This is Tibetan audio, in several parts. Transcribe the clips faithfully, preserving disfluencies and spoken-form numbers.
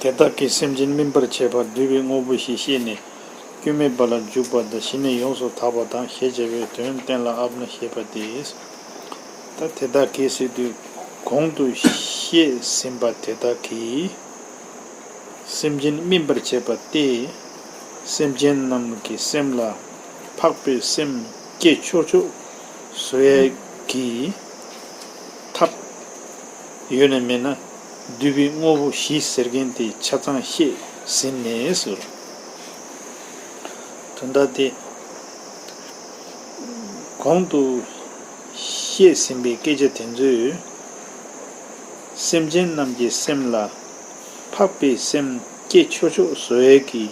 དེ་དག་གིས་སེམས་ཅན་སྨིན་པར་བྱེད་པ་བསྡུས་པའི་དངོས་པོ་བཞི་བཤད་ནས། སྐྱོན་མེད་པ་ལ་འཇུག་པ་དང་། ཞི་གནས་ཡོངས་སུ་དག་པ་དང་ཞེས་བྱ་བའི་དོན་གཏན་ལ་དབབ་ན་ཞེས་པ་སྟེ། ད་དེ་དག་གིས་ཟེར་དུས་གོང་དུ་བཤད་ཟིན་པ་དེ་དག་གིས་སེམས་ཅན་སྨིན་པར་བྱེད་པ་སྟེ། སེམས་ཅན་རྣམས་ཀྱི་སེམས་ལ་འཕགས་པའི་སེམས་སྐྱེ་ཆོག་ཆོག་བཟོ་ཡས་ཀྱི་ཐབས་ཡོད་ན་མེད་ན། བསྡུས་པའི་དངོས་པོ་བཞི་ཟེར་མཁན་དེ་ཆ་ཚང་བཤད་ཟིན་ནས་ཟེར། དོན་དག་དེ་གོང་དུ་བཤད་ཟིན་པའི་སྐད་ཆ་དེ་ཚོས་སེམས་ཅན་རྣམས་ཀྱི་སེམས་ལ་འཕགས་པའི་སེམས་སྐྱེ་ཆོག་ཆོག་བཟོ་ཡས་ཀྱི་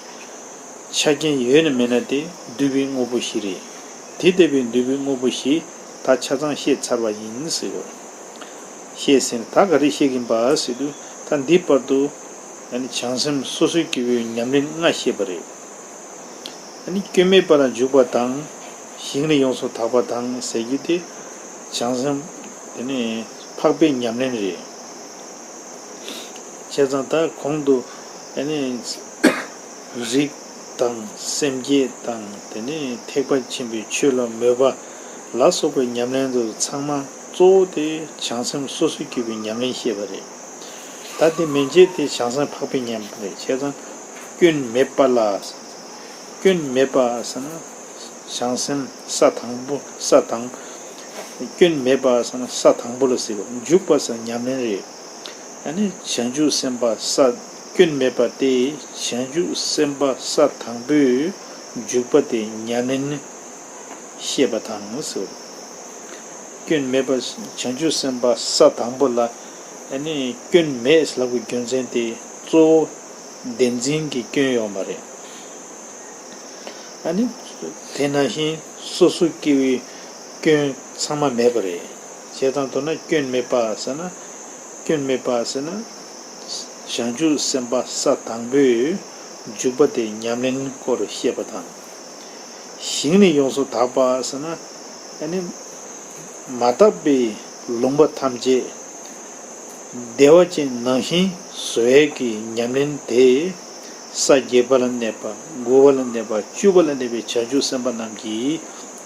ཆ་རྐྱེན་ཡོད་ན་མེད་ན་དེ་བསྡུས་པའི་དངོས་པོ་བཞི་རེད། དེ་ལྟ་བུའི་བསྡུས་པའི་དངོས་པོ་བཞི་ད་ཆ་ཚང་བཤད་ཚར་བ་ཡིན་ཟེར་བ། བཤད་ཟིན། ད་ག་རེ་བཤད་ཀྱིན་པ་ཟེར་དུས་ད་འདི་བར་དུ་ཨ་ནི་བྱང་སེམས་སོ་སོའི་སྐྱེ་བོའི་ཉམས་ལེན་ལྔ་བཤད་པ་རེད། ཨ་ནི་སྐྱོན་མེད་པ་ལ་འཇུག་པ་དང་། ཞི་གནས་ཡོངས་སུ་དག་པ་དང་ཟེར་རྒྱུ་དེ་བྱང་སེམས་དེ་ནི་འཕགས་པའི་ཉམས་ལེན་རེད། བྱས་ཙང་ད་གོང་དུ་ཨ་ནི་རིགས་དང་སེམས་བསྐྱེད་དང་དེ་ནས་ཐེག་པ་ཆེན་པོའི་ཆོས་ལ་མོས་པ་ལ་སོགས་པའི་ཉམས་ལེན་དུ་ཚང་མ་གཙོ་བོ་དེ་བྱང་སེམས་སོ་སོའི་སྐྱེ་བོའི་ཉམས་ལེན་བཤད་པ་རེད། ད་དེ་མན་ཆད་དེ་བྱང་སེམས་འཕགས་པའི་ཉམས་ལེན་རེད། བྱས་ཙང་སྐྱོན་མེད་པ་ལ། སྐྱོན་མེད་པ་ཟེར་ན་བྱང་སེམས་ས་དང་པོ་ས་དང་། སྐྱོན་མེད་པ་ཟེར་ན་ས་དང་པོ་ལ་ཟེར་བ་འཇུག་པ་ཟེར་ཉམས་ལེན་རེད། ཨ་ནི་བྱང་ཆུབ་སེམས་དཔའ་ས་སྐྱོན་མེད་པ་སྟེ། བྱང་ཆུབ་སེམས་དཔའ་ས་དང་པོའི་འཇུག་པ་དེ་ཉམས་ལེན་བཤད་པ་དང་ཟེར། སྐྱོན་མེད་པ་བྱང་ཆུབ་སེམས་དཔའ་ས་དང་པོ་ལ་ཨ་ནི་སྐྱོན་མེད་ལབ་པའི་རྒྱུ་མཚན་དེ་གཙོ་བོ་བདེན་འཛིན་གྱི་སྐྱོན་ཡོད་མ་རེད། ཨ་ནི་དེ་ནང་བཞིན་སོ་སོ་སྐྱེ་བོའི་སྐྱོན་ཚང་མ་མེད་པ་རེད། བྱས་ཙང་མདོར་ན་སྐྱོན་མེད་པ་ཟེར་ན། སྐྱོན་མེད་པ་ཟེར་ན། བྱང་ཆུབ་སེམས་དཔའ་ས་དང་པོའི་འཇུག་པ་དེ་ཉམས་ལེན་སྐོར་བཤད་པ་དང་། ཞི་གནས་ཡོངས་སུ་དག་པ་ཟེར་ན། ཨ་ནི་མ་དག་པའི་ལུང་པ་ཐམས་ཅད་བདེ་བ་ཅན་ནང་བཞིན་བཟོ་ཡས་ཀྱི་ཉམས་ལེན་དེ། ས་བརྒྱད་པ་ལ་གནས་པ། དགུ་པ་ལ་གནས་པ། བཅུ་པ་ལ་གནས་པའི་བྱང་ཆུབ་སེམས་དཔའ་རྣམས་ཀྱིས་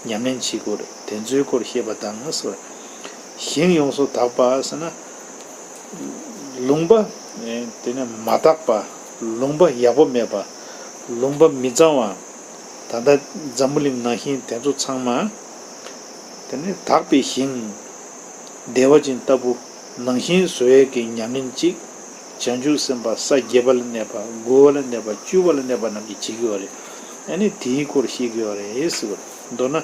ཉམས་ལེན་བྱེད་དགོས་རེད། དེ་ཚོའི་སྐོར་བཤད་པ་དང་ཟེར། ཞིང་ཡོངས་སུ་དག་པ་ཟེར་ན། ལུང་པ་དེ་ནི་མ་དག་པ། ལུང་པ་ཡག་པོ་མེད་པ། ལུང་པ་མི་གཙང་བ། ད་ལྟ་འཛམ་བུ་གླིང་ནང་བཞིན་དེ་ཚོ་ཚང་མ། དེ་ནི་དག་པའི་ཞིང་བདེ་བ་ཅན་ལྟ་བུ་ནང་བཞིན་བཟོ་ཡས་ཀྱི་ཉམས་ལེན་གཅིག་བྱང་ཆུབ་སེམས་དཔའ་ས་བརྒྱད་པ་ལ་གནས་པ། དགུ་པ་ལ་གནས་པ། བཅུ་པ་ལ་གནས་པ་རྣམས་ཀྱིས་བྱེད་ཀྱི་ཡོད་རེད། ཨ་ནི་དེའི་སྐོར་བཤད་ཀྱི་ཡོད་རེད་ཟེར་བ། མདོར་ན་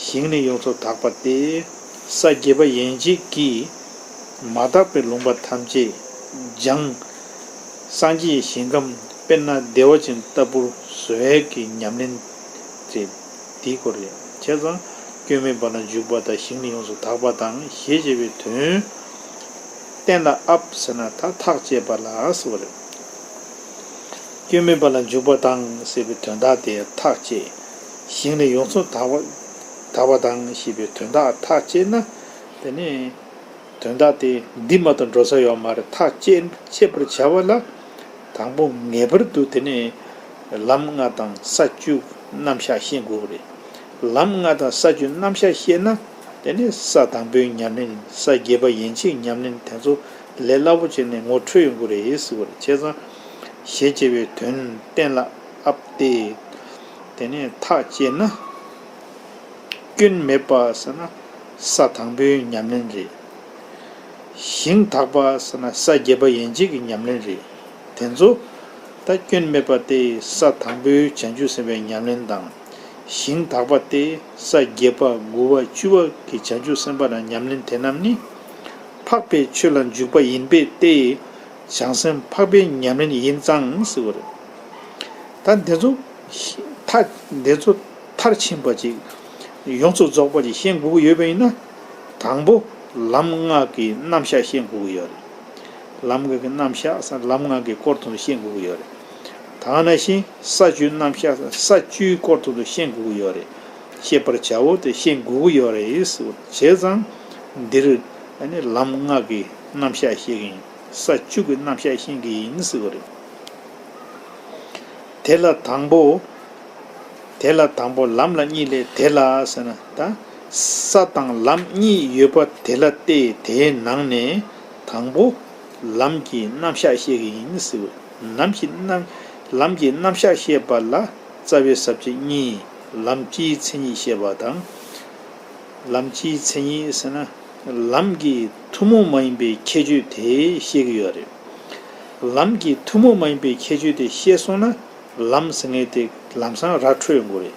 ཞིང་ནི་ཡོངས་སུ་དག་པ་སྟེ། ས་བརྒྱད་པ་ཡན་ཆད་ཀྱིས་མ་དག་པའི་ལུང་པ་ཐམས་ཅད་སྦྱངས། སངས་རྒྱས་ཀྱི་ཞིང་ཁམས་དཔེར་ན་བདེ་བ་ཅན་ལྟ་བུར་བཟོ་ཡས་ཀྱི་ཉམས་ལེན་དེ་དེའི་སྐོར་རེད། བྱས་ཙང་སྐྱོན་མེད་པ་ལ་འཇུག་པ་དང་། ཞིང་ནི་ཡོངས་སུ་དག་པ་དང་ཞེས་བྱ་བའི་དོན་གཏན་ལ་དབབ་ཟེར་ན་ད་ཐག་བཅད་པ་ལ་ཟེར་བ་རེད། སྐྱོན་མེད་པ་ལ་འཇུག་པ་དང་ཟེར་བའི་དོན་དག་དེ་ཐག་བཅད། ཞིང་ནི་ཡོངས་སུ་དག་པ་དག་པ་དང་ཞེས་པའི་དོན་དག་ཐག་བཅད་ན། དེ་ནི་དོན་དག་དེ་འདི་མ་གཏོགས་འགྲོ་ས་ཡོད་མ་རེད། ཐག་བཅད་བཅད་པར་བྱ་བ་ལ་དང་པོ་ངེས་པར་དུ་དེ་ནི་ལམ་ལྔ་དང་ས་བཅུ་རྣམ་གཞག་ཤེས་དགོས་ཀྱི་རེད། ལམ་ལྔ་དང་ས་བཅུ་རྣམ་གཞག་ཤེས་ན་དེ་ནི་ས་དང་པོའི་ཉམས་ལེན། ས་བརྒྱད་པ་ཡན་ཆད་ཉམས་ལེན་དེ་ཚོ་ལས་སླ་པོ་བྱས་ནས་ངོ་འཕྲོད་ཡོང་གི་རེད་ཟེར་བ་རེད། བྱས་ཙང་ཞེས་བྱ་བའི་དོན་གཏན་ལ་དབབ་སྟེ། དེ་ནས་ཐག་བཅད་ན། སྐྱོན་མེད་པ་ཟེར་ན་ས་དང་པོའི་ཉམས་ལེན་རེད། ཞིང་དག་པ་ཟེར་ན་ས་བརྒྱད་པ་ཡན་ཆད་ཀྱི་ཉམས་ལེན་རེད། དེ་ཚོ་ད་སྐྱོན་མེད་པ་སྟེ། ས་དང་པོའི་བྱང་ཆུབ་སེམས་དཔའི་ཉམས་ལེན་དང་། ཞིང་དག་པ་སྟེ། ས་བརྒྱད་པ་དགུ་པ་བཅུ་པ་གི་བྱང་ཆུབ་སེམས་དཔའ་ལ་ཉམས་ལེན་དེ་རྣམས་ནི། འཕགས་པའི་ཆོས་ལ་འཇུག་པ་ཡིན་པས་ཏེ། བྱང་སེམས་འཕགས་པའི་ཉམས་ལེན་ཡིན་ཙང་ཟེར་བ་རེད། ད་འདི་ཚོ་མཐའ་འདི་ཚོ་མཐར་ཕྱིན་པ་ཅིག་ཡོངས་སུ་རྫོགས་པ་ཅིག་ཤེས་དགོས་ཀྱི་ཡོད་པ་ཡིན་ན། དང་པོ་ལམ་ལྔ་གི་རྣམ་གཞག་ཤེས་དགོས་ཀྱི་ཡོད་རེད། ལམ་ལྔ་གི་རྣམ་གཞག་ལམ་ལྔ་གི་སྐོར་དུ་ཤེས་དགོས་ཀྱི་ཡོད་རེད། ད་ག་ནང་བཞིན་ས་བཅུའི་རྣམ་གཞག་ས་བཅུའི་སྐོར་དུ་ཤེས་དགོས་ཀྱི་ཡོད་རེད། ཤེས་པར་བྱའོ་དེ་ཤེས་དགོས་ཀྱི་ཡོད་རེད་ཟེར། བྱས་ཙང་འདིར་ཨ་ནི་ལམ་ལྔ་གི་རྣམ་གཞག་ཤེས་ཀྱི་ཡིན། ས་བཅུ་གི་རྣམ་གཞག་ཤེས་ཀྱི་ཡིན་ཟེར་བ་རེད། དེ་ལ་དང་པོ། དེ་ལ་དང་པོ་ལམ་ལ་གཉིས་ལས། དེ་ལ་ཟེར་ན་ད། ས་དང་ལམ་གཉིས་ཡོད་པ་དེ་ལ་སྟེ། དེའི་ནང་ནས་དང་པོ་ལམ་གྱི་རྣམ་གཞག་བཤད་ཀྱི་ཡིན་ཟེར་བ། ལམ་གྱི་རྣམ། ལམ་གྱི་རྣམ་གཞག་བཤད་པ་ལ་རྩ་བའི་ས་བཅད་གཉིས། ལམ་སྤྱིའི་མཚན་ཉིད་བཤད་པ་དང་། ལམ་སྤྱིའི་མཚན་ཉིད་ཟེར་ན། ལམ་གྱི་ཐུན་མོང་མ་ཡིན་པའི་ཁྱད་ཆོས་དེ་བཤད་ཀྱི་ཡོད་རེད། ལམ་གྱི་ཐུན་མོང་མ་ཡིན་པའི་ཁྱད་ཆོས་དེ་ཤེས་སོང་ན། ལམ་ཟེར་མཁན་དེ་ལམ་སང་ར་འཕྲོད་ཡོང་གི་རེད།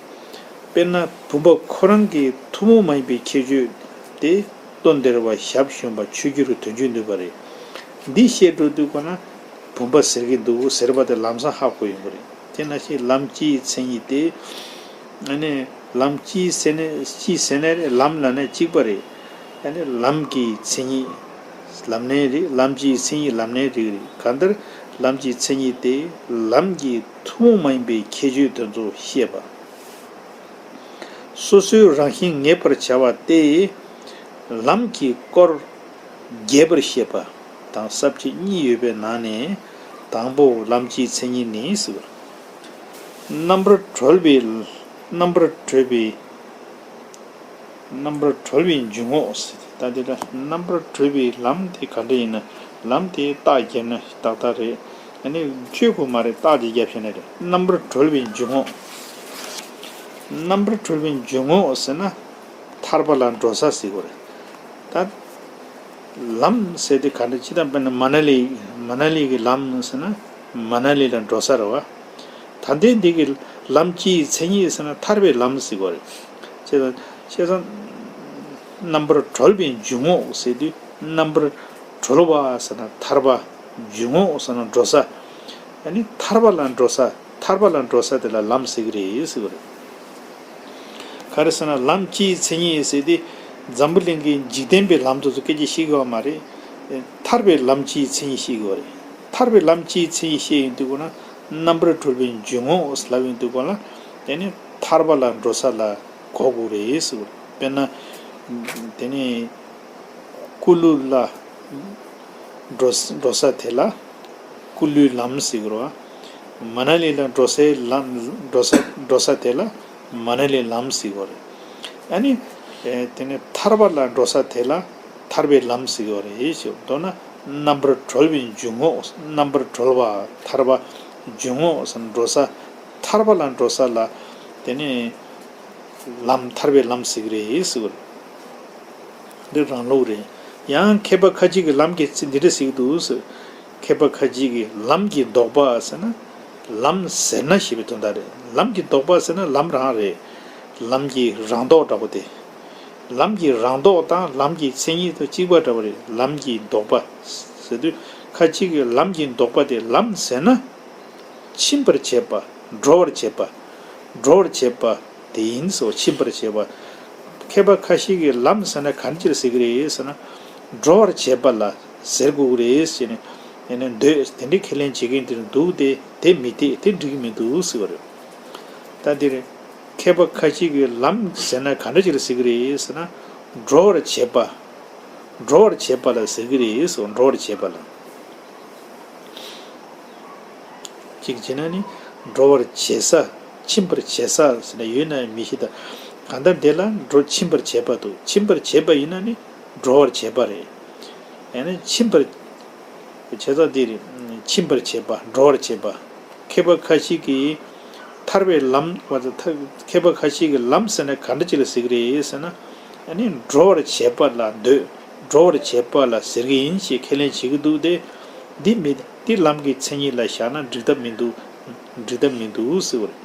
དཔེར་ན་བུམ་པ་ཁོ་རང་གི་ཐུན་མོང་མ་ཡིན་པའི་ཁྱད་ཆོས་དེ། མདོ་སྡེ་པ་ཞབས་ཞུམ་པ་ཆོས་རྒྱལ་གྱི་དོན་བརྗོད་ནུས་པ་རེད། འདི་བཤད་འགྲོ་དུས་ཀ་ན། བུམ་པ་ཟེར་གྱི་འདུག་ཟེར་བ་དེ་ལམ་སང་ཧ་གོ་ཡོང་གི་རེད། དེ་ནང་བཞིན་ལམ་སྤྱིའི་མཚན་ཉིད་དེ། ཨ་ནི་ལམ་སྤྱིའི་ཟེར་ནས། སྤྱིའི་ཟེར་ནས་རེད། ལམ་ལབ་ནས་གཅིག་པ་རེད། ཨ་ནི་ལམ་གྱི་མཚན་ཉིད་ལམ་ནས་རེད། ལམ་སྤྱིའི་མཚན་ཉིད་ལམ་ནས་རེད། གང་ལྟར་ལམ་གྱི་མཚན་ཉིད་དེ་ལམ་གྱི་ཐུན་མོང་མ་ཡིན་པའི་ཁྱད་ཆོས་དེ་ཚོ་བཤད་པ། སོ་སོའི་རང་བཞིན་ངེས་པར་བྱ་བ་སྟེ། ལམ་གྱི་སྐོར་རྒྱས་པར་བཤད་པ་དང་ས་བཅད་གཉིས་ཡོད་པའི་ནང་ནས། དང་པོ་ལམ་སྤྱིའི་མཚན་ཉིད་ནི་ཟེར་བ། རྣམ་པར་གྲོལ་བའི། རྣམ་པར་གྲོལ་བའི། རྣམ་པར་གྲོལ་བའི་འཇུག་ངོགས་ཟེར། ད་འདི་ལ་རྣམ་པར་གྲོལ་བའི་ལམ་དེ་ག་འདྲ་ཡིན་ན། ལམ་དེ་རྟགས་བརྒྱབ་ན་ཏག་ཏག་རེད། ཨ་ནི་བཅོས་དགོས་མ་རེད། རྟགས་དེ་བརྒྱབ་བྱས་ན་རེད། རྣམ་པར་གྲོལ་བའི་འཇུག་ངོགས། རྣམ་པར་གྲོལ་བའི་འཇུག་ངོགས་ཟེར་ན། ཐར་པ་ལ་འགྲོ་ས་ཟེར་དགོས་རེད། ད་ལམ་ཟེར་དེ་ག་འདྲ། སྤྱིར་བཏང་དཔེར་ན་མ་ན་ལི། མ་ན་ལི་གི་ལམ་ཟེར་ན། མ་ན་ལི་ལ་འགྲོ་ས་རེད་བ། ད་ལྟའི་འདི་གི་ལམ་སྤྱིའི་མཚན་ཉིད་ཟེར་ན་ཐར་པའི་ལམ་ཟེར་དགོས་རེད། བྱས་ཙང་། བྱས་ཙང་། རྣམ་པར་གྲོལ་བའི་འཇུག་ངོགས་ཟེར་དུས། རྣམ་པར་གྲོལ་བ་ཟེར་ན་ཐར་པ། འཇུག་ངོགས་ཟེར་ན་འགྲོ་ས། ཨ་ནི་ཐར་པ་ལ་འགྲོ་ས། ཐར་པ་ལ་འགྲོ་ས་དེ་ལ་ལམ་ཟེར་གི་རེད་ཟེར་གི་རེད། ག་རེ་ཟེར་ན་ལམ་སྤྱིའི་མཚན་ཉིད་ཟེར་དེ། འཛམ་བུ་གླིང་གི་འཇིག་རྟེན་པའི་ལམ་དེ་ཚོ་སྐད་ཆ་བཤད་གི་ཡོད་མ་རེད། ཐར་པའི་ལམ་སྤྱིའི་མཚན་ཉིད་བཤད་གི་ཡོད་རེད། ཐར་པའི་ལམ་སྤྱིའི་མཚན་ཉིད་བཤད་ཡོང་དུས་ཀ་ན། རྣམ་པར་གྲོལ་བའི་འཇུག་ངོགས་ལབ་ཡོང་དུས་ཀ་ན། དེ་ནི་ཐར་པ་ལ་འགྲོ་ས་ལ་གོ་དགོས་རེད་ཟེར་གི་རེད། དཔེར་ན། དེ་ནི། ཀུ་ལུ་ལ་འགྲོ་ས། འགྲོ་ས་དེ་ལ་ཀུ་ལུའི་ལམ་ཟེར་གི་རེད་བ། མ་ན་ལི་ལ་འགྲོ་སའི་ལམ། འགྲོ་ས། འགྲོ་ས་དེ་ལ་མ་ན་ལིའི་ལམ་ཟེར་གི་རེད། ཨ་ནི། ཨེ། དེ་ནི་ཐར་པ་ལ་འགྲོ་ས་དེ་ལ་ཐར་པའི་ལམ་ཟེར་གི་རེད་ཞེས། མདོར་ན་རྣམ་པར་གྲོལ་བའི་འཇུག་ངོགས། རྣམ་པར་གྲོལ་བ། ཐར་པ། འཇུག་ངོགས་ཟེར་ན་འགྲོ་ས། ཐར་པ་ལ་འགྲོ་ས་ལ། དེ་ནི། ལམ། ཐར་པའི་ལམ་ཟེར་གི་རེད་ཟེར་གི་རེད། འདི་རང་ལུགས་རེད། ཡང་མཁས་པ་ཁ་ཅིག་གིས་ལམ་གྱི་ཚིག་འདི་འདྲ་ཟེར་གི་འདུག་ཟེར། མཁས་པ་ཁ་ཅིག་གིས་ལམ་གྱི་ལྡོག་པ་ཟེར་ན། ལམ་ཟེར་ན་ཞེས་པའི་དོན་དག་རེད། ལམ་གྱི་ལྡོག་པ་ཟེར་ན་ལམ་རང་རེད། ལམ་གྱི་རང་ལྡོག་འདྲ་པོ་དེ། ལམ་གྱི་རང་ལྡོག་དང་ལམ་གྱི་མཚན་ཉིད་དང་གཅིག་པ་འདྲ་པོ་རེད། ལམ་གྱི་ལྡོག་པ་ཟེར་དུས། ཁ་ཅིག་གིས་ལམ་གྱི་ལྡོག་པ་དེ། ལམ་ཟེར་ན། ཕྱིན་པར་བྱེད་པ། འགྲོ་བར་བྱེད་པ། འགྲོ་བར་བྱེད་པ་དེ་ཡིན་ཟེར་བ། ཕྱིན་པར་བྱེད་པ། མཁས་པ་ཁ་ཤས་ཀྱིས་ལམ་ཟེར་ན་ག་འདྲ་ཅིག་ལ་ཟེར་གི་རེད་ཟེར་ན། འགྲོ་བར་བྱེད་པ་ལ་ཟེར་དགོས་ཀྱི་རེད་ཟེར་ནས། དེ་ནས་འདོད་དེ་འདྲའི་ཁས་ལེན་བྱེད་མཁན་དེ་འདུག་སྟེ། དེ་མི་འཐད། དེ་འགྲིག་གི་མི་འདུག་ཟེར་བ་རེད། ད་འདིར་མཁས་པ་ཁ་ཅིག་གིས་ལམ་ཟེར་ན་ག་འདྲ་ཅིག་ལ་ཟེར་གི་རེད་ཟེར་ན། འགྲོ་བར་བྱེད་པ། འགྲོ་བར་བྱེད་པ་ལ་ཟེར་གི་རེད་ཟེར། འགྲོ་བར་བྱེད་པ་ལ། གཅིག་བྱས་ན་ནི། འགྲོ་བར་བྱེད་ས། ཕྱིན་པར་བྱེད་ས་ཟེར་ན་ཡོད་ན་མི་ཤེས་ད། གང་ལྟར་དེ་ལ་འགྲོ། ཕྱིན་པར་བྱེད་པ་འདུག་ཕྱིན་པར་བྱེད་པ་ཡིན་ན་ནི་འགྲོ་བར་བྱེད་པ་རེད། ཡང་ན་ཕྱིན་པར། བྱེད་ས་དེ་རེད། ཕྱིན་པར་བྱེད་པ། འགྲོ་བར་བྱེད་པ། མཁས་པ་ཁ་ཤས་ཀྱིས་ཐར་པའི་ལམ་བ། མཁས་པ་ཁ་ཤས་ཀྱིས་ལམ་ཟེར་ན་ག་འདྲ་ཅིག་ལ་ཟེར་གི་རེད་ཟེར་ན། ཨ་ནི་འགྲོ་བར་བྱེད་པ་ལ་འདོད། འགྲོ་བར་བྱེད་པ་ལ་ཟེར་གི་ཡིན་ཞེས་ཁས་ལེན་བྱེད་ཀྱི་འདུག་སྟེ། འདི་མི། འདི་ལམ་གྱི་མཚན་ཉིད་ལ་བཞག་ན་འགྲིག་ཐབས་མི་འདུག་འགྲིག་ཐབས་མི་འདུག་ཟེར་བ་རེད།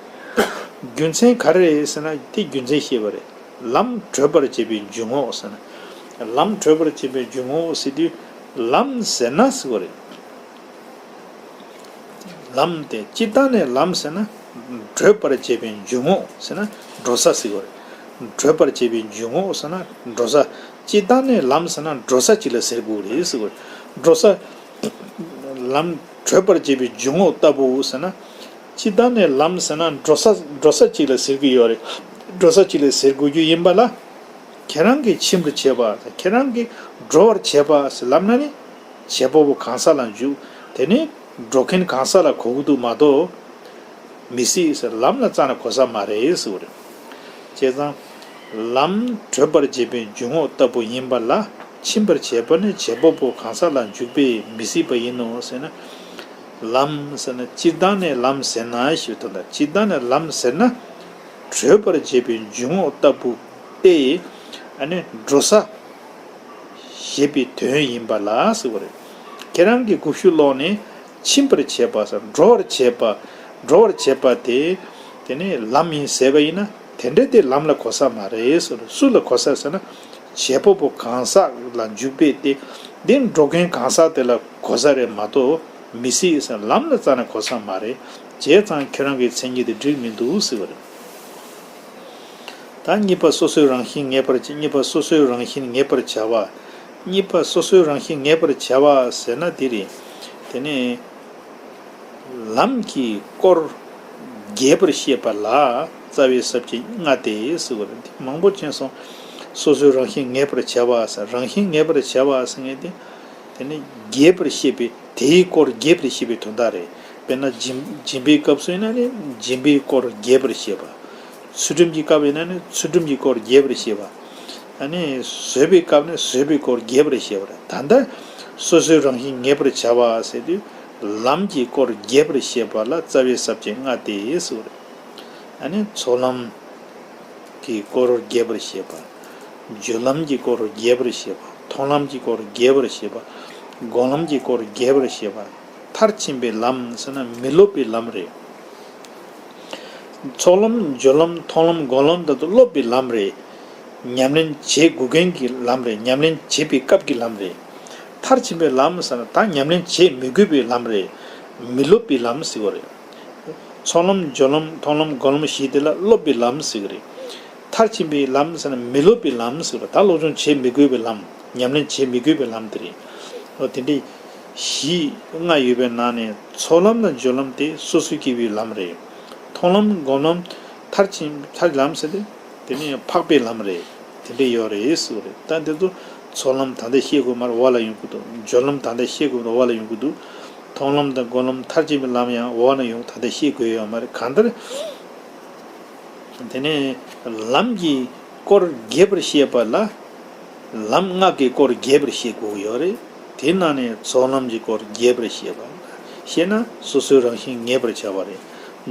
རྒྱུ་མཚན་ག་རེ་རེད་ཟེར་ན། དེ་རྒྱུ་མཚན་བཤད་པ་རེད། ལམ་བགྲོད་པར་བྱེད་པའི་འཇུག་ངོགས་ཟེར་ན། ལམ་བགྲོད་པར་བྱེད་པའི་འཇུག་ངོགས་ཟེར་དུས། ལམ་ཟེར་ན་ཟེར་བ་རེད། ལམ་དེ་སྤྱིར་བཏང་ནས་ལམ་ཟེར་ན། བགྲོད་པར་བྱེད་པའི་འཇུག་ངོགས་ཟེར་ན་འགྲོ་ས་ཟེར་བ་རེད། བགྲོད་པར་བྱེད་པའི་འཇུག་ངོགས་ཟེར་ན་འགྲོ་ས། སྤྱིར་བཏང་ནས་ལམ་ཟེར་ན་འགྲོ་ས་གཅིག་ལ་ཟེར་དགོས་རེད་ཟེར་བ་རེད། འགྲོ་ས། ལམ་བགྲོད་པར་བྱེད་པའི་འཇུག་ངོགས་ལྟ་བུ་ཟེར་ན། སྤྱིར་བཏང་ནས་ལམ་ཟེར་ན་འགྲོ་ས། འགྲོ་ས་གཅིག་ལ་ཟེར་གྱི་ཡོད་རེད། འགྲོ་ས་གཅིག་ལ་ཟེར་དགོས་རྒྱུ་ཡིན་པ་ལ། ཁྱེད་རང་གིས་ཕྱིན་པར་བྱེད་པ། ཁྱེད་རང་གིས་འགྲོ་བར་བྱེད་པ་ཟེར་ལབ་ན་ནི། བྱེད་པ་པོ་གང་ཟག་ལ་འཇུག་དེ་ནི་འགྲོ་མཁན་གང་ཟག་ལ་གོ་གི་འདུག་མ་གཏོགས། མི་སྲིད་ཟེར། ལམ་ལ་རྩ་ནས་གོ་ས་མ་རེད་ཟེར་བ་རེད། བྱས་ཙང་། ལམ་བགྲོད་པར་བྱེད་པའི་འཇུག་ངོགས་ལྟ་བུ་ཡིན་པ་ལ་ཕྱིན་པར་བྱེད་པ་ནི་བྱེད་པ་པོ་གང་ཟག་ལ་འཇུག་པས་མི་སྲིད་པ་ཡིན་ནོ་ཟེར་ན། ལམ་ཟེར་ན་སྤྱིར་བཏང་ནས་ལམ་ཟེར་ན་ཞེས་དོན་དག་སྤྱིར་བཏང་ནས་ལམ་ཟེར་ན། བགྲོད་པར་བྱེད་པའི་འཇུག་ངོགས་ལྟ་བུ་སྟེ། ཨ་ནི་འགྲོ་ས། ཞེས་པའི་དོན་ཡིན་པ་ལ་ཟེར་བ་རེད། ཁྱེད་རང་གིས་དགུ་བཅུ་ཀློག་ནས་ཕྱིན་པར་བྱེད་པ་ཟེར་འགྲོ་བར་བྱེད་པ། འགྲོ་བར་བྱེད་པ་དེ། དེ་ནི་ལམ་ཡིན་ཟེར་བ་ཡིན་ན་དེ་འདྲ་དེ་ལམ་ལ་གོ་ས་མ་རེད་ཟེར། སུ་ལ་གོ་ས་ཟེར་ན། བྱེད་པ་པོ་གང་ཟག་ལ་འཇུག་པས་ཏེ། འདི་འགྲོ་མཁན་གང་ཟག་དེ་ལ་གོ་ས་རེད་མ་གཏོགས་མི་སྲིད་ཟེར་ལམ་ལ་རྩ་ནས་གོ་ས་མ་རེད། བྱས་ཙང་ཁྱེད་རང་གི་མཚན་ཉིད་དེ་འགྲིག་མི་འདུག་ཟེར་བ་རེད། ད་གཉིས་པ་སོ་སོའི་རང་བཞིན་ངེས་པར་བྱ། གཉིས་པ་སོ་སོའི་རང་བཞིན་ངེས་པར་བྱ་བ། གཉིས་པ་སོ་སོའི་རང་བཞིན་ངེས་པར་བྱ་བ་ཟེར་ན་འདི་རེད། དེ་ནི་ལམ་གྱི་སྐོར་རྒྱས་པར་བཤད་པ་ལ་རྩ་བའི་ས་བཅད་ལྔ་སྟེ་ཟེར་བ་རེད། འདི་མང་པོ་མཁྱེན་སོང་། སོ་སོའི་རང་བཞིན་ངེས་པར་བྱ་བ་ཟེར། རང་བཞིན་ངེས་པར་བྱ་བ་ཟེར་མཁན་དེ། དེ་ནི་རྒྱས་པར་བཤད་པའི་དེའི་སྐོར་རྒྱས་པར་བཤད་པའི་དོན་དག་རེད། དཔེར་ན་སྦྱིན་སྦྱིན་པའི་སྐབས་སུ་ཡིན་ན་ནི་སྦྱིན་པའི་སྐོར་རྒྱས་པར་བཤད་པ། ཚུལ་ཁྲིམས་ཀྱི་སྐབས་ཡིན་ན་ནི་ཚུལ་ཁྲིམས་ཀྱི་སྐོར་རྒྱས་པར་བཤད་པ། ཨ་ནི་བཟོད་པའི་སྐབས་ནི་བཟོད་པའི་སྐོར་རྒྱས་པར་བཤད་པ་རེད། ད་ལྟ་སོ་སོའི་རང་བཞིན་ངེས་པར་བྱ་བ་ཟེར་དུས་ལམ་གྱི་སྐོར་རྒྱས་པར་བཤད་པ་ལ་རྩ་བའི་ས་བཅད་ལྔ་སྟེ་ཟེར་བ་རེད། ཨ་ནི་ཚོགས་ལམ་གྱི་སྐོར་རྒྱས་པར་བཤད་པ། སྦྱོར་ལམ་གྱི་སྐོར་རྒྱས་པར་བཤད་པ། མཐོང་ལམ་གྱི་སྐོར་རྒྱས་པར་བཤད་པ། སྒོམ་ལམ་གྱི་སྐོར་རྒྱས་པར་བཤད་པ། མཐར་ཕྱིན་པའི་ལམ་ཟེར་ན་མི་སློབ་པའི་ལམ་རེད། ཚོགས་ལམ་སྦྱོར་ལམ་མཐོང་ལམ་སྒོམ་ལམ་དེ་ཚོ་སློབ་པའི་ལམ་རེད། ཉམས་ལེན་བྱེད་དགོས་མཁན་གྱི་ལམ་རེད། ཉམས་ལེན་བྱེད་པའི་སྐབས་ཀྱི་ལམ་རེད། མཐར་ཕྱིན་པའི་ལམ་ཟེར་ན་ད་ཉམས་ལེན་བྱེད་མི་དགོས་པའི་ལམ་རེད། མི་སློབ་པའི་ལམ་ཟེར་བ་རེད། ཚོགས་ལམ་སྦྱོར་ལམ་མཐོང་ལམ་སྒོམ་ལམ་བཞི་དེ་ལ་སློབ་པའི་ལམ་ཟེར་གི་རེད། མཐར་ཕྱིན་པའི་ལམ་ཟེར་ན་མི་སློབ་པའི་ལམ་ཟེར་བ། ད་སློབ་སྦྱོང་བྱེད་མི་དགོས་པའི་ལམ། ཉམས་ལེན་བྱེད་མི་དགོས་པའི་ལམ་དེ་རེད། འོ་དེ་འདྲའི་གཞི་ལྔ་ཡོད་པའི་ནང་ནས་ཚོགས་ལམ་དང་སྦྱོར་ལམ་དེ་སོ་སོ་སྐྱེ་བོའི་ལམ་རེད། མཐོང་ལམ་སྒོམ་ལམ་མཐར་ཕྱིན་མཐར་ལམ་ཟེར་ཏེ། དེ་ནས་འཕགས་པའི་ལམ་རེད། དེ་འདྲ་ཡོད་རེད་ཟེར་བ་རེད། ད་འདི་ཚོ་ཚོགས་ལམ་ད་ལྟ་བཤད་དགོས་མ་རེད། འོག་ལ་ཡོང་གི་འདུག་སྦྱོར་ལམ་ད་ལྟ་བཤད་དགོས་མ་རེད། འོག་ལ་ཡོང་གི་འདུག་མཐོང་ལམ་དང་སྒོམ་ལམ་མཐར་ཕྱིན་པའི་ལམ་ཡང་འོག་ན་ཡོང་། ད་ལྟ་བཤད་དགོས་ཡོད་མ་རེད། གང་ལྟར་དེ་ནས་ལམ་གྱི་སྐོར་རྒྱས་པར་བཤད་པ་ལ་ལམ་ལྔ་གི་སྐོར་རྒྱས་པར་བཤད་དགོས་ཀྱི་ཡོད་རེད། དེ་ནང་ནས་ཚོགས་ལམ་གྱི་སྐོར་རྒྱས་པར་བཤད་པ། བཤད་ན་སོ་སོའི་རང་བཞིན་ངེས་པར་བྱ་བ་རེད།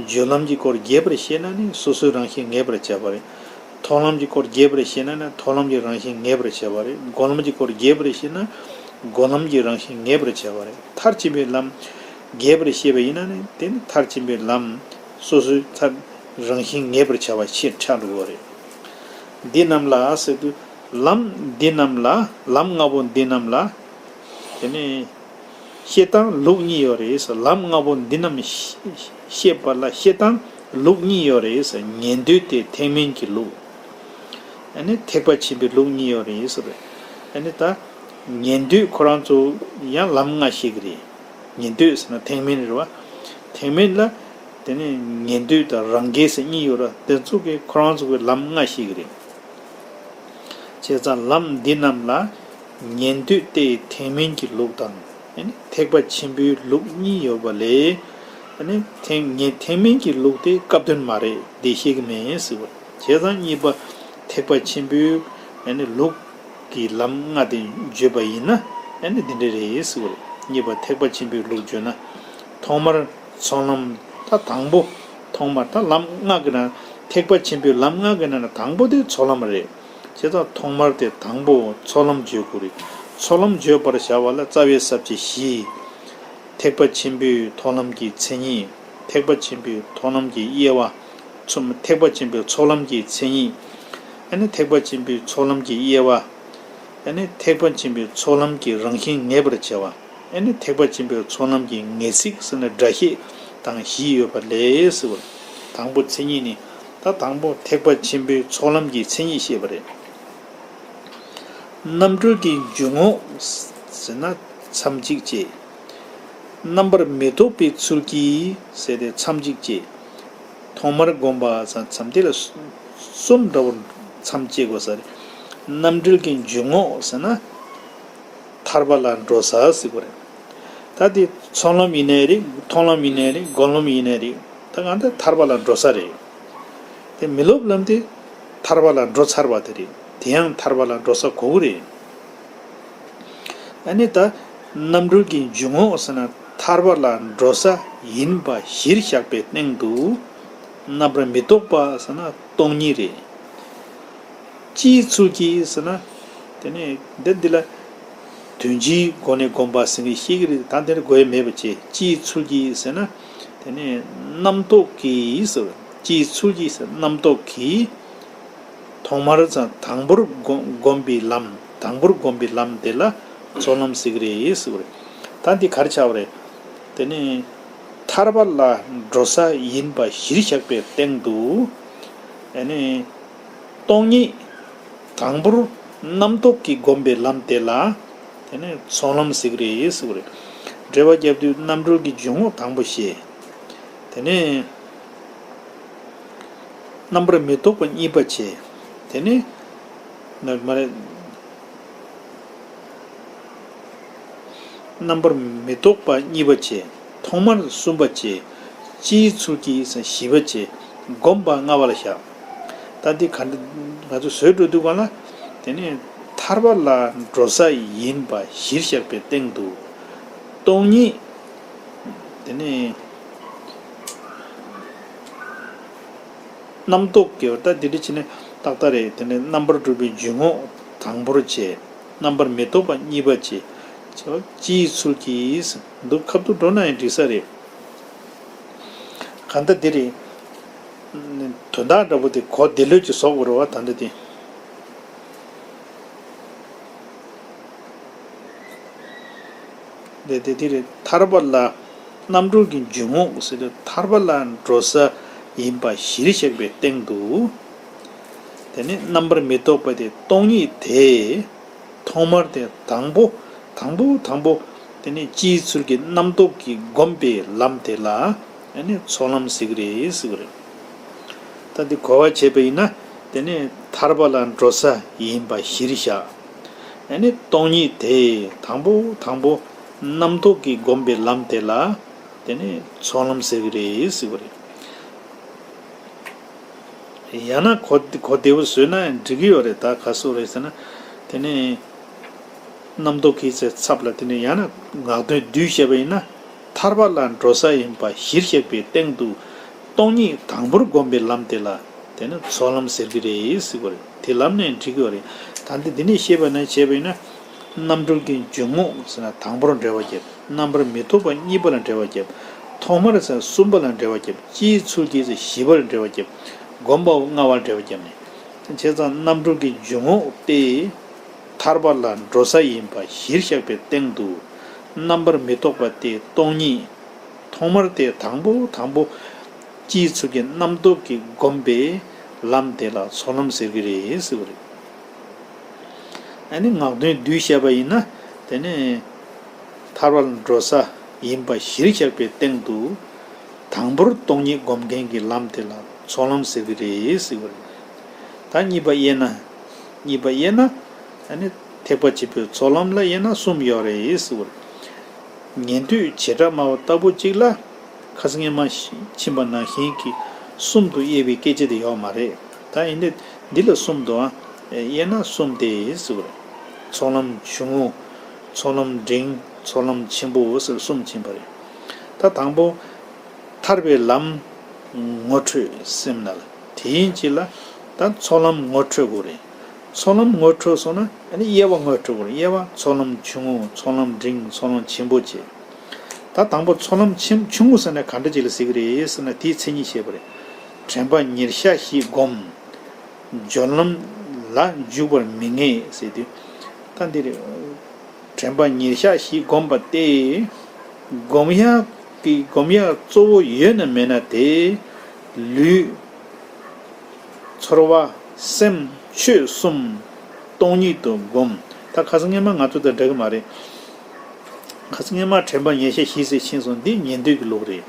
སྦྱོར་ལམ་གྱི་སྐོར་རྒྱས་པར་བཤད་ན་ནི་སོ་སོའི་རང་བཞིན་ངེས་པར་བྱ་བ་རེད། མཐོང་ལམ་གྱི་སྐོར་རྒྱས་པར་བཤད་ན་ནི་མཐོང་ལམ་གྱི་རང་བཞིན་ངེས་པར་བྱ་བ་རེད། སྒོམ་ལམ་གྱི་སྐོར་རྒྱས་པར་བཤད་ན་སྒོམ་ལམ་གྱི་རང་བཞིན་ངེས་པར་བྱ་བ་རེད། མཐར་ཕྱིན་པའི་ལམ་རྒྱས་པར་བཤད་པ་ཡིན་ན་ནི་དེ་ནི་མཐར་ཕྱིན་པའི་ལམ་སོ་སོའི་མཐར་རང་བཞིན་ངེས་པར་བྱ་བ་ཆེས་ཕྲ་འགྲོ་གི་རེད། འདི་རྣམས་ལ་ཟེར་དུས་ལམ་འདི་རྣམས་ལ་ལམ་ལྔ་པོ་འདི་རྣམས་ལ་དེ་ནི། བཤད་སྟངས་ལུགས་གཉིས་ཡོད་རེད། ལམ་ལྔ་པོ་འདི་རྣམས་བཤད་པ་ལ་བཤད་སྟངས་ལུགས་གཉིས་ཡོད་རེད། ཉན་ཐོས་དེ་ཐེག་དམན་གྱི་ལུགས། ཨ་ནི་ཐེག་པ་ཆེན་པོའི་ལུགས་གཉིས་ཡོད་རེད་ཟེར། ཨ་ནི་ད་ཉན་ཐོས་ཁོ་རང་ཚོ་ཡང་ལམ་ལྔ་བཤད་ཀྱི་རེད། ཉན་ཐོས་ཟེར་ན་ཐེག་དམན་རེད་བ། ཐེག་དམན་ལ་དེ་ནས་ཉན་ཐོས་དང་རང་རྒྱལ་ཟེར་གཉིས་ཡོད་ར། དེ་ཚོ་གིས་ཁོ་རང་ཚོ་གི་ལམ་ལྔ་བཤད་ཀྱི་རེད། བྱས་ཙང་ལམ་འདི་རྣམས་ལ་ཉན་ཐོས་ཏེ་ཐེག་དམན་གྱི་ལུགས་དང་། ཨ་ནི་ཐེག་པ་ཆེན་པོའི་ལུགས་གཉིས་ཡོད་པ་ལས། ཨ་ནི་ཐེག་ཉན་ཐེག་དམན་གྱི་ལུགས་དེ་སྐབས་དོན་མ་རེད། འདི་ཤེས་ཀྱི་མེད་ཟེར་བ། བྱས་ཙང་གཉིས་པ་ཐེག་པ་ཆེན་པོའི་ཨ་ནི་ལུགས་ཀྱི་ལམ་ལྔ་དེ་བརྗོད་པ་ཡིན་ན་ཨ་ནི་འདི་འདྲ་རེད་ཟེར་བ། གཉིས་པ་ཐེག་པ་ཆེན་པོའི་ལུགས་བརྗོད་ན། ཐོག་མར་ཚོགས་ལམ། ད་དང་པོ། ཐོག་མར་ད་ལམ་ལྔ་གི་ནང་ཐེག་པ་ཆེན་པོའི་ལམ་ལྔ་གི་ནང་ན་དང་པོ་དེ་ཚོགས་ལམ་རེད། བྱས་ཙང་ཐོག་མར་དེ་དང་པོ་ཚོགས་ལམ་བརྗོད་དགོས་རེད། ཚོགས་ལམ་བརྗོད་པར་བྱ་བ་ལ་རྩ་བའི་ས་བཅད་བཞི། ཐེག་པ་ཆེན་པོའི་ཐོག་ལམ་གྱི་མཚན་ཉིད། ཐེག་པ་ཆེན་པོའི་ཐོག་ལམ་གྱི་དབྱེ་བ། ཚོ་ཐེག་པ་ཆེན་པོའི་ཚོགས་ལམ་གྱི་མཚན་ཉིད། ཨ་ནི་ཐེག་པ་ཆེན་པོའི་ཚོགས་ལམ་གྱི་དབྱེ་བ། ཨ་ནི་ཐེག་པ་ཆེན་པོའི་ཚོགས་ལམ་གྱི་རང་བཞིན་ངེས་པར་བྱ་བ། ཨ་ནི་ཐེག་པ་ཆེན་པོའི་ཚོགས་ལམ་གྱི་ངེས་ཚིག་ཟེར་ན་སྒྲ་བཤད་དང་བཞི་ཡོད་པ་ལས་ཟེར་བ། དང་པོ་མཚན་ཉིད་ནི། ད་དང་པོ་ཐེག་པ་ཆེན་པོའི་ཚོགས་ལམ་གྱི་མཚན་ཉིད་བཤད་པ་རེད། རྣམ་གྲོལ་གྱི་འཇུག་ངོགས་ཟེར་ན་མཚམས་གཅིག་བཅད། རྣམ་པར་མི་རྟོག་པའི་ཚུལ་གྱིས་ཟེར་ཏེ་མཚམས་གཅིག་བཅད། ཐོག་མར་བསྒོམ་པ་ཟེར་མཚམས་དེ་ལ་གསུམ་འདྲ་བོར་མཚམས་བཅད་དགོས་ས་རེད། རྣམ་གྲོལ་གྱི་འཇུག་ངོགས་ཟེར་ན། ཐར་པ་ལ་འགྲོ་ས་ཟེར་གོ་རེད། ད་དེ་ཚོགས་ལམ་ཡིན་ནའི་རེད། མཐོང་ལམ་ཡིན་ནའི་རེད། སྒོམ་ལམ་ཡིན་ནའི་རེད། ད་གང་ལྟར་ཐར་པ་ལ་འགྲོ་ས་རེད། དེ་མི་སློབ་ལམ་དེ་ཐར་པ་ལ་འགྲོ་ཚར་བ་དེ་རེད། དེ་ཡང་ཐར་པ་ལ་འགྲོ་ས་གོ་གི་རེད། ཨ་ནི་ད་རྣམ་གྲོལ་གྱི་འཇུག་ངོགས་ཟེར་ན་ཐར་པ་ལ་འགྲོ་ས་ཡིན་པ་གཞིར་བཞག་པའི་སྟེང་དུ་རྣམ་པར་མི་རྟོག་པ་ཟེར་ན་སྟོང་ཉིད་རེད། ཅིའི་ཚུལ་གྱིས་ཟེར་ན། དེ་ནས་འདི་འདི་ལ་དོན་སྤྱིའི་སྒོ་ནས་སྒོམ་པ་ཟེར་མཁན་ཤེས་ཀྱི་རེད། ད་འདིར་དགོས་མེད་པ་བྱས། ཅིའི་ཚུལ་གྱིས་ཟེར་ན། དེ་ནས་རྣམ་རྟོག་གིས་ཟེར། ཅིའི་ཚུལ་གྱིས་ཟེར། རྣམ་རྟོག་གིས་ཐོག་མར་ཙང་དང་པོར་སྒོམ་སྒོམ་པའི་ལམ། དང་པོར་སྒོམ་པའི་ལམ་དེ་ལ་ཚོགས་ལམ་ཟེར་གྱི་རེད་ཟེར་བ་རེད། ད་འདི་ག་རེ་ཆགས་པ་རེད། དེ་ནས་ཐར་པ་ལ་འགྲོ་ས་ཡིན་པ་གཞིར་བཞག་པའི་སྟེང་དུ། ཨ་ནི། སྟོང་ཉིད། དང་པོར་རྣམ་རྟོག་གིས་བསྒོམས་པའི་ལམ་དེ་ལ། དེ་ནས་ཚོགས་ལམ་ཟེར་གྱི་རེད་ཟེར་བ་རེད། འགྲེལ་པ་རྒྱབ་དུས་རྣམ་གྲོལ་གྱི་འཇུག་ངོགས་དང་པོ་བཤད། དེ་ནས་རྣམ་པར་མི་རྟོག་པ་གཉིས་པ་བྱས། དེ་ནས་ན་མ་རེད། རྣམ་པར་མི་རྟོག་པ་གཉིས་པ་བྱས། ཐོག་མར་གསུམ་པ་བྱས། ཅིའི་ཚུལ་གྱིས་བཞི་པ་བྱས། བསྒོམ་པ་ལྔ་པ་ལ་བཞག། ད་འདི་ག་འདྲ་ང་ཚོ་བཟོས་འགྲོ་དུས་གང་ལ། དེ་ནས་ཐར་པ་ལ་འགྲོ་ས་ཡིན་པ་གཞིར་བཞག་པའི་སྟེང་དུ། སྟོང་ཉིད། དེ་ནས་རྣམ་རྟོག་གི་ད་འདི་འདྲ་བྱས་ནས་ཏག་ཏག་རེད། དེ་ནས་རྣམ་པར་གྲོལ་བའི་འཇུག་ངོགས་དང་པོར་བྱས། རྣམ་པར་མི་རྟོག་པ་གཉིས་པ་བྱས། ཅིའི་ཚུལ་གྱིས། འདུག་ཁ་ཐུག་འགྲོ་ན་ཡང་འགྲིག་ས་རེད། གང་ལྟར་འདི་རེད། དོན་དག་འདྲ་པོ་དེ་གོ་བདེ་ལོས་ཀྱི་བཟོ་དགོས་རེད་བ། ད་འདི་དེ། དེ་དེ་དེ་རེད། ཐར་པ་ལ་རྣམ་གྲོལ་གྱི་འཇུག་ངོགས་ཟེར་དུས་ཐར་པ་ལ་འགྲོ་ས་ཡིན་པ་གཞིར་བཞག་པའི་སྟེང་དུ། དེ་ནས་རྣམ་པར་མི་རྟོག་པ་དེ་སྟོང་ཉིད་དེ། ཐོག་མར་དེ་དང་པོ། དང་པོ་དང་པོ། དེ་ནས་ཅིའི་ཚུལ་གྱིས་རྣམ་རྟོག་གིས་བསྒོམས་པའི་ལམ་དེ་ལ། ཨ་ནི་ཚོགས་ལམ་ཟེར་གྱི་རེད་ཟེར་གྱི་རེད། ད་འདི་གོ་བ་བྱས་པ་ཡིན་ན། དེ་ནས་ཐར་པ་ལ་འགྲོ་ས་ཡིན་པ་གཞིར་བཞག། ཨ་ནི་སྟོང་ཉིད་དེ་དང་པོ་དང་པོ་རྣམ་རྟོག་གིས་བསྒོམས་པའི་ལམ་དེ་ལ། དེ་ནས་ཚོགས་ལམ་ཟེར་གྱི་རེད་ཟེར་གྱི་རེད། ཡང་ན་གོ་གོ་བདེ་བོ་བཟོས་ན་འགྲིག་གི་ཡོད་རེད། ད་ག་སུ་རེད་ཟེར་ན། དེ་ནས་རྣམ་རྟོག་གི་ཚེ་ཚབ་ལ། དེ་ནས་ཡང་ན་ངག་དོན་བསྡུས་བཤད་པ་ཡིན་ན། ཐར་པ་ལ་འགྲོ་ས་ཡིན་པ་གཞིར་བཞག་པའི་སྟེང་དུ། སྟོང་ཉིད་དང་པོར་བསྒོམས་པའི་ལམ་དེ་ལ། དེ་ནི་ཚོགས་ལམ་ཟེར་གྱི་རེད་ཟེར་གྱི་རེད། དེ་ལམ་ནས་འགྲིག་གི་ཡོད་རེད། ད་འདི་འདི་ནས་བཤད་པ་ན་བྱས་པ་ཡིན་ན། རྣམ་གྲོལ་གྱི་འཇུག་ངོགས་ཟེར་ན་དང་པོར་འགྲེལ་བ་བརྒྱབ། རྣམ་པར་མི་རྟོག་པ་གཉིས་པ་ལ་འགྲེལ་བ་བརྒྱབ། ཐོག་མར་ཟེར་ན་གསུམ་པ་ལ་འགྲེལ་བ་བརྒྱབ། ཅིའི་ཚུལ་གྱིས་ཟེར་བཞི་པར་འགྲེལ་བ་བརྒྱབ། བསྒོམ་པའོ་ལྔ་པར་འགྲེལ་བ་བརྒྱབ་ནས། བྱས་ཙང་རྣམ་གྲོལ་གྱི་འཇུག་ངོགས་ཏེ། ཐར་པ་ལ་འགྲོ་ས་ཡིན་པ་གཞིར་བཞག་པའི་སྟེང་དུ། རྣམ་པར་མི་རྟོག་པ་སྟེ་སྟོང་ཉིད། ཐོག་མར་ཏེ་དང་པོ་དང་པོ། ཅིའི་ཚུལ་གྱིས་རྣམ་རྟོག་གིས་བསྒོམས་པའི་ལམ་དེ་ལ་ཚོགས་ལམ་ཟེར་གྱི་རེད་ཟེར་བ་རེད། ཨ་ནི་ངག་དོན་བསྡུས་བཤད་པ་ཡིན་ན། དེ་ནས་ཐར་པ་ལ་འགྲོ་ས་ཡིན་པ་གཞིར་བཞག་པའི་སྟེང་དུ། དང་པོར་སྟོང་ཉིད་སྒོམ་མཁན་གྱི་ལམ་དེ་ལ་ཚོགས་ལམ་ཟེར་གྱི་རེད་ཟེར་བ་རེད། ད་གཉིས་པ་དབྱེ་ན། གཉིས་པ་དབྱེ་ན། ཨ་ནི་ཐེག་པ་ཆེན་པོའི་ཚོགས་ལམ་ལ་དབྱེ་ན་གསུམ་ཡོད་རེད་ཟེར་བ་རེད། ཉན་ཐོས་བྱེ་བྲག་སྨྲ་བ་ལྟ་བུ་གཅིག་ལ། ཁ་སང་སྔོན་མ་ཕྱིན་པ་ནང་བཞིན་གྱི་གསུམ་དུ་དབྱེ་བའི་སྐད་ཆ་དེ་ཡོད་མ་རེད། ད་ཡིན་ནའི་འདི་ལ་གསུམ་དུའང་དབྱེ་ན་གསུམ་སྟེ་ཟེར་བ་རེད། ཚོགས་ལམ་ཆུང་ངུ། ཚོགས་ལམ་འབྲིང་། ཚོགས་ལམ་ཆེན་པོ་ཟེར་གསུམ་ཕྱིན་པ་རེད། ད་དང་པོ། ཐར་པའི་ལམ་ངོ་འཕྲོད་སེམས་ན་ལ། དེ་ཡིན་གཅིག་ལ། ད་ཚོགས་ལམ་ངོ་འཕྲོད་དགོས་རེད། ཚོགས་ལམ་ངོ་འཕྲོད་སོང་ན་ཨ་ནི་དབྱེ་བ་ངོ་འཕྲོད་དགོས་རེད། དབྱེ་བ་ཚོགས་ལམ་ཆུང་ངུ། ཚོགས་ལམ་འབྲིང་། ཚོགས་ལམ་ཆེན་པོ་བྱས། ད་དང་པོ་ཚོགས་ལམ་ཆེན་ཆུང་ངུ་ཟེར་ན་ག་འདྲ་ཅིག་ལ་ཟེར་གྱི་རེད་ཟེར་ན། དེའི་མཚན་ཉིད་བཤད་པ་རེད། དྲན་པ་ཉེར་བཞག་བཞི་བསྒོམ། སྦྱོར་ལམ་ལ་འཇུག་པར་མི་ངེས་ཟེར་དུས། ད་འདི་རེད། དྲན་པ་ཉེར་བཞག་བཞི་བསྒོམ་པ་སྟེ། སྒོམ་ཡག་གི་སྒོམ་ཡག་གཙོ་བོ་ཡོད་ན་མེད་ན་དེ། ལུས། ཚོར་བ། སེམས། ཆོས་གསུམ། སྟོང་ཉིད་དུ་བསྒོམ། ད་ཁ་སང་སྔོན་མ་ང་ཚོ་དང་འདྲ་གི་མ་རེད། ཁ་སང་སྔོན་མ་དྲན་པ་ཉེར་བཞག་བཞི་ཟེར་ཕྱིན་སོང་། འདི་ཉན་ཐོས་ཀྱི་ལུགས་རེད།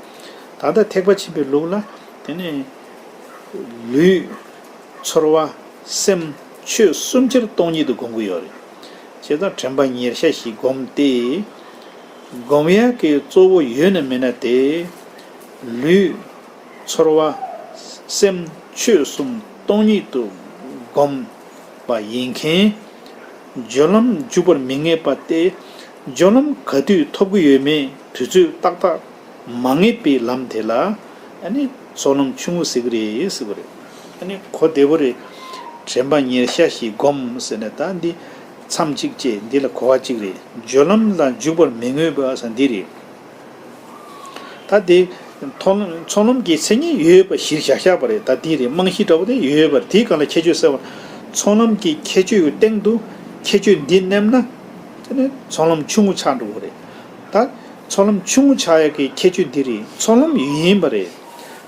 ད་ལྟ་ཐེག་པ་ཆེན་པོའི་ལུགས་ལ། དེ་ནས་ལུས། ཚོར་བ། སེམས། ཆོས་གསུམ་ཆར་སྟོང་ཉིད་དུ་སྒོམ་གྱི་ཡོད་རེད། བྱས་ཙང་དྲན་པ་ཉེར་ཤ་ཞིག་བསྒོམས་ཏེ། སྒོམ་ཡག་གི་གཙོ་བོ་ཡོད་ན་མེད་ན་དེ། ལུས། ཚོར་བ། སེམས། ཆོས་གསུམ་སྟོང་ཉིད་དུ་བསྒོམ་པ་ཡིན་མཁན། སྦྱོར་ལམ་འཇུག་པར་མི་ངེས་པ་སྟེ། སྦྱོར་ལམ་ག་དུས་ཐོབ་ཀྱི་ཡོད་མེད་དུས་ཚོད་ཏག་ཏག་མ་ངེས་པའི་ལམ་དེ་ལ་ཨ་ནི་ཚོགས་ལམ་ཆུང་ངུ་ཟེར་གྱི་རེད་ཟེར་བ་རེད། ཨ་ནི་གོ་བདེ་པོ་རེད། དྲན་པ་ཉེར་ཤ་ཞིག་བསྒོམ་ཟེར་ནས་ད་འདི་མཚམས་གཅིག་བཅད། འདི་ལ་གོ་བ་གཅིག་རེད། སྦྱོར་ལམ་ལ་འཇུག་པར་མི་ངེས་པ་ཟེར་འདི་རེད། ད་དེ་ཚོགས་ལམ་ཚོགས་ལམ་གྱི་མཚན་ཉིད་ཡོད་པ་གཞིར་བཞག་བཞག་པ་རེད། ད་དེ་རེད། རྨང་གཞི་འདྲ་པོ་དེ་ཡོད་པ་རེད། དེའི་སྒང་ལ་ཁྱད་ཆོས་གསལ་བ། ཚོགས་ལམ་གྱི་ཁྱད་ཆོས་ཀྱི་སྟེང་དུ་ཁྱད་ཆོས་འདི་མནན་ན། དེ་ནི་ཚོགས་ལམ་ཆུང་ངུ་ཆགས་འགྲོ་གི་རེད། ད་ཚོགས་ལམ་ཆུང་ངུ་ཆགས་ཡག་གི་ཁྱད་ཆོས་འདི་རེད། ཚོགས་ལམ་ཡིན་པ་རེད།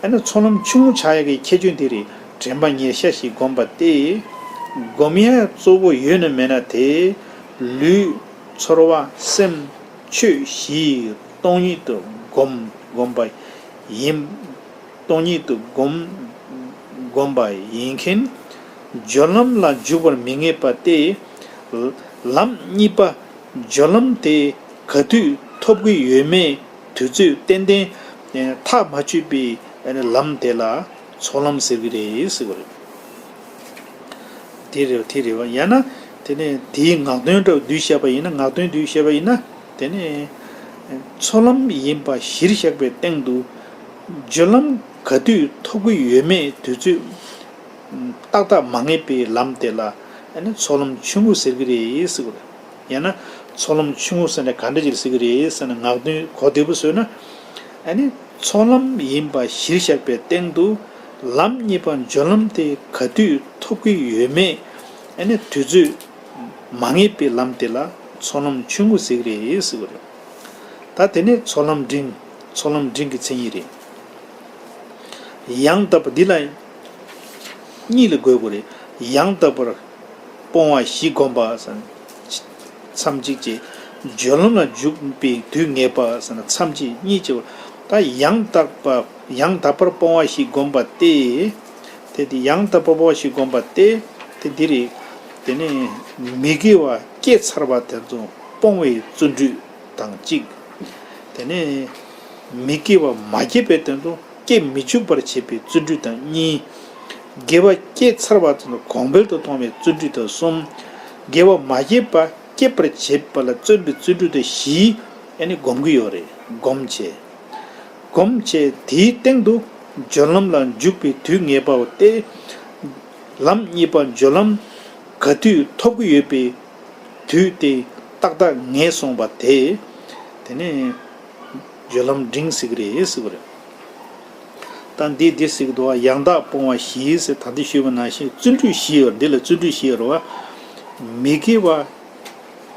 ཨ་ནི་ཚོགས་ལམ་ཆུང་ངུ་ཆགས་ཡག་གི་ཁྱད་ཆོས་འདི་རེད། དྲན་པ་ཉེར་ཤ་ཞིག་བསྒོམ་པ་སྟེ། སྒོམ་ཡག་གཙོ་བོ་ཡོད་ན་མེད་ན་དེ། ལུས། ཚོར་བ། སེམས། ཆོས་བཞི་སྟོང་ཉིད་དུ་བསྒོམ་བསྒོམ་པ་ཡིན། སྟོང་ཉིད་དུ་བསྒོམ་བསྒོམ་པ་ཡིན་མཁན། སྦྱོར་ལམ་ལ་འཇུག་པར་མི་ངེས་པ་སྟེ། ལམ་གཉིས་པ་སྦྱོར་ལམ་དེ་ག་དུས་ཐོབ་ཀྱི་ཡོད་མེད་དུས་ཚོད་ཏན་ཏན་ཐག་མ་ཆོད་པའི་ལམ་དེ་ལ་ཚོགས་ལམ་ཟེར་གྱི་རེད་ཟེར་བ་རེད། དེ་རེད་དེ་རེད་བ། ཡང་ན་དེ་ནས་དེའི་ངག་དོན་འདྲ་བོ་བསྡུས་བཤད་པ་ཡིན་ན། ངག་དོན་བསྡུས་བཤད་པ་ཡིན་ན། དེ་ནས་ཚོགས་ལམ་ཡིན་པ་གཞིར་བཞག་པའི་སྟེང་དུ་སྦྱོར་ལམ་ག་དུས་ཐོབ་ཀྱི་ཡོད་མེད་དུས་ཚོད་ཏག་ཏག་མ་ངེས་པའི་ལམ་དེ་ལ་ཚོགས་ལམ་ཆུང་ངུ་ཟེར་གྱི་རེད་ཟེར་གྱི་རེད། ཡང་ན་ཚོགས་ལམ་ཆུང་ངུ་ཟེར་ནས་ག་འདྲ་ཅིག་ཟེར་གྱི་རེད་ཟེར་ན། ངག་དོན་གོ་བདེ་པོ་བཟོས་ན། ཨ་ནི་ཚོགས་ལམ་ཡིན་པ་གཞིར་བཞག་པའི་སྟེང་དུ་ལམ་གཉིས་པ་སྦྱོར་ལམ་དེ་ག་དུས་ཐོབ་ཀྱི་ཡོད་མེད། ཨ་ནི་དུས་ཚོད་མ་ངེས་པའི་ལམ་དེ་ལ་ཚོགས་ལམ་ཆུང་ངུ་ཟེར་གྱི་རེད་ཟེར་བ་རེད། ད་དེ་ནས་ཚོགས་ལམ་འབྲིང་། ཚོགས་ལམ་འབྲིང་གི་མཚན་ཉིད་རེད། ཡང་དག་པ་འདི་ལ་གཉིས་ལ་བགོ་དགོས་རེད། ཡང་དག་པར་སྤོང་བ་བཞི་བསྒོམ་པ་ཟེར་ན་མཚམས་གཅིག་བྱས། སྦྱོར་ལམ་ལ་འཇུག་པའི་དུས་ངེས་པ་ཟེར་ན་མཚམས་གཅིག་གཉིས་བྱས་པ། ད་ཡང་དག་པ་ཡང་དག་པར་སྤོང་བ་བཞི་བསྒོམ་པ་སྟེ། དེ་དེ་ཡང་དག་པར་སྤོང་བ་བཞི་བསྒོམ་པ་སྟེ། དེ་འདི་རེད། དེ་ནས་མི་དགེ་བ་སྐྱེས་ཚར་བ་དེ་ཚོ་སྤོང་བའི་བརྩོན་འགྲུས་དང་གཅིག། དེ་ནས་མི་དགེ་བ་མ་སྐྱེས་པའི་དོན་དུ་སྐྱེ་མི་བཅུག་པར་བྱེད་པའི་བརྩོན་འགྲུས་དང་གཉིས། དགེ་བ་སྐྱེས་ཚར་བ་དེ་ཚོ་གོང་འཕེལ་དུ་གཏོང་བའི་བརྩོན་འགྲུས་དང་གསུམ། དགེ་བ་མ་སྐྱེས་པ་སྐྱེད་པར་བྱེད་པ་ལ་བརྩོན་པའི་བརྩོན་འགྲུས་དང་བཞི། ཨ་ནི་བསྒོམ་གྱི་ཡོད་རེད། བསྒོམ་བྱས། བསྒོམ་བྱས་དེའི་སྟེང་དུ་སྦྱོར་ལམ་ལ་འཇུག་པའི་དུས་ངེས་པའོ་སྟེ། ལམ་གཉིས་པ་སྦྱོར་ལམ་ག་དུས་ཐོབ་ཀྱི་ཡོད་པའི་དུས་དེ་ཏག་ཏག་ངེས་སོང་བ་དེ། དེ་ནས་སྦྱོར་ལམ་འབྲིང་ཟེར་གྱི་རེད་ཟེར་བ་རེད། ད་འདི་འདི་ཟེར་གྱི་འདུག་བ། ཡང་དག་སྤོང་བ་བཞི་ཟེར་ད་འདི་ཞུས་པ་ནང་བཞིན་བརྩོན་འགྲུས་བཞི་ཡོད། འདི་ལ་བརྩོན་འགྲུས་བཞི་ཡོད་རེད་བ། མི་དགེ་བ་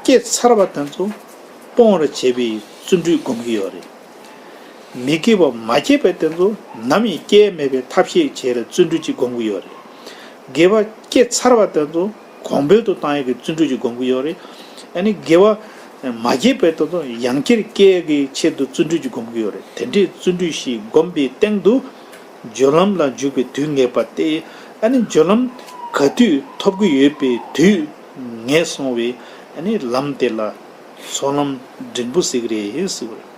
སྐྱེས་ཚར་བ་དེ་ཚོ་སྤོང་བར་བྱེད་པའི་བརྩོན་འགྲུས་སྒོམ་གྱི་ཡོད་རེད། མི་དགེ་བ་མ་སྐྱེས་པ་དེ་ཚོ་ནམ་ཡང་སྐྱེ་མེད་པའི་ཐབས་ཤེས་བྱེད་ལ་བརྩོན་འགྲུས་ཅིག་སྒོམ་གྱི་ཡོད་རེད། དགེ་བ་སྐྱེས་ཚར་བ་དེ་ཚོ་གོང་འཕེལ་དུ་བཏང་ཡག་གི་བརྩོན་འགྲུས་ཅིག་སྒོམ་གྱི་ཡོད་རེད། ཨ་ནི་དགེ་བ་མ་སྐྱེས་པ་དེ་ཚོ་ཡང་བསྐྱར་སྐྱེ་ཡག་གི་ཆེད་དུ་བརྩོན་འགྲུས་ཅིག་སྒོམ་གྱི་ཡོད་རེད། དེ་འདྲའི་བརྩོན་འགྲུས་ཤིག་སྒོམ་པའི་སྟེང་དུ་སྦྱོར་ལམ་ལ་འཇུག་པའི་དུས་ངེས་པ་སྟེ། ཨ་ནི་སྦྱོར་ལམ་ག་དུས་ཐོབ་ཀྱི་ཡོད་པའི་དུས་ངེས་སོང་བའི་ཨ་ནི་ལམ་དེ་ལ་ཚོགས་ལམ་འབྲིང་པོ་ཟེར་གྱི་རེད་ཟེར་བ་རེད།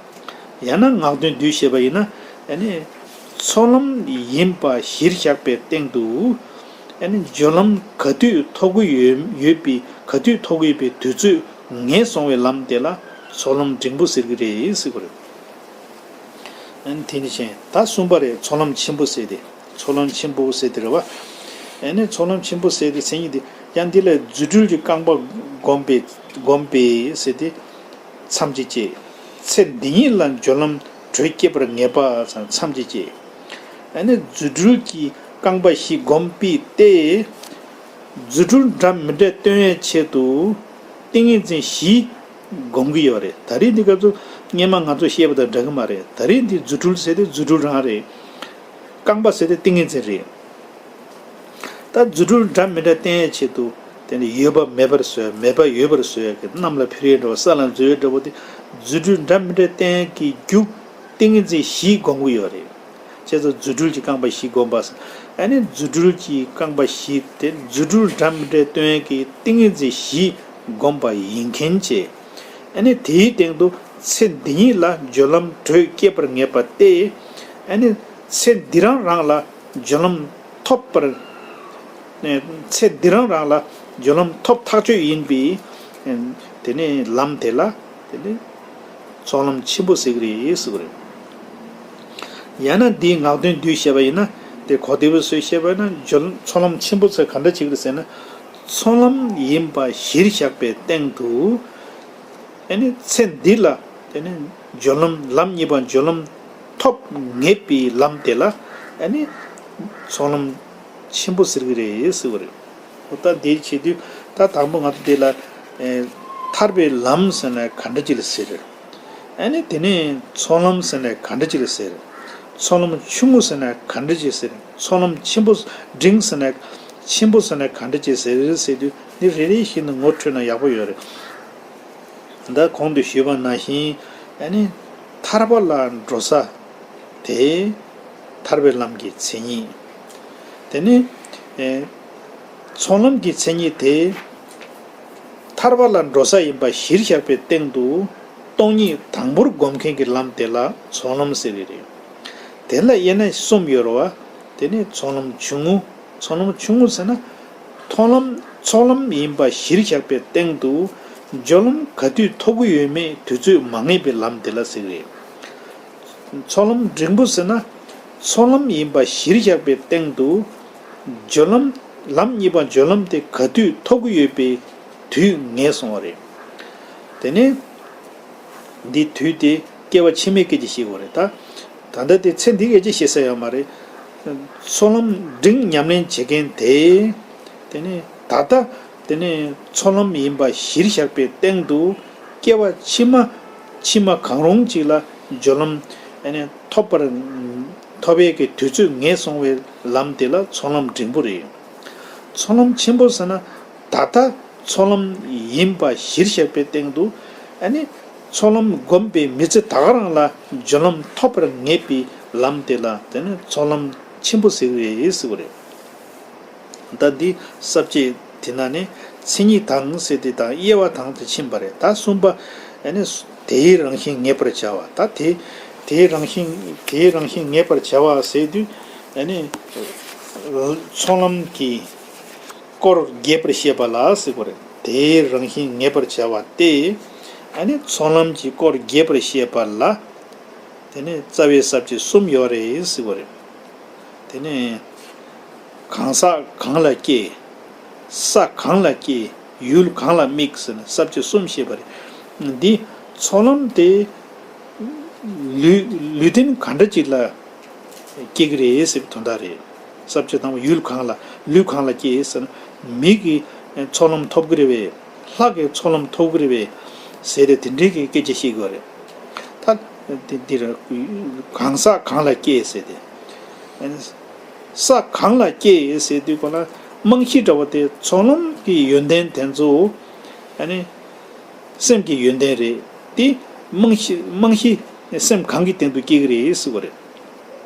ཡང་ན་ངག་དོན་བསྡུས་བཤད་པ་ཡིན་ན། ཨ་ནི་ཚོགས་ལམ་ཡིན་པ་གཞིར་བཞག་པའི་སྟེང་དུ། ཨ་ནི་སྦྱོར་ལམ་ག་དུས་ཐོབ་ཀྱི་ཡོད་ཡོད་པའི་ག་དུས་ཐོབ་ཀྱི་ཡོད་པའི་དུས་ཚོད་ངེས་སོང་བའི་ལམ་དེ་ལ་ཚོགས་ལམ་འབྲིང་པོ་ཟེར་གྱི་རེད་ཟེར་བ་རེད། ཨ་ནི་དེ་ནི་བྱས། ད་གསུམ་པ་རེད། ཚོགས་ལམ་ཆེན་པོ་ཟེར་ཏེ། ཚོགས་ལམ་ཆེན་པོ་ཟེར་ཏེ་རེད་བ། ཨ་ནི་ཚོགས་ལམ་ཆེན་པོ་ཟེར་ཏེ་མཚན་ཉིད་དེ། ཡང་འདི་ལ་རྫུ་འཕྲུལ་གྱི་རྐང་པ་བསྒོམས་པས་བསྒོམས་པས་ཟེར་ཏེ། མཚམས་གཅིག་བཅད། ཚེ་འདི་ཉིད་ལ་སྦྱོར་ལམ་དྲོད་སྐྱེད་པར་ངེས་པ་ཙམ་མཚམས་གཅིག་བཅད། ཨ་ནི་རྫུ་འཕྲུལ་གྱི་རྐང་པ་བཞི་བསྒོམས་པས་ཏེ། རྫུ་འཕྲུལ་འདྲ་མི་འདྲ་སྟོན་ཡས་ཆེད་དུ་ཏིང་ངེ་འཛིན་བཞི་བསྒོམ་གྱི་ཡོད་རེད། ད་རེས་འདི་སྐབས་སུ་སྔོན་མ་ང་ཚོ་བཤད་པ་དང་འདྲ་གི་མ་རེད། ད་རེས་འདི་རྫུ་འཕྲུལ་ཟེར་ཏེ་རྫུ་འཕྲུལ་རང་རེད། རྐང་པ་ཟེར་ཏེ་ཏིང་ངེ་འཛིན་རེད། ད་རྫུ་འཕྲུལ་འདྲ་མི་འདྲ་བསྟན་ཡས་ཆེད་དུ། དེ་ནི་ཡོད་པ་མེད་པར་བཟོ། མེད་པ་ཡོད་པར་བཟོ་ཡས་ཀྱི་གནམ་ལ་འཕུར་ཡས་འདྲ་བོ། ས་ལ་འཛུལ་ཡས་འདྲ་བོ་དེ། རྫུ་འཕྲུལ་འདྲ་མི་འདྲ་བསྟན་ཡས་ཀྱི་རྒྱུ་ཏིང་ངེ་འཛིན་བཞི་བསྒོམ་གྱི་ཡོད་རེད། བྱས་ཙང་རྫུ་འཕྲུལ་གྱི་རྐང་པ་བཞི་བསྒོམ་པ་ཟེར། ཨ་ནི་རྫུ་འཕྲུལ་གྱི་རྐང་པ་བཞི་དེ་རྫུ་འཕྲུལ་འདྲ་མི་འདྲ་སྟོན་ཡས་ཀྱི་ཏིང་ངེ་འཛིན་བཞི་ བསྒོམ་པ་ཡིན་མཁན་བཅས། ཨ་ནི་དེའི་སྟེང་དུ་ཚེ་འདི་ཉིད་ལ་སྦྱོར་ལམ་དྲོད་སྐྱེད་པར་ངེས་པ་སྟེ། ཨ་ནི་ཚེ་འདི་རང་རང་ལ་སྦྱོར་ལམ་ཐོབ་པར། ཚེ་འདི་རང་རང་ལ་སྦྱོར་ལམ་ཐོབ་ཐག་ཆོད་ཡིན་པས། དེ་ནས་ལམ་དེ་ལ་དེ་ནས་ཚོགས་ལམ་ཆེན་པོ་ཟེར་གྱི་རེད་ཟེར་གྱི་རེད། ཡང་ན་འདིའི་ངག་དོན་བསྡུས་བཤད་པ་ཡིན་ན། དེ་གོ་བདེ་པོ་བཟོས་བཤད་པ་ན་སྦྱོར་ཚོགས་ལམ་ཆེན་པོ་ཚོས་ག་འདྲ་བྱེད་ཀྱི་རེད་ཟེར་ན། ཚོགས་ལམ་ཡིན་པ་གཞིར་བཞག་པའི་སྟེང་དུ། ཨ་ནི་ཚེ་འདི་ལ་དེ་ནི་སྦྱོར་ལམ་ལམ་གཉིས་པ་སྦྱོར་ལམ་ཐོབ་ངེས་པའི་ལམ་དེ་ལ། ཨ་ནི་ཚོགས་ལམ་ཆེན་པོ་ཟེར་གྱི་རེད་ཟེར་བ་རེད། འོ་ད་འདི་བྱེད་དུས་ད་དང་པོ་ང་ཚོ་འདི་ལ། ཨེ། ཐར་པའི་ལམ་ཟེར་ན་ག་འདྲ་ཅིག་ལ་ཟེར། ཨ་ནི་དེ་ནས་ཚོགས་ལམ་ཟེར་ན་ག་འདྲ་ཅིག་ལ་ཟེར། ཚོགས་ལམ་ཆུང་ངུ་ཟེར་ན་ག་འདྲ་ཅིག་ཟེར། ཚོགས་ལམ་ཆེན་པོ་འབྲིང་ཟེར་ན་ཆེན་པོ་ཟེར་ན་ག་འདྲ་ཅིག་ཟེར་ཟེར་དུས་འདི་རེ་རེ་བཞིན་དུ་ངོ་འཕྲོད་ན་ཡག་པོ་ཡོད་རེད། ད་གོང་དུ་ཞུས་པ་ནང་བཞིན། ཨ་ནི་ཐར་པ་ལ་འགྲོ་ས་དེ་ཐར་པའི་ལམ་གྱི་མཚན་ཉིད། དེ་ནི། ཨེ། ཚོགས་ལམ་གྱི་མཚན་ཉིད་དེ། ཐར་པ་ལ་འགྲོ་ས་ཡིན་པ་གཞིར་བཞག་པའི་སྟེང་དུ། སྟོང་ཉིད་དང་པོར་སྒོམ་མཁན་གྱི་ལམ་དེ་ལ་ཚོགས་ལམ་ཟེར་གྱི་རེད། དེ་ལ་དབྱེ་གནས་གསུམ་ཡོད་རེད་བ། དེ་ནི་ཚོགས་ལམ་ཆུང་ངུ། ཚོགས་ལམ་ཆུང་ངུ་ཟེར་ན། མཐོང་ལམ་ཚོགས་ལམ་ཡིན་པ་གཞིར་བཞག་པའི་སྟེང་དུ། སྦྱོར་ལམ་ག་དུས་ཐོབ་ཀྱི་ཡོད་མེད་དུས་ཚོད་མ་ངེས་པའི་ལམ་དེ་ལ་ཟེར་གྱི་རེད། ཚོགས་ལམ་འབྲིང་པོ་ཟེར་ན། ཚོགས་ལམ་ཡིན་པ་གཞིར་བཞག་པའི་སྟེང་དུ། སྦྱོར་ལམ། ལམ་གཉིས་པ་སྦྱོར་ལམ་དེ་ག་དུས་ཐོབ་ཀྱི་ཡོད་པའི་དུས་ངེས་སོང་བ་རེད། དེ་ནས། འདི་དུས་དེ་སྐྱེ་བ་ཕྱི་མའི་སྐད་ཆ་བཤད་དགོས་རེད་ད། ད་ལྟ་དེ་ཚེ་འདིའི་སྐད་ཆ་བཤད་ས་ཡོད་མ་རེད། ཚོགས་ལམ་འབྲིང་ཉམས་ལེན་བྱེད་མཁན་དེ། དེ་ནས་ད་ལྟ། དེ་ནས་ཚོགས་ལམ་ཡིན་པ་གཞིར་བཞག་པའི་སྟེང་དུ། སྐྱེ་བ་ཕྱི་མ། ཕྱི་མ་གང་རུང་ཅིག་ལ་སྦྱོར་ལམ། ཨ་ནི་ཐོབ་པར། ཐོབ་པའི་གི་དུས་ཚོད་ངེས་སོང་བའི་ལམ་དེ་ལ་ཚོགས་ལམ་འབྲིང་པོ་རེད། ཚོགས་ལམ་ཆེན་པོ་ཟེར་ན། ད་ལྟ་ཚོགས་ལམ་ཡིན་པ་གཞིར་བཞག་པའི་སྟེང་དུ། ཨ་ནི་ཚོགས་ལམ་བསྒོམས་པའི་མི་ཚེ་ད་ག་རང་ལ་སྦྱོར་ལམ་ཐོབ་པར་ངེས་པའི་ལམ་དེ་ལ་དེ་ནི་ཚོགས་ལམ་ཆེན་པོ་ཟེར་གྱི་རེད་ཟེར་བ་རེད། ད་འདི་ས་བཅད་དེ་ནང་ནས་མཚན་ཉིད་དང་ཟེར་དེ་དང་དབྱེ་བ་དང་དེ་ཕྱིན་པ་རེད། ད་གསུམ་པ། ཨ་ནི་དེའི་རང་བཞིན་ངེས་པར་བྱ་བ། ད་དེ། དེའི་རང་བཞིན། དེའི་རང་བཞིན་ངེས་པར་བྱ་བ་ཟེར་དུས། ཨ་ནི་ཚོགས་ལམ་གྱི་སྐོར་རྒྱས་པར་བཤད་པ་ལ་ཟེར་བ་རེད། དེའི་རང་བཞིན་ངེས་པར་བྱ་བ་སྟེ། ཨ་ནི་ཚོགས་ལམ་གྱི་སྐོར་རྒྱས་པར་བཤད་པ་ལ། དེ་ནས་རྩ་བའི་ས་བཅད་གསུམ་ཡོད་རེད་ཟེར་བ་རེད། དེ་ནས་གང་ཟག་གང་ལ་སྐྱེ། ས་གང་ལ་སྐྱེ། ཡུལ་གང་ལ་དམིགས་ཟེར་ནས་ས་བཅད་གསུམ་བཤད་པ་རེད། འདི་ཚོགས་ལམ་དེ་ལུས། ལུས་རྟེན་ག་འདྲ་ཅིག་ལ་སྐྱེ་གི་རེད་ཟེར་བའི་དོན་དག་རེད། ས་བཅད་དང་པོ་ཡུལ་གང་ལ། ལུས་གང་ལ་སྐྱེ་ཟེར་ན། མི་གི་ཚོགས་ལམ་ཐོབ་གི་རེད་པས། ལྷ་གི་ཚོགས་ལམ་ཐོབ་གི་རེད་པས་ཟེར་ཏེ་དེ་འདྲའི་གི་སྐད་ཆ་བཤད་དགོས་རེད། ད་དེ་འདིར་གང་ཟག་གང་ལ་སྐྱེ་ཟེར་ཏེ། ས་གང་ལ་སྐྱེ་ཟེར་དུས་གོ་ན་རྨང་གཞི་འདྲ་བོ་དེ་ཚོགས་ལམ་གྱི་ཡོན་ཏན་དེ་ཚོ། ཨ་ནི། སེམས་ཀྱི་ཡོན་ཏན་རེད། དེ་རྨང་གཞི། རྨང་གཞི་སེམས་གང་གི་སྟེང་དུ་སྐྱེ་གི་རེད་ཟེར་བ་རེད།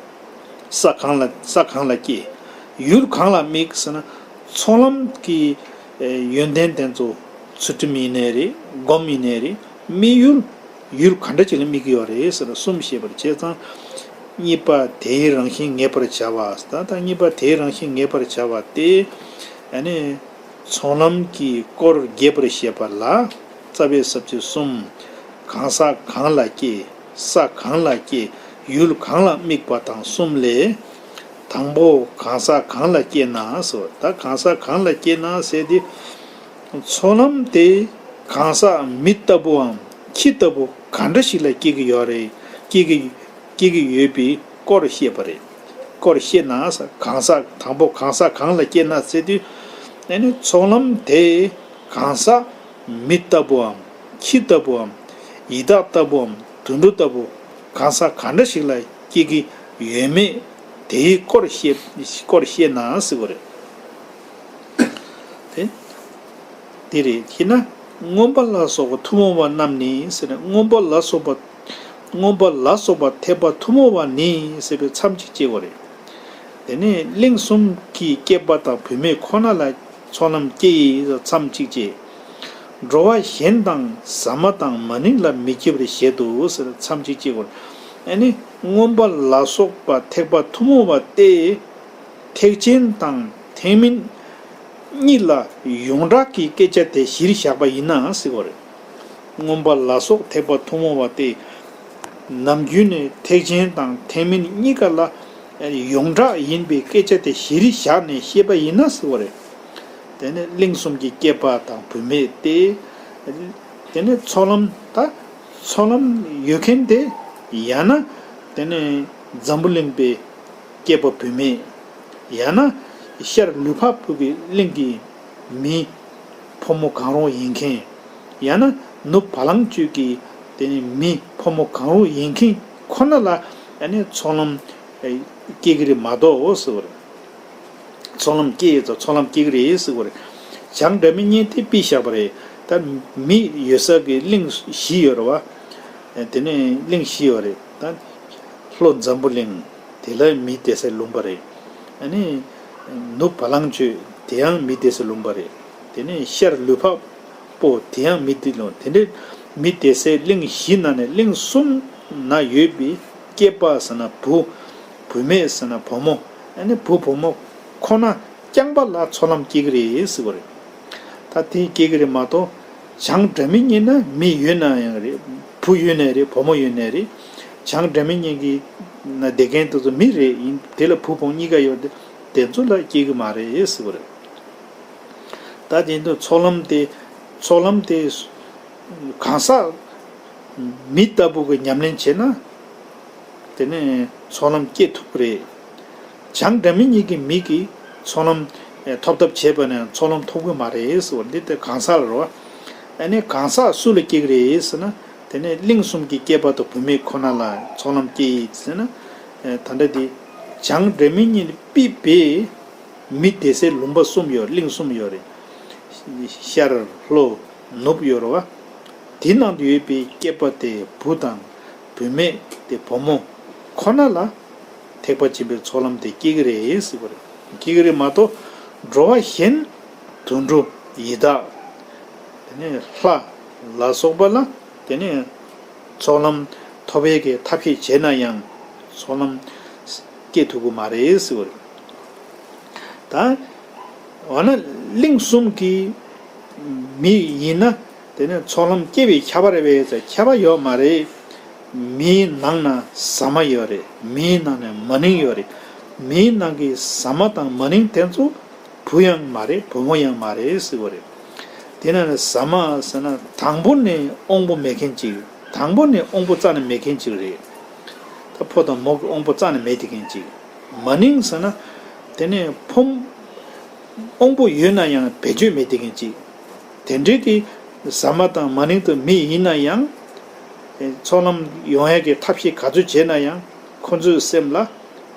ས་གང་ལ། ས་གང་ལ་སྐྱེ། ཡུལ་གང་ལ་དམིགས་ཟེར་ན། ཚོགས་ལམ་གྱི་ཡོན་ཏན་དེ་ཚོ་ཚུལ་ཁྲིམས་ཡིན་ནའི་རེད། སྒོམ་ཡིན་ནའི་རེད། དམིགས་ཡུལ། ཡུལ་ག་འདྲ་ཅིག་ལ་དམིགས་ཀྱི་ཡོད་རེད་ཟེར་ན་གསུམ་བཤད་པར་བྱས་ཙང་། གཉིས་པ་དེའི་རང་བཞིན་ངེས་པར་བྱ་བ། ད་ལྟ་གཉིས་པ་དེའི་རང་བཞིན་ངེས་པར་བྱ་བ་སྟེ། ཨ་ནི། ཚོགས་ལམ་གྱི་སྐོར་རྒྱས་པར་བཤད་པ་ལ་རྩ་བའི་ས་བཅད་གསུམ། གང་ཟག་གང་ལ་སྐྱེ། ས་གང་ལ་སྐྱེ། ཡུལ་གང་ལ་དམིགས་པ་དང་གསུམ་ལས། དང་པོ་གང་ཟག་གང་ལ་སྐྱེ་ན་ཟེར། ད་གང་ཟག་གང་ལ་སྐྱེ་ན་ཟེར་དེ། ཚོགས་ལམ་དེ་གང་ཟག་མི་ལྟ་བུའམ་ཁྱི་ལྟ་བུ་ག་འདྲ་ཞིག་ལ་སྐྱེ་གི་ཡོད་རེད། སྐྱེ་གི་སྐྱེ་གི་ཡོད་པའི་སྐོར་བཤད་པ་རེད། སྐོར་བཤད་ན་ཟེར། གང་ཟག་དང་པོ་གང་ཟག་གང་ལ་སྐྱེ་ན་ཟེར་དུས། ཨ་ནི་ཚོགས་ལམ་དེ་གང་ཟག་མི་ལྟ་བུའམ་ཁྱི་ལྟ་བུའམ་ཡི་དྭགས་ལྟ་བུའམ་དུད་འགྲོ་ལྟ་བུ་གང་ཟག་ག་འདྲ་ཞིག་ལ་སྐྱེ་གི་ཡོད་མེད་དེའི་སྐོར་བཤད། སྐོར་བཤད་ན་ཟེར་བ་རེད། དེ། དེ་རེད། དེས་ན་མངོན་པ་ལ་སོགས་པ་ཐུན་མོང་བ་རྣམས་ནི་ཟེར་ནས། མངོན་པ་ལ་སོགས་པ། མངོན་པ་ལ་སོགས་པ་ཐེག་པ་ཐུན་མོང་བ་ནི་ཟེར་བའི་མཚམས་གཅིག་བཅད་དགོས་རེད། དེ་ནས་གླིང་གསུམ་གྱི་སྐྱེས་པ་དང་བུད་མེད་ཁོ་ན་ལ་ཚོགས་ལམ་སྐྱེ་ཡི་མཚམས་གཅིག་བཅད། འགྲོ་བ་གཞན་དང་ཟ་མ་དང་མ་ནིང་ལ་མི་སྐྱེ་བར་བཞེད་དོ་ཟེར་མཚམས་གཅིག་གཅིག་གོ། ཨ་ནི་མངོན་པ་ལ་སོགས་པ་ཐེག་པ་ཐུན་མོང་བ་སྟེ། ཐེག་ཆེན་དང་ཐེག་དམན་གཉིས་ལ་ཡོངས་གྲགས་ཀྱི་སྐད་ཆ་དེ་གཞིར་བཞག་པ་ཡིན་ན་ཟེར་བ་རེད། མངོན་པ་ལ་སོགས་ཐེག་པ་ཐུན་མོང་བ་སྟེ། ནམ་རྒྱུན་ནས་ཐེག་ཆེན་དང་ཐེག་དམན་གཉིས་ཀ་ལ་ཡོངས་གྲགས་ཡིན་པའི་སྐད་ཆ་དེ་གཞིར་བཞག་ནས་བཤད་པ་ཡིན་ན་ཟེར་བ་རེད། དེ་ནས་གླིང་གསུམ་གྱི་སྐྱེས་པ་དང་བུད་མེད་དེ། དེ་ནས་ཚོགས་ལམ་ད། ཚོགས་ལམ་ཡོད་མཁན་དེ། ཡང་ན། དེ་ནས་འཛམ་བུ་གླིང་པའི་སྐྱེས་པ་བུད་མེད། ཡང་ན། ཤར་ལུས་འཕགས་པོ་གི་གླིང་གི་མི། ཕོ་མོ་གང་རུང་ཡིན་མཁན། ཡང་ན་ནུབ་བ་ལང་སྤྱོད་ཀྱི་དེ་ནི་མི་ཕོ་མོ་གང་རུང་ཡིན་མཁན་ཁོ་ན་ལ་ཨ་ནི་ཚོགས་ལམ་སྐྱེ་གི་རེད་མ་གཏོགས་ཟེར་བ་རེད། ཚོགས་ལམ་སྐྱེ་ཡོད་ཙང་ཚོགས་ལམ་སྐྱེ་གི་རེད་ཟེར་བ་རེད། བྱང་སྒྲ་མི་སྙན་དེ་ཕུད་བཞག་པ་རེད། ད་མི་ཡོད་ས་གི་གླིང་བཞི་ཡོད་རེད་བ། དེ་ནས་གླིང་བཞི་ཡོད་རེད་ད། ལྷོ་འཛམ་བུ་གླིང་། དེ་ལ་མི་བསྡད་སའི་ལུང་པ་རེད། ཨ་ནི། ནུབ་བ་ལང་སྤྱོད། དེ་ཡང་མི་བསྡད་སའི་ལུང་པ་རེད། དེ་ནས་ཤར་ལུས་འཕགས་པོ། དེ་ཡང་མི་བསྡད་ལུང་། དེ་འདྲའི་མི་བསྡད་སའི་གླིང་བཞི་ནང་ནས་གླིང་གསུམ་ན་ཡོད་པའི་སྐྱེས་པ་ཟེར་ན་བུ། བུད་མེད་ཟེར་ན་བུ་མོ། ཨ་ནི་བུ་བུ་མོ་ཁོ་ན་རྐྱང་པ་ལ་ཚོགས་ལམ་སྐྱེ་གི་རེད་ཟེར་བ་རེད། ད་དེ་སྐྱེ་གི་རེད་མ་གཏོགས། བྱང་སྒྲ་མི་སྙན་ན་མི་ཡོད་ན་ཡང་རེད། བུ་ཡོད་ནའི་རེད། བུ་མོ་ཡོད་ནའི་རེད། བྱང་སྒྲ་མི་སྙན་གྱི་ན་བསྡད་མཁན་དེ་ཚོ་མི་རེད་ཡིན། དེ་ལ་བུ་བུ་མོ་གཉིས་ཀ་ཡོད་དེ། དེ་ཚོ་ལ་སྐྱེ་གི་མ་རེད་ཟེར་བ་རེད། ད་དེ་ཚོ་ཚོགས་ལམ་དེ། ཚོགས་ལམ་དེ། གང་ཟག་མི་ལྟ་བུ་གི་ཉམས་ལེན་བྱས་ན། དེ་ནས་ཚོགས་ལམ་སྐྱེ་ཐུབ་ཀྱི་རེད། བྱང་སྒྲ་མི་སྙན་གྱི་མི་གིས་ཚོགས་ལམ་ཐོབ་ཐབས་བྱས་པ་ནས་ཚོགས་ལམ་ཐོབ་ཀྱི་མ་རེད་ཟེར་བ་འདི་ལྟར་གང་ཟག་ལ་རོ། ཨ་ནི་གང་ཟག་སུ་ལ་སྐྱེ་གི་རེད་ཟེར་ན། དེ་ནས་གླིང་གསུམ་གྱི་སྐྱེས་པ་དང་བུད་མེད་ཁོ་ན་ལ་ཚོགས་ལམ་སྐྱེ་ཡི་ཟེར་ན། ད་ལྟ་འདི་བྱང་སྒྲ་མི་སྙན་ཕུད་པའི་མི་བསྡད་སའི་ལུང་པ་གསུམ་ཡོད། གླིང་གསུམ་ཡོད་རེད། ཤར་ལྷོ་ནུབ་ཡོད་རེད་བ། དེ་ནང་དུ་ཡོད་པའི་སྐྱེས་པ་དེ་བུ་དང་། བུད་མེད་དེ་བུ་མོ་ཁོ་ན་ལ་ཐེག་པ་ཆེན་པོའི་ཚོགས་ལམ་དེ་སྐྱེ་གི་རེད་ཟེར་བ་རེད། སྐྱེ་གི་རེད་མ་གཏོགས། འགྲོ་བ་གཞན་དུད་འགྲོ་ཡི་དྭགས། དེ་ནས་ལྷ་ལ་སོགས་པ་ལ་དེ་ནས་ཚོགས་ལམ་ཐོབ་ཡས་ཀྱི་ཐབས་ཤེས་བྱས་ན་ཡང་ཚོགས་ལམ་སྐྱེ་ཐུབ་ཀྱི་མ་རེད་ཟེར་བ་རེད། ད། འོ་ན་གླིང་གསུམ་གྱི་མི་ཡིན་ན་དེ་ནས་ཚོགས་ལམ་སྐྱེ་བའི་ཁྱབ་པ་རེད་པས་ཟེར། ཁྱབ་པ་ཡོད་མ་རེད། མིའི་ནང་ན་ཟ་མ་ཡོད་རེད། མིའི་ནང་ན་མ་ནིང་ཡོད་རེད། མིའི་ནང་གི་ཟ་མ་དང་མ་ནིང་དེ་ཚོ་བུ་ཡང་མ་རེད། བུ་མོ་ཡང་མ་རེད་ཟེར་བ་རེད། དེ་ནས་ཟ་མ་ཟེར་ན་དང་པོ་ནས་དབང་པོ་མེད་མཁན་ཅིག་དང་པོ་ནས་དབང་པོ་རྩ་ནས་མེད་མཁན་ཅིག་རེད། ད་ཕོ་དང་མོ་གི་དབང་པོ་རྩ་ནས་མེད་དེ་མཁན་ཅིག་མ་ནིང་ཟེར་ན། དེ་ནས་ཕོ། དབང་པོ་ཡོད་ན་ཡང་བེད་སྤྱོད་མེད་དེ་མཁན་ཅིག་དེ་འདྲའི་གི་ཟ་མ་དང་མ་ནིང་དུ་མི་ཡིན་ན་ཡང་། ཚོགས་ལམ་ཡོང་ཡས་ཀྱི་ཐབས་ཤེས་ག་ཚོད་བྱས་ན་ཡང་ཁོ་ཚོའི་སེམས་ལ་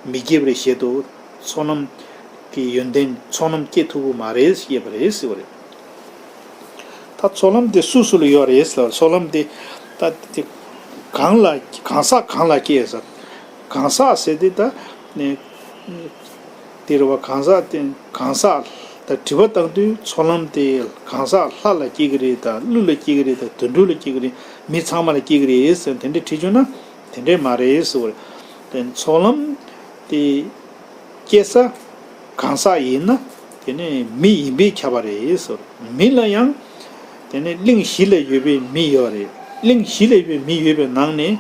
མི་སྐྱེ་བར་བཞེད་དོ། ཚོགས་ལམ་གྱི་ཡོན་ཏན་ཚོགས་ལམ་སྐྱེ་ཐུབ་ཀྱི་མ་རེད་ཞེས་པ་རེད་ཟེར་བ་རེད། ད་ཚོགས་ལམ་དེ་སུ་སུ་ལ་ཡོད་རེད་ཟེར་བ། ཚོགས་ལམ་དེ་ད་དེ་གང་ལ་གང་ཟག་གང་ལ་སྐྱེས་ཟེར། གང་ཟག་ཟེར་དེ་ད་ནི་དེ་རེད་བ། གང་ཟག་དེ་གང་ཟག་ད་དྲི་བ་བཏང་དུས་ཚོགས་ལམ་དེ་གང་ཟག་ལྷ་ལ་སྐྱེ་གི་རེད་ད། ཀླུ་ལ་སྐྱེ་གི་རེད་ད། དུད་འགྲོ་ལ་སྐྱེ་གི་རེད། མི་ཚང་མ་ལ་སྐྱེ་གི་རེད་ཟེར་དེ་འདྲས་དྲིས་བྱུང་ན་དེ་འདྲས་མ་རེད་ཟེར་བ་རེད། དེ་ཚོགས་ལམ་དེ། སྐྱེ་ས་གང་ཟག་ཡིན་ན་དེ་ནི་མི་ཡིན་པས་ཁྱབ་པ་རེད་ཟེར། མི་ལ་ཡང་དེ་ནི་གླིང་བཞི་ལ་ཡོད་པའི་མི་ཡོད་རེད། གླིང་བཞི་ལ་ཡོད་པའི་མི་ཡོད་པའི་ནང་ནས་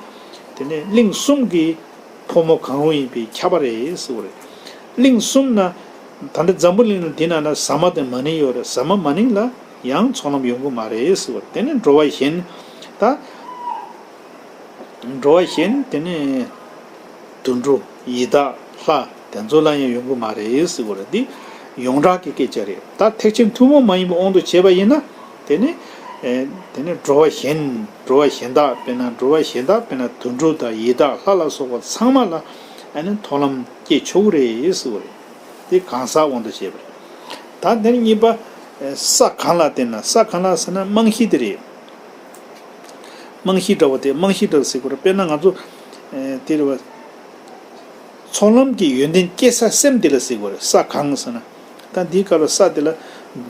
དེ་ནི་གླིང་གསུམ་གྱི་ཕོ་མོ་གང་རུང་ཡིན་པས་ཁྱབ་པ་རེད་ཟེར་བ་རེད། གླིང་གསུམ་ན་ད་ལྟ་འཛམ་བུ་གླིང་ལ་དེ་ན་ན་ཟ་མ་དང་མ་ནིང་ཡོད་རེད། ཟ་མ་མ་ནིང་ལ་ཡང་ཚོགས་ལམ་ཡོང་གི་མ་རེད་ཟེར་བ་རེད། དེ་ནི་འགྲོ་བ་གཞན་ད། འགྲོ་བ་གཞན་དེ་ནས་དུད་འགྲོ་ཡི་དྭགས་ལྷ་དེ་ཚོ་ལ་ཡང་ཡོང་གི་མ་རེད་ཟེར་བ་རེད། འདི་ཡོངས་གྲགས་ཀྱི་སྐད་ཆ་རེད། ད་ཐེག་ཆེན་ཐུན་མོང་མ་ཡིན་པའི་དབང་དུ་བྱས་པ་ཡིན་ན་དེ་ནི་ཨེ་དེ་ནི་འགྲོ་བ་གཞན་འགྲོ་བ་གཞན་དག་དཔེར་ན་འགྲོ་བ་གཞན་དག་དཔེར་ན་དུད་འགྲོ་དང་ཡི་དྭགས་ལྷ་ལ་སོགས་པ་ཚང་མ་ལ་ཨ་ནི་ཚོགས་ལམ་སྐྱེ་ཆོག་གི་རེད་ཟེར་བ་རེད། དེ་གང་ཟག་དབང་དུ་བྱས་པ་རེད། ད་འདིར་གཉིས་པ་ས་གང་ལ་བརྟེན་ན། ས་གང་ལ་ཟེར་ན་རྨང་གཞི་དེ་རེད། རྨང་གཞི་འདྲ་བོ་དེ་རྨང་གཞི་འདྲ་བོ་ཟེར་དགོས་རེད། དཔེར་ན་ང་ཚོ་ཨེ་དེ་རེད་བ། ཚོགས་ལམ་གྱི་ཡོན་ཏན་སྐྱེ་ས་སེམས་དེ་ལ་ཟེར་དགོས་རེད། ས་གང་ཟེར་ན། ད་འདིའི་སྐབས་ལ་ས་དེ་ལ་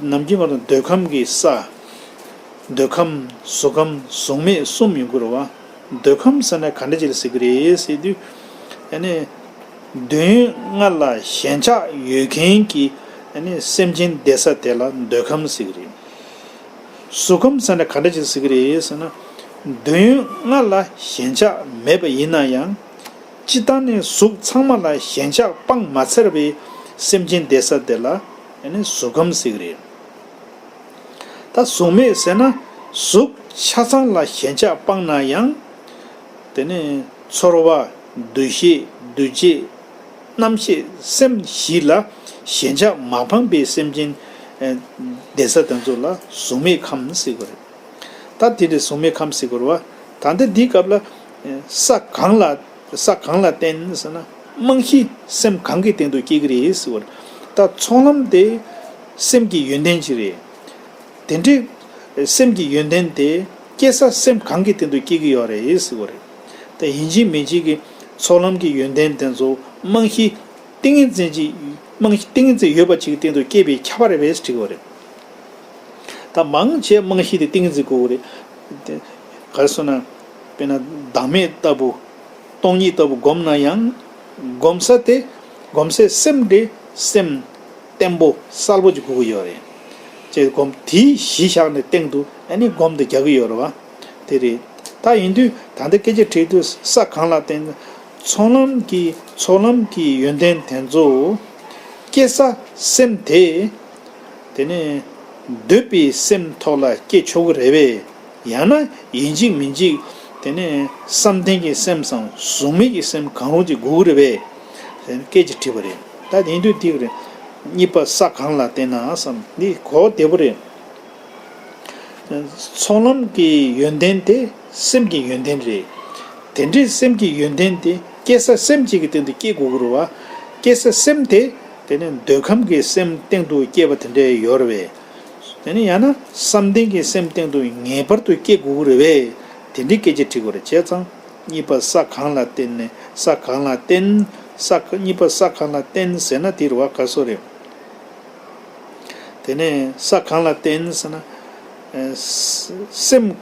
ནམ་རྒྱུན་ང་ཚོ་འདོད་ཁམས་ཀྱི་ས། འདོད་ཁམས་གཟུགས་ཁམས་གཟུགས་མེད་གསུམ་ཡོང་གི་རེད་བ། འདོད་ཁམས་ཟེར་ན་ག་འདྲ་ཅིག་ལ་ཟེར་གི་རེད་ཟེར་དུས། ཨ་ནི། འདོད་ཡོན་ལྔ་ལ་ཞེན་ཆགས་ཡོད་མཁན་གྱི་ཨ་ནི་སེམས་ཅན་བསྡད་ས་དེ་ལ་འདོད་ཁམས་ཟེར་གི་རེད། གཟུགས་ཁམས་ཟེར་ན་ག་འདྲ་ཅིག་ཟེར་གི་རེད་ཟེར་ན། འདོད་ཡོན་ལྔ་ལ་ཞེན་ཆགས་མེད་པ་ཡིན་ན་ཡང་། སྤྱིར་བཏང་ནས་གཟུགས་ཚང་མ་ལ་ཞེན་ཆགས་སྤངས་མ་ཚར་བའི་སེམས་ཅན་བསྡད་ས་དེ་ལ་ཨ་ནི་གཟུགས་ཁམས་ཟེར་གི་རེད། ད་གཟུགས་མེད་ཟེར་ན་གཟུགས་ཆ་ཚང་ལ་ཞེན་ཆགས་སྤངས་ན་ཡང་། དེ་ནས་ཚོར་བ། འདུ་ཤེས། འདུ་བྱེད། རྣམ་ཤེས། སེམས་བཞི་ལ་ཞེན་ཆགས་མ་སྤངས་པའི་སེམས་ཅན་བསྡད་ས་དེ་ཚོ་ལ་གཟུགས་མེད་ཁམས་ཟེར་གི་རེད། ད་དེ་འདྲའི་གཟུགས་མེད་ཁམས་ཟེར་གི་རེད་བ། ད་ལྟ་འདིའི་སྐབས་ལ་ས་གང་ལ། ས་གང་ལ་བརྟེན་ཟེར་ན། རྨང་གཞི་སེམས་གང་གི་སྟེང་དུ་སྐྱེ་གི་རེད་ཟེར་བ་རེད། ད་ཚོགས་ལམ་དེ་སེམས་ཀྱི་ཡོན་ཏན་ཅིག་རེད། དེ་འདྲའི་སེམས་ཀྱི་ཡོན་ཏན་དེ་སྐྱེ་ས་སེམས་གང་གི་སྟེང་དུ་སྐྱེ་གི་ཡོད་རེད་ཟེར་བ་རེད། ད་ཡིན་གཅིག་མིན་གཅིག་གི་ཚོགས་ལམ་གྱི་ཡོན་ཏན་དེ་ཚོ་རྨང་གཞི་ཏིང་ངེ་འཛིན་གྱི། རྨང་གཞི་ཏིང་ངེ་འཛིན་ཡོད་པ་ཅིག་གི་སྟེང་དུ་སྐྱེས་པའི་ཁྱབ་པ་རེད་པས་དྲི་གི་ཡོད་རེད། ད་མང་ཆེ་རྨང་གཞི་དེ་ཏིང་ངེ་འཛིན་དགོས་ཀྱི་རེད། དེ་ག་རེ་ཟེར་ན། དཔེར་ན་བདག་མེད་ལྟ་བུ། སྟོང་ཉིད་ལྟ་བུ་སྒོམ་ན་ཡང་། སྒོམ་ས་དེ། སྒོམ་སའི་སེམས་དེ་སེམས་བརྟན་པོ་གསལ་པོ་ཅིག་དགོས་ཀྱི་ཡོད་རེད། ཅེས་སྒོམ་དེའི་གཞི་བཞག་ནས་སྟེང་དུ་ཨ་ནི་སྒོམ་དེ་རྒྱག་གི་ཡོད་རེད་བ། དེ་རེད། ད་ཡིན་དུས་ད་ལྟ་སྐད་ཆ་དྲིས་དུས་ས་གང་ལ་བརྟེན། ཚོགས་ལམ་གྱི་ཚོགས་ལམ་གྱི་ཡོན་ཏན་དེ་ཚོ། སྐྱེ་ས་སེམས་དེ། དེ་ནས་འདོད་པའི་སེམས་ཐོག་ལ་སྐྱེ་ཆོག་གི་རེད་པས། ཡང་ན་ཡིན་གཅིག་མིན་གཅིག་དེ་ནས་བསམ་གཏན་གྱི་སེམས་སམ་གཟུགས་མེད་ཀྱི་སེམས་གང་རུང་ཅིག་དགོས་ཀྱི་རེད་པས། ཟེར་ནས་སྐད་ཅིག་དྲིས་པ་རེད། ད་དེ་དུས་དེ་རེད། གཉིས་པ་ས་གང་ལ་བརྟེན་ན་བསམ་འདི་གོ་བདེ་པོ་རེད། ཚོགས་ལམ་གྱི་ཡོན་ཏན་དེ་སེམས་ཀྱི་ཡོན་ཏན་རེད། དེ་འདྲའི་སེམས་ཀྱི་ཡོན་ཏན་དེ་སྐྱེ་ས་སེམས་གཅིག་གི་སྟེང་དུ་སྐྱེ་དགོས་ཀྱི་རེད་བ། སྐྱེ་ས་སེམས་དེ་དེ་ནི་འདོད་ཁམས་ཀྱི་སེམས་སྟེང་དུ་སྐྱེས་པ་དེ་འདྲ་ཡོད་རེད་པས། དེ་ནི་ཡང་ན་བསམ་གཏན་གྱི་སེམས་སྟེང་དུ་ངེས་པར་དུ་སྐྱེ་དགོས་ཀྱི་རེད་པས། དེ་འདྲའི་སྐད་ཆ་དྲི་དགོས་རེད། བྱས་ཙང་གཉིས་པ་ས་གང་ལ་བརྟེན་ནས་ས་གང་ལ་བརྟེན། ས་ག་གཉིས་པ་ས་གང་ལ་བརྟེན་ཟེར་ན་དེ་རེད་བ། ག་སོ་རེད། དེ་ནས་ས་གང་ལ་བརྟེན་ཟེར་ན། ཨེ། སེམས་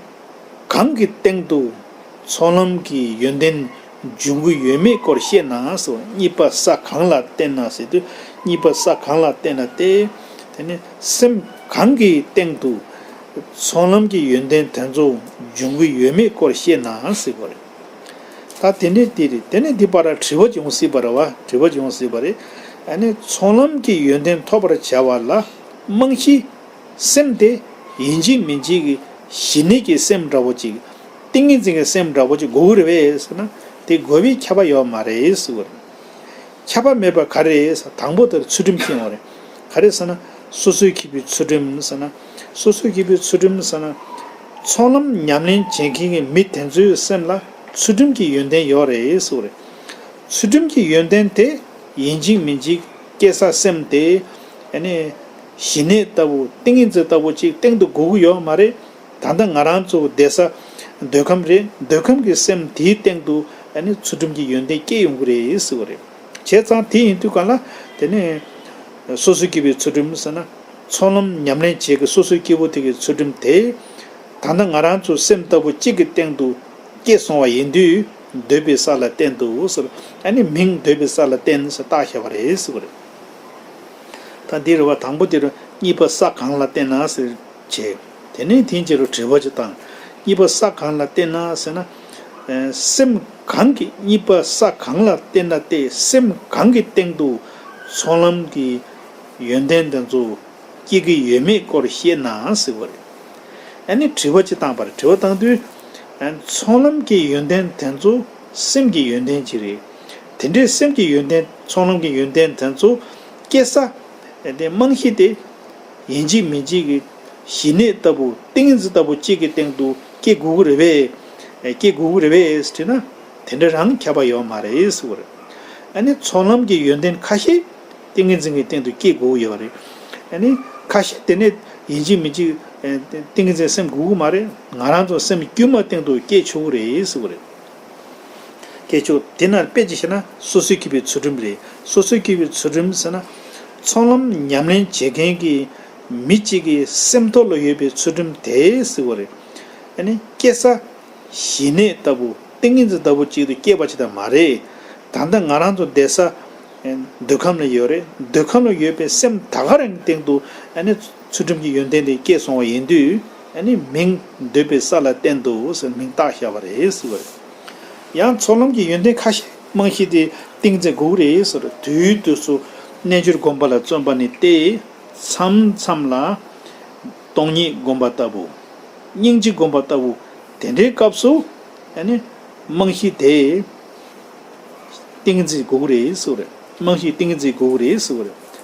གང་གི་སྟེང་དུ་ཚོགས་ལམ་གྱི་ཡོན་ཏན་འབྱུང་གི་ཡོད་མེད་སྐོར་བཤད་ན་ཟེར། གཉིས་པ་ས་གང་ལ་བརྟེན་ན་ཟེར་དུས་གཉིས་པ་ས་གང་ལ་བརྟེན་ན་སྟེ། དེ་ནས་སེམས་གང་གི་སྟེང་དུ་ཚོགས་ལམ་གྱི་ཡོན་ཏན་དེ་ཚོ་འབྱུང་གི་ཡོད་མེད་སྐོར་བཤད་ན་ཟེར་བ་རེད། ད་དེ་འདྲའི་དེ་རེད། དེ་ནས་འདི་བར་དྲི་བ་ཅིག་ཡོང་སྲིད་པ་རེད་བ། དྲི་བ་ཅིག་ཡོང་སྲིད་པ་རེད། ཨ་ནི་ཚོགས་ལམ་གྱི་ཡོན་ཏན་ཐོབ་པར་བྱ་བ་ལ་རྨང་གཞི་སེམས་དེ་ཡིན་གཅིག་མིན་གཅིག་གི་ཞི་གནས་ཀྱི་སེམས་འདྲ་བོ་ཅིག་ཏིང་ངེ་འཛིན་གྱི་སེམས་འདྲ་བོ་ཅིག་དགོས་ཀྱི་རེད་པས་ཟེར་ན། དེ་དགོས་པའི་ཁྱབ་པ་ཡོད་མ་རེད་ཟེར་བ་རེད། ཁྱབ་པ་མེད་པ་ག་རེ་རེད་ཟེར། དང་པོ་དེར་ཚུལ་ཁྲིམས་ཤེས་དགོས་རེད། ག་རེ་ཟེར་ན། སོ་སོའི་སྐྱེས་བུའི་ཚུལ་ཁྲིམས་ཟེར་ན། སོ་སོའི་སྐྱེས་བུའི་ཚུལ་ཁྲིམས་ཟེར་ན། ཚོགས་ལམ་ཉམས་ལེན་བྱེད་མཁན་གྱི་མི་དེ་ཚོའི་སེམས་ལ་ཚུལ་ཁྲིམས་ཀྱི་ཡོན་ཏན་ཡོད་རེད་ཟེར་བ་རེད། ཚུལ་ཁྲིམས་ཀྱི་ཡོན་ཏན་དེ་ཡིན་གཅིག་མིན་གཅིག་སྐྱེ་ས་སེམས་དེ་ཨ་ནི་ཞི་གནས་ལྟ་བུ་ཏིང་ངེ་འཛིན་ལྟ་བུ་ཅིག་སྟེང་དུ་དགོས་ཀྱི་ཡོད་མ་རེད། ད་ལྟ་ང་རང་ཚོ་བསྡད་ས་འདོད་ཁམས་རེད། འདོད་ཁམས་ཀྱི་སེམས་དེའི་སྟེང་དུ་ཨ་ནི་ཚུལ་ཁྲིམས་ཀྱི་ཡོན་ཏན་སྐྱེ་ཡོང་གི་རེད་ཟེར་བ་རེད། བྱས་ཙང་དེ་ཡིན་དུས་གང་ལ་དེ་ནས་སོ་སོའི་སྐྱེས་བུའི་ཚུལ་ཁྲིམས་ཟེར་ན། ཚོགས་ལམ་ཉམས་ལེན་བྱེད་ཀྱི་སོ་སོའི་སྐྱེས་བུ་དེ་གི་ཚུལ་ཁྲིམས་དེ། ད་ལྟ་ང་རང་ཚོ་སེམས་ལྟ་བུ་གཅིག་གི་སྟེང་དུ་སྐྱེས་སོང་བ་ཡིན་དུས། འདོད་པའི་ས་ལ་བརྟེན་དུ་ཟེར། ཨ་ནི་མིང་འདོད་པའི་ས་ལ་བརྟེན་ཟེར་བཏགས་བཞག་པ་རེད་ཟེར་བ་རེད། ད་འདི་རེད་བ། དང་པོ་དེ་རུ་གཉིས་པ་ས་གང་ལ་བརྟེན་ན་ཟེར་བྱས། དེ་ནས་དེའི་རྗེས་རུ་དྲི་བ་ཅིག་བཏང་། གཉིས་པ་ས་གང་ལ་བརྟེན་ན་ཟེར་ན། ཨེ། སེམས་གང་གི་གཉིས་པ་ས་གང་ལ་བརྟེན་ན་སྟེ་སེམས་གང་གི་སྟེང་དུ་ཚོགས་ལམ་གྱི་ཡོན་ཏན་དེ་ཚོ་སྐྱེ་གི་ཡོད་མེད་སྐོར་བཤད་ན་ཟེར་བ་རེད། ཨ་ནི་དྲི་བ་ཅིག་བཏང་པ་རེད། དྲི་བ་བཏང་དུས། ཨ། ཚོགས་ལམ་གྱི་ཡོན་ཏན་དེ་ཚོ་སེམས་ཀྱི་ཡོན་ཏན་ཅིག་རེད། དེ་འདྲའི་སེམས་ཀྱི་ཡོན་ཏན། ཚོགས་ལམ་གྱི་ཡོན་ཏན་དེ་ཚོ་སྐྱེ་ས་དེ་རྨང་གཞི་དེ་ཡིན་གཅིག་མིན་གཅིག་གི་ཞི་གནས་ལྟ་བུ་ཏིང་ངེ་འཛིན་ལྟ་བུ་གཅིག་གི་སྟེང་དུ་སྐྱེ་དགོས་ཀྱི་རེད་པས། སྐྱེ་དགོས་ཀྱི་རེད་པས་དྲིས་ན། དེ་འདྲ་རང་ཁྱབ་པ་ཡོད་མ་རེད་ཟེར་བ་རེད། ཨ་ནི་ཚོགས་ལམ་གྱི་ཡོན་ཏན་ཁ་ཤས་ཏིང་ངེ་འཛིན་གྱི་སྟེང་དུ་སྐྱེ་དགོས་ཡོད་རེད། ཨ་ནི་ཁ་ཤས་དེ་ནས་ཡིན་གཅིག་མིན་གཅིག་ཨེ། ཏིང་ངེ་འཛིན་སེམས་དགོས་ཀྱི་མ་རེད། ང་རང་ཚོ་སེམས་དཀྱུས་མ་སྟེང་དུ་སྐྱེ་ཆོག་གི་རེད་ཟེར་བ་རེད། སྐྱེ་ཆོག་དེ་ན་དཔེ་ཅིག་བཤད་ན་སོ་སོའི་སྐྱེས་བུའི་ཚུལ་ཁྲིམས་རེད། སོ་སོའི་སྐྱེས་བུའི་ཚུལ་ཁྲིམས་ཟེར་ན། ཚོགས་ལམ་ཉམས་ལེན་བྱེད་མཁན་གྱི་ མི་གཅིག་གི་སེམས་ཐོག་ལ་ཡོད་པའི་ཚུལ་ཁྲིམས་དེ་ཟེར་བ་རེད། ཨ་ནི་སྐྱེ་ས་གཞི་གནས་ལྟ་བུ་ཏིང་ངེ་འཛིན་ལྟ་བུ་གཅིག་ཏུ་སྐྱེས་པ་ཅིག་དང་མ་རེད། ད་ལྟ་ང་རང་ཚོ་བསྡད་ས་འདོད་ཁམས་ལ་ཡོད་རེད། འདོད་ཁམས་ལ་ཡོད་པའི་སེམས་ད་ག་རང་གི་སྟེང་དུ་ཨ་ནི་ཚུལ་ཁྲིམས་ཀྱི་ཡོན་ཏན་དེ་སྐྱེས་སོང་བ་ཡིན་དུས། ཨ་ནི་མིང་འདོད་པའི་ས་ལ་བརྟེན་དུ་ཟེར་མིང་བཏགས་བཞག་པ་རེད་ཟེར་བ་རེད། ཡང་ཚོགས་ལམ་གྱི་ཡོན་ཏན་ཁ་ཤས། རྨང་གཞི་དེ་ཏིང་འཛིན་དགུ་རེད་ཟེར། དུས་དུས་སུ་རྣལ་འབྱོར་སྒོམ་པ་ལ་བརྩོན་པ་ནི་སྟེ། མཚམས་མཚམས་ལ་སྟོང་ཉིད་སྒོམ་པ་ལྟ་བུ། སྙིང་རྗེ་སྒོམ་པ་ལྟ་བུ། དེ་འདྲའི་སྐབས་སུ་ཨ་ནི་རྨང་གཞི་དེ་ཏིང་འཛིན་དགུ་རེད་ཟེར་བ་རེད། རྨང་གཞི་ཏིང་འཛིན་དགུ་རེད་ཟེར་བ་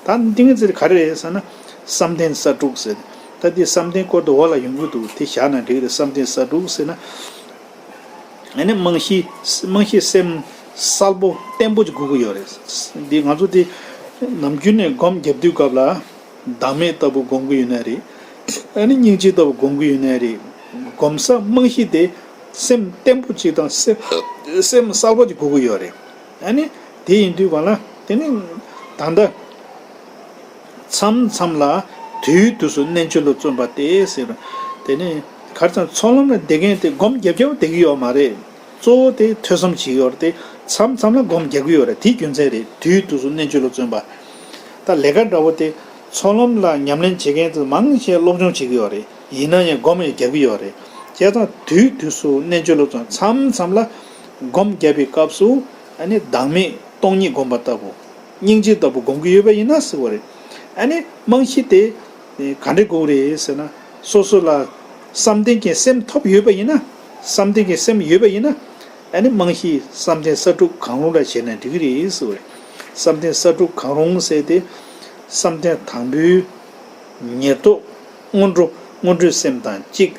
རེད། ད་ཏིང་འཛིན་ག་རེ་རེད་ཟེར་ན། བསམ་གཏན་ས་དྲུག་ཟེར། ད་དེ་བསམ་གཏན་སྐོར་དུ་འོག་ལ་ཡོང་གི་འདུག་དེ་བཞག་ན་འགྲིག་རེད། བསམ་གཏན་ས་དྲུག་ཟེར་ན། ཨ་ནི་རྨང་གཞི། རྨང་གཞི་སེམས་གསལ་པོ་བརྟན་པོ་ཅིག་དགོས་ཀྱི་ཡོད་རེད། འདི་ང་ཚོ་དེ་ནམ་རྒྱུན་ནས་སྒོམ་རྒྱབ་དུས་སྐབས་ལ་བདག་མེད་ལྟ་བུ་སྒོམ་གྱི་ཡོད་ན་རེད། ཨ་ནི་སྙིང་རྗེ་ལྟ་བུ་སྒོམ་གྱི་ཡོད་ན་རེད། སྒོམ་ས་རྨང་གཞི་དེ་སེམས་བརྟན་པོ་ཅིག་དང་སེམས་སེམས་གསལ་པོ་ཅིག་དགོས་ཀྱི་ཡོད་རེད། ཨ་ནི་དེ་ཡིན་དུས་གང་ལ་དེ་ནི་ད་ལྟ། མཚམས་མཚམས་ལ་དུས་དུས་སུ་རྣལ་འབྱོར་ལ་བརྩོན་པ་སྟེ་ཟེར། དེ་ནས་ག་རེ་ཟེར་ན། ཚོགས་ལམ་ལ་བསྡད་མཁན་དེ་སྒོམ་རྒྱབ་རྒྱབ་བསྡད་ཀྱི་ཡོད་མ་རེད། གཙོ་བོ་དེ་ཐོས་བསམ་བྱེད་ཀྱི་ཡོད་རེད་དེ། མཚམས་མཚམས་ལ་སྒོམ་རྒྱག་གི་ཡོད་རེད། དེའི་རྒྱུ་མཚན་རེད། དུས་དུས་སུ་རྣལ་འབྱོར་ལ་བརྩོན་པ། ད་ལས་ཀ་འདྲ་བོ་དེ་ཚོགས་ལམ་ལ་ཉམས་ལེན་བྱེད་མཁན་ཚོ་མང་ཆེ་སློབ་སྦྱོང་བྱེད་ཀྱི་ཡོད་རེད། ཡིན་ན་ཡང་སྒོམ་ཡང་རྒྱག་གི་ཡོད་རེད། བྱས་ཙང་དུས་དུས་སུ་རྣལ་འབྱོར་ལ་བརྩོན། མཚམས་མཚམས་ལ་སྒོམ་རྒྱབ་པའི་སྐབས་སུ་ཨ་ནི་བདག་མེད་སྟོང་ཉིད་སྒོམ་པ་ལྟ་བུ། སྙིང་རྗེ་ལྟ་བུ་སྒོམ་གྱི་ཡོད་པ་ཡིན་ན་ཟེར་བ་རེད། ཨ་ནི་རྨང་གཞི་དེ་ག་འདྲ་དགོས་རེད་ཟེར་ན། སོ་སོ་ལ་བསམ་གཏན་གྱི་སེམས་ཐོབ་ཡོད་པ་ཡིན་ན། བསམ་གཏན་གྱི་སེམས་ཡོད་པ་ཡིན་ན། ཨ་ནི་རྨང་གཞི་བསམ་གཏན་ས་དྲུག་གང་རུང་ལ་བྱས་ན་འགྲིག་གི་རེད་ཟེར་བ་རེད། བསམ་གཏན་ས་དྲུག་གང་རུང་ཟེར་དེ། བསམ་གཏན་དང་པོའི་ཉེར་ཐོབ་སྔོན་འགྲོ། སྔོན་འགྲོའི་སེམས་དང་གཅིག་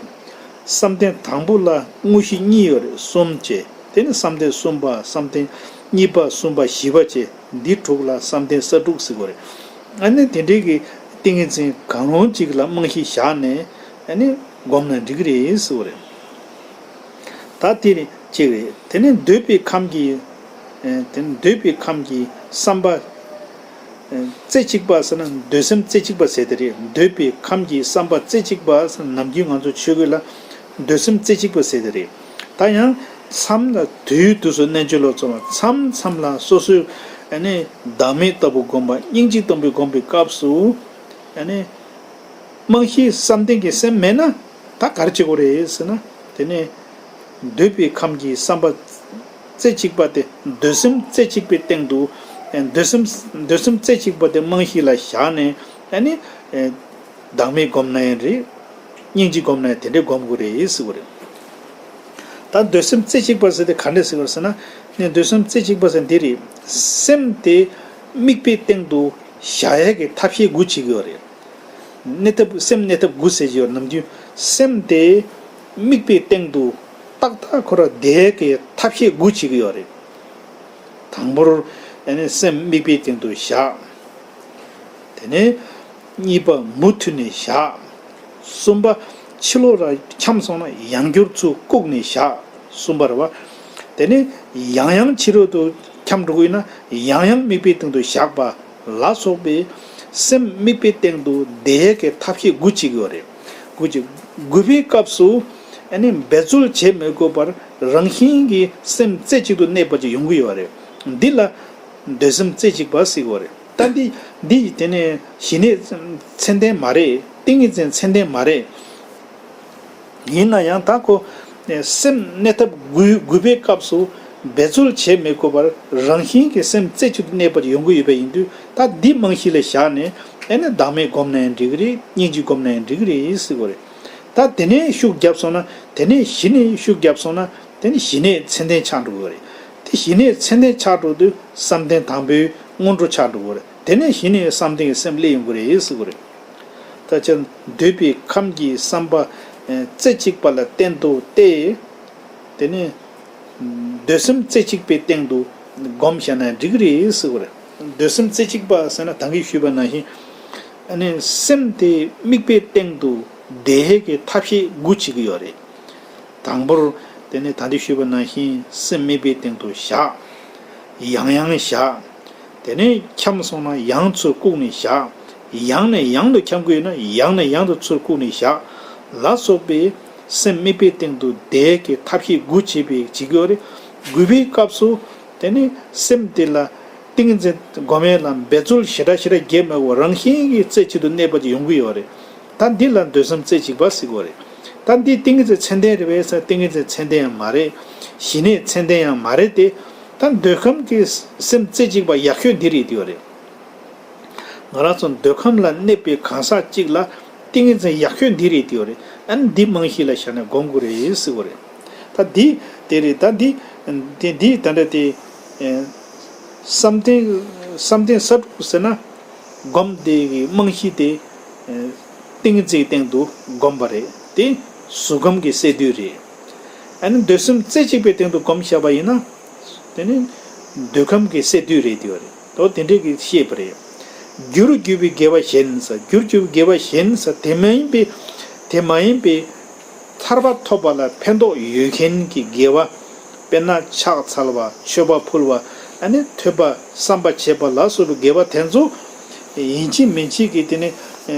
བསམ་གཏན་དང་པོ་ལ་དངོས་གཞི་གཉིས་ཡོད་རེད། གསུམ་བཅས། དེ་ནི་བསམ་གཏན་གསུམ་པ། བསམ་གཏན་གཉིས་པ། གསུམ་པ། བཞི་པ་བཅས། འདི་དྲུག་ལ་བསམ་གཏན་ས་དྲུག་ཟེར་གྱི་ཡོད་རེད། ཨ་ནི་དེ་འདྲའི་གི་ཏིང་ངེ་འཛིན་གང་རུང་གཅིག་ལ་རྨང་གཞི་བཞག་ནས་ཨ་ནི་སྒོམ་ན་འགྲིག་གི་རེད་ཟེར་གྱི་ཡོད་རེད། ད་དེ་ནི་གཅིག་རེད། དེ་ནི་འདོད་པའི་ཁམས་ཀྱི། ཨེ། དེ་ནི་འདོད་པའི་ཁམས་ཀྱི་བསམ་པ། ཨེ། རྩེ་གཅིག་པ་ཟེར་ན་འདོད་སེམས་རྩེ་གཅིག་པ་ཟེར་དེ་རེད། འདོད་པའི་ཁམས་ཀྱི་བསམ་པ་རྩེ་གཅིག་པ་ཟེར་ན་ནམ་རྒྱུན་ང་ཚོ་ཆོས་གོས་ལ་འདོད་སེམས་རྩེ་གཅིག་པ་ཟེར་དེ་རེད། ད་ཡང་མཚམས་ལ་དུས་དུས་སུ་རྣལ་འབྱོར་ལ་བརྩོན་པ། མཚམས་མཚམས་ལ་སོ་སོའི་ཨ་ནི་བདག་མེད་ལྟ་བུ་སྒོམ་པ། སྙིང་རྗེ་ལྟ་བུ་སྒོམ་པའི་སྐབས་སུ་ཨ་ནི། རྨང་གཞི་བསམ་གཏན་གྱི་སེམས་མེད་ན་ད་ག་རེ་བྱེད་དགོས་རེད་ཟེར་ན། དེ་ནས་འདོད་པའི་ཁམས་ཀྱི་བསམ་པ་རྩེ་གཅིག་པ་དེ། འདོད་སེམས་རྩེ་གཅིག་པའི་སྟེང་དུ། ཨེ། འདོད་སེམས་འདོད་སེམས་རྩེ་གཅིག་པ་དེ་རྨང་གཞི་ལ་བཞག་ནས་ཨ་ནི། ཨེ། བདག་མེད་སྒོམ་ན་ཡང་རེད། སྙིང་རྗེ་སྒོམ་ན་ཡང་དེ་འདྲའི་སྒོམ་དགོས་རེད་ཟེར་བ་རེད། ད་འདོད་སེམས་རྩེ་གཅིག་པ་ཟེར་དེ་ག་འདྲ་ཟེར་བ་ཟེར་ན། ནས་འདོད་སེམས་རྩེ་གཅིག་པ་ཟེར་འདི་རེད། སེམས་དེ་དམིགས་པའི་སྟེང་དུ་བཞག་ཡས་ཀྱི་ཐབས་ཤེས་དགུ་བྱེད་ཀྱི་ཡོད་རེད། གནས་ཐབས། སེམས་གནས་ཐབས་དགུ་ཟེར་གྱི་ཡོད། ནམ་རྒྱུན་སེམས་དེ་དམིགས་པའི་སྟེང་དུ་ཏག་ཏག་ཁོ་རང་བསྡད་ཀྱི་ཐབས་ཤེས་དགུ་བྱེད་ཀྱི་ཡོད་རེད། དང་པོར་ཨ་ནི་སེམས་དམིགས་པའི་སྟེང་དུ་བཞག་དེ་ནས་གཉིས་པ་མུ་མཐུད་ནས་བཞག་གསུམ་པ་ཕྱི་ལོགས་ལ་འཁྱམས་སོང་ན་ཡང་བསྐྱར་ཚུར་བཀུག་ནས་བཞག་གསུམ་པ་རེད་བ། དེ་ནས་ཡང་ཡང་ཕྱི་རོལ་དུ་འཁྱམས་འགྲོ་གི་ཡོད་ན་ཡང་ཡང་དམིགས་པའི་སྟེང་དུ་བཞག་པ། ལ་སོགས་པའི་སེམས་དམིགས་པའི་སྟེང་དུ་བསྡད་ཡས་ཀྱི་ཐབས་ཤེས་དགུ་བྱེད་ཀྱི་ཡོད་རེད། དགུ་བྱེད། དགུ་པའི་སྐབས་སུ་ཨ་ནི་འབད་རྩོལ་བྱེད་མི་དགོས་པར་རང་བཞིན་གྱིས་སེམས་རྩེ་གཅིག་ཏུ་གནས་པ་ཅིག་ཡོང་གི་ཡོད་རེད། འདི་ལ་འདོད་སེམས་རྩེ་གཅིག་པ་ཟེར་གྱི་ཡོད་རེད། ད་འདི་འདི་ཡི་དེ་ནས་གཞི་གནས་ཚད་ལྡན་མ་རེད། ཏིང་ངེ་འཛིན་ཚད་ལྡན་མ་རེད། ཡིན་ན་ཡང་ད་ཁོ་སེམས་གནས་ཐབས་དགུ་དགུ་པའི་སྐབས་སུ་འབད་རྩོལ་བྱེད་མི་དགོས་པར་རང་བཞིན་གྱིས་སེམས་རྩེ་གཅིག་ཏུ་གནས་པར་ཡོང་གི་ཡོད་པ་ཡིན་དུས། ད་འདི་རྨང་གཞི་ལ་བཞག་ནས་ཨ་ནི་བདག་མེད་སྒོམ་ན་ཡང་འགྲིག་གི་རེད། སྙིང་རྗེ་སྒོམ་ན་ཡང་འགྲིག་གི་རེད་ཟེར་གྱི་ཡོད་རེད། ད་དེ་ནས་ཤུགས་བརྒྱབ་སོང་ན། དེ་ནས་གཞི་ནས་ཤུགས་བརྒྱབ་སོང་ན་དེ་ནས་གཞི་གནས་ཚད་ལྡན་ཆགས་འགྲོ་གི་ཡོད་རེད། དེ་གཞི་གནས་ཚད་ལྡན་ཆགས་འགྲོ་དུས་བསམ་གཏན་དང་པོའི་སྔོན་འགྲོ་ཆགས་འགྲོ་གི་ཡོད་རེད། དེ་ནས་གཞི་ནས་བསམ་གཏན་གྱི་སེམས་སླེབས་ཡོང་གི་རེད་ཟེར་གྱི་རེད། ད་ཅི་འདོད་པའི་ཁམས་ཀྱི་བསམ་པ་རྩེ་གཅིག་པ་ལ་བརྟེན་ཏོ་སྟེ། དེ་ནས་འདོད་སེམས་རྩེ་གཅིག་པའི་སྟེང་དུ་སྒོམ་བྱས་ན་འགྲིག་གི་རེད་ཟེར་གྱི་རེད། འདོད་སེམས་རྩེ་གཅིག་པ་ཟེར་ན་ད་གིན་ཞུས་པ་ནང་བཞིན། ཨ་ནི་སེམས་དེ་དམིགས་པའི་སྟེང་དུ་བསྡད་ཡས་ཀྱི་ཐབས་ཤེས་དགུ་བྱེད་ཀྱི་ཡོད་རེད། དང་པོར་དེ་ནས་ད་ལྟ་ཞུས་པ་ནང་བཞིན་སེམས་དམིགས་པའི་སྟེང་དུ་བཞག་ཡང་ཡང་བཞག་དེ་ནས་འཁྱམས་སོང་ན་ཡང་ཚུར་བཀུག་ནས་བཞག་ཡང་ནས་ཡང་དུ་འཁྱམ་གྱི་ཡོད་ན་ཡང་ནས་ཡང་དུ་ཚུར་བཀུག་ནས་བཞག་ལ་སོགས་པའི་སེམས་དམིགས་པའི་སྟེང་དུ་བསྡད་ཀྱི་ཐབས་ཤེས་དགུ་བྱེད་པའི་བྱེད་ཀྱི་ཡོད་རེད། དགུ་པའི་སྐབས་སུ་དེ་ནི་སེམས་དེ་ལ་ཏིང་ངེ་འཛིན་སྒོམ་ཡས་ལ་འབད་རྩོལ་ཞེ་དྲག་ཞེ་དྲག་བརྒྱབ་མེད་པར་རང་བཞིན་གྱིས་རྩེ་གཅིག་ཏུ་གནས་པ་ཅིག་ཡོང་གི་ཡོད་རེད། ད་འདི་ལ་འདོད་སེམས་རྩེ་གཅིག་པ་ཟེར་གྱི་ཡོད་རེད། ད་འདི་ཏིང་ངེ་འཛིན་མཚན་ལྡན་རེད་པས་ཟེར་ན་ཏིང་ངེ་འཛིན་མཚན་ལྡན་ཡང་མ་རེད། ཞི་གནས་མཚན་ལྡན་ཡང་མ་རེད་དེ། ད་འདོད་ཁམས་ཀྱི་སེམས་རྩེ་གཅིག་པ་ཡག་ཤོས་འདི་རེད་དེ་ཡོད་རེད། ང་རང་ཚོ་འདོད་ཁམས་ལ་གནས་པའི་གང་ཟག་གཅིག་ལ་ཏིང་ངེ་འཛིན་ཡག་ཤོས་འདི་རེད་དེ་ཡོད་རེད། ཨ་ནི་འདི་རྨང་གཞི་ལ་བཞག་ནས་སྒོམ་དགོས་རེད་ཟེར་གྱི་ཡོད་རེད། ད་འདི་དེ་རེད། ད་འདི་དེ་འདི་ད་འདྲ་དེ་ཨེ་བསམ་གཏན་བསམ་གཏན་ས་དྲུག་ཟེར་ན་སྒོམ་དེ་གི་རྨང་གཞི་དེ་ཨེ་ཏིང་ངེ་འཛིན་སྟེང་དུ་སྒོམ་པ་རེད་དེ། གཟུགས་ཁམས་ཀྱི་སས་བསྡུས་རེད། ཨ་ནི་འདོད་སེམས་རྩེ་གཅིག་པའི་སྟེང་དུ་སྒོམ་བཞག་པ་ཡིན་ན། དེ་ནི་འདོད་ཁམས་ཀྱི་སས་བསྡུས་རེད་དེ་ཡོད་རེད། དོ་དེ་འདྲས་ཀྱི་བཤད་པ་རེད། རྒྱུར་གྱུར་པའི་དགེ་བ་གཞན་ཟེར། རྒྱུར་གྱུར་པའི་དགེ་བ་གཞན་ཟེར། དེ་མ་ཡིན་པའི་དེ་མ་ཡིན་པའི་ཐར་པ་ཐོབ་པ་ལ་ཕན་ཐོགས་ཡོད་མཁན་གྱི་དགེ་བ། དཔེར་ན་ཕྱག་འཚལ་བ། མཆོད་པ་ཕུལ་བ། ཨ་ནི་ཐོས་པ་བསམ་པ་བྱེད་པ་ལ་སོགས་པའི་དགེ་བ་དེ་ཚོ་ཡིན་གཅིག་མིན་གཅིག་གིས་དེ་ནི་